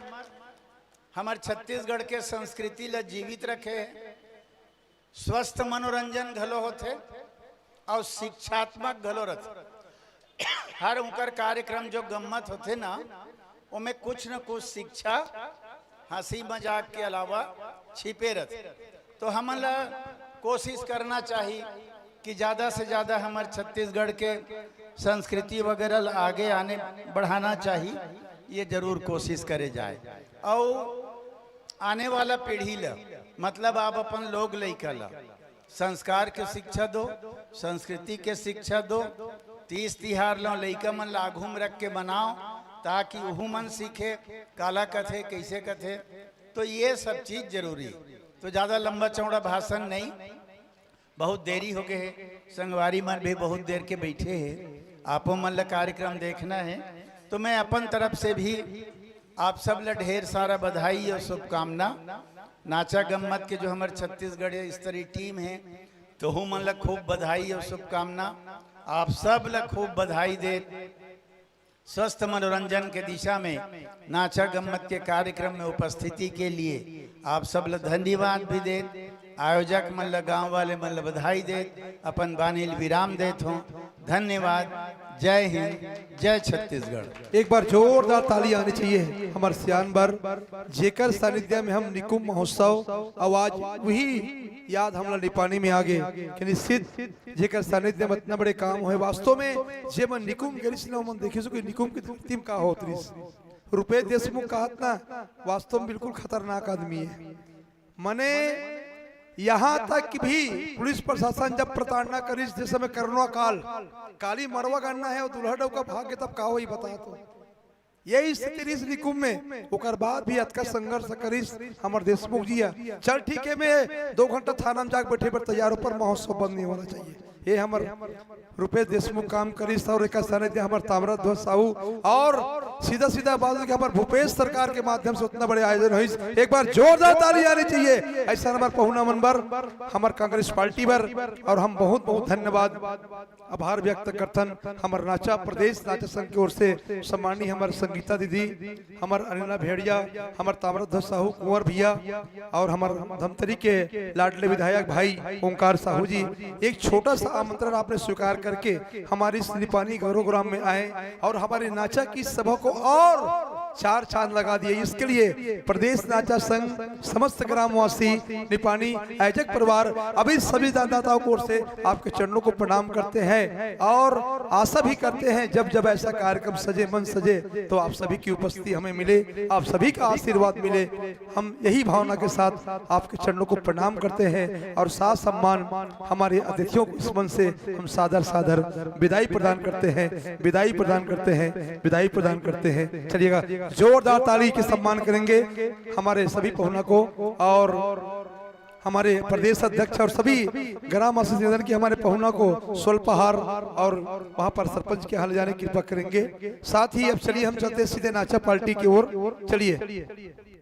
हमर छत्तीसगढ़ के संस्कृति ला जीवित रखे हे। स्वस्थ मनोरंजन घलो होथे और शिक्षात्मक घलो रथे। हर उनकर कार्यक्रम जो गम्मत होथे ना, ओमे कुछ न कुछ शिक्षा, हंसी मजाक के अलावा छिपे रथे। तो हमन ला कोशिश करना चाहिए कि ज्यादा से ज्यादा हमर छत्तीसगढ़ के संस्कृति वगैरह ला आगे आने बढ़ाना चाहिए, ये जरूर कोशिश करे जाए। और आने वाला पीढ़ी ला, मतलब आप अपन लोग लइका ला संस्कार के शिक्षा दो, संस्कृति के शिक्षा दो। तीज तिहार ला लइका मन ला आघू में रख के मनाओ, ताकि ओहू मन सीखे काला कथे, कैसे कथे। तो ये सब चीज जरूरी। तो ज्यादा लंबा चौड़ा भाषण नहीं, बहुत देरी हो गए हे, संगवारी मन भी बहुत देर के बैठे हे, आपो मन ला कार्यक्रम देखना है। तो मैं अपन तरफ से भी आप सब ला ढेर सारा बधाई और शुभकामना। नाचा गम्मत के जो हमर छत्तीसगढ़ स्तरीय टीम है, तोहू मन ला खूब बधाई और शुभकामना। आप सब ला खूब बधाई दे। स्वस्थ मनोरंजन के दिशा में नाचा गम्मत के कार्यक्रम में उपस्थिति के लिए आप सब ला धन्यवाद भी देत, आयोजक मन ला, गांव वाले मन ला बधाई देत, अपन बानी ल विराम देत हों। धन्यवाद। जय हिंद, जय छत्तीसगढ़। एक बार जोरदार ताली आनी चाहिए हमर सियान बर, जेकर सानिध्य में हम निकुंभ महोत्सव, अउ आज वही याद हमला निपानी में आगे कि निश्चित जेकर सानिध्य में इतना बड़े काम होए। वास्तव में जे मन निकुंभ गे रिहिस ना, ओमन देखे सो कि निकुंभ की धरती में का होत रिहिस। रुपेश देशमुख कहत ना, वास्तव में बिल्कुल खतरनाक आदमी है। मने यहाँ तक कि भी पुलिस प्रशासन जब प्रताड़ना करिस, जे समय कोरोना काल, काली मरवा गन्ना है, वो दूल्हा डौका भाग के तब का होई बता तो। यही स्थिति रिहिस निकुंभ में, ओकर बाद भी अतका संघर्ष करिस हमर देशमुख जी ह। चल ठीक है, मैं दो घंटा थाना में जाके बैठे बर तैयार हूँ, पर महोत्सव बंद नहीं होना चाहिए। ये हमर रूपेश देशमुख काम करिस और एक सानिध्य हमर ताम्रध्वज साहू और सीधा सीधा बाजू के हमर भूपेश सरकार के माध्यम से उतना बड़े आयोजन होइस। एक बार जोरदार ताली आनी चाहिए ऐसा हमर पहुना मन बर, हमर कांग्रेस पार्टी बर। और हम बहुत बहुत धन्यवाद, आभार व्यक्त करथन हमर नाचा प्रदेश नाचा संघ की ओर से सम्माननीय हमर संगीता दीदी, हमर अनिला भेड़िया, हमर ताम्रध्वज साहू कुंवर भैया और हमर धमतरी के लाडले विधायक भाई ओंकार साहू जी। एक छोटा सा आमंत्रण आपने स्वीकार करके हमारे इस निपानी गौरव ग्राम में आए और हमारे नाचा की सभा को और चार चांद लगा दिए। इसके लिए प्रदेश नाचा संघ, समस्त ग्रामवासी, निपानी आयोजक परिवार, अभी सभी दानदाताओं की ओर से आपके चरणों को प्रणाम करते हैं और आशा भी करते हैं जब जब ऐसा कार्यक्रम सजे मन सजे तो आप सभी की उपस्थिति हमें मिले, आप सभी का आशीर्वाद मिले। हम यही भावना के साथ आपके चरणों को प्रणाम करते हैं और साथ सम्मान हमारे अतिथियों को इस मन से हम सादर सादर विदाई प्रदान करते हैं, विदाई प्रदान करते हैं, विदाई प्रदान करते हैं। चलिएगा, जोरदार ताली के सम्मान करेंगे हमारे सभी पहुना को और हमारे प्रदेश अध्यक्ष और सभी ग्राम अध्यक्ष निवेदन की हमारे पहुना को स्वल्पाहार और वहां पर सरपंच के यहाँ ले जाने की कृपा करेंगे। साथ ही अब चलिए हम चलते हैं सीधे नाचा पार्टी की ओर। चलिए।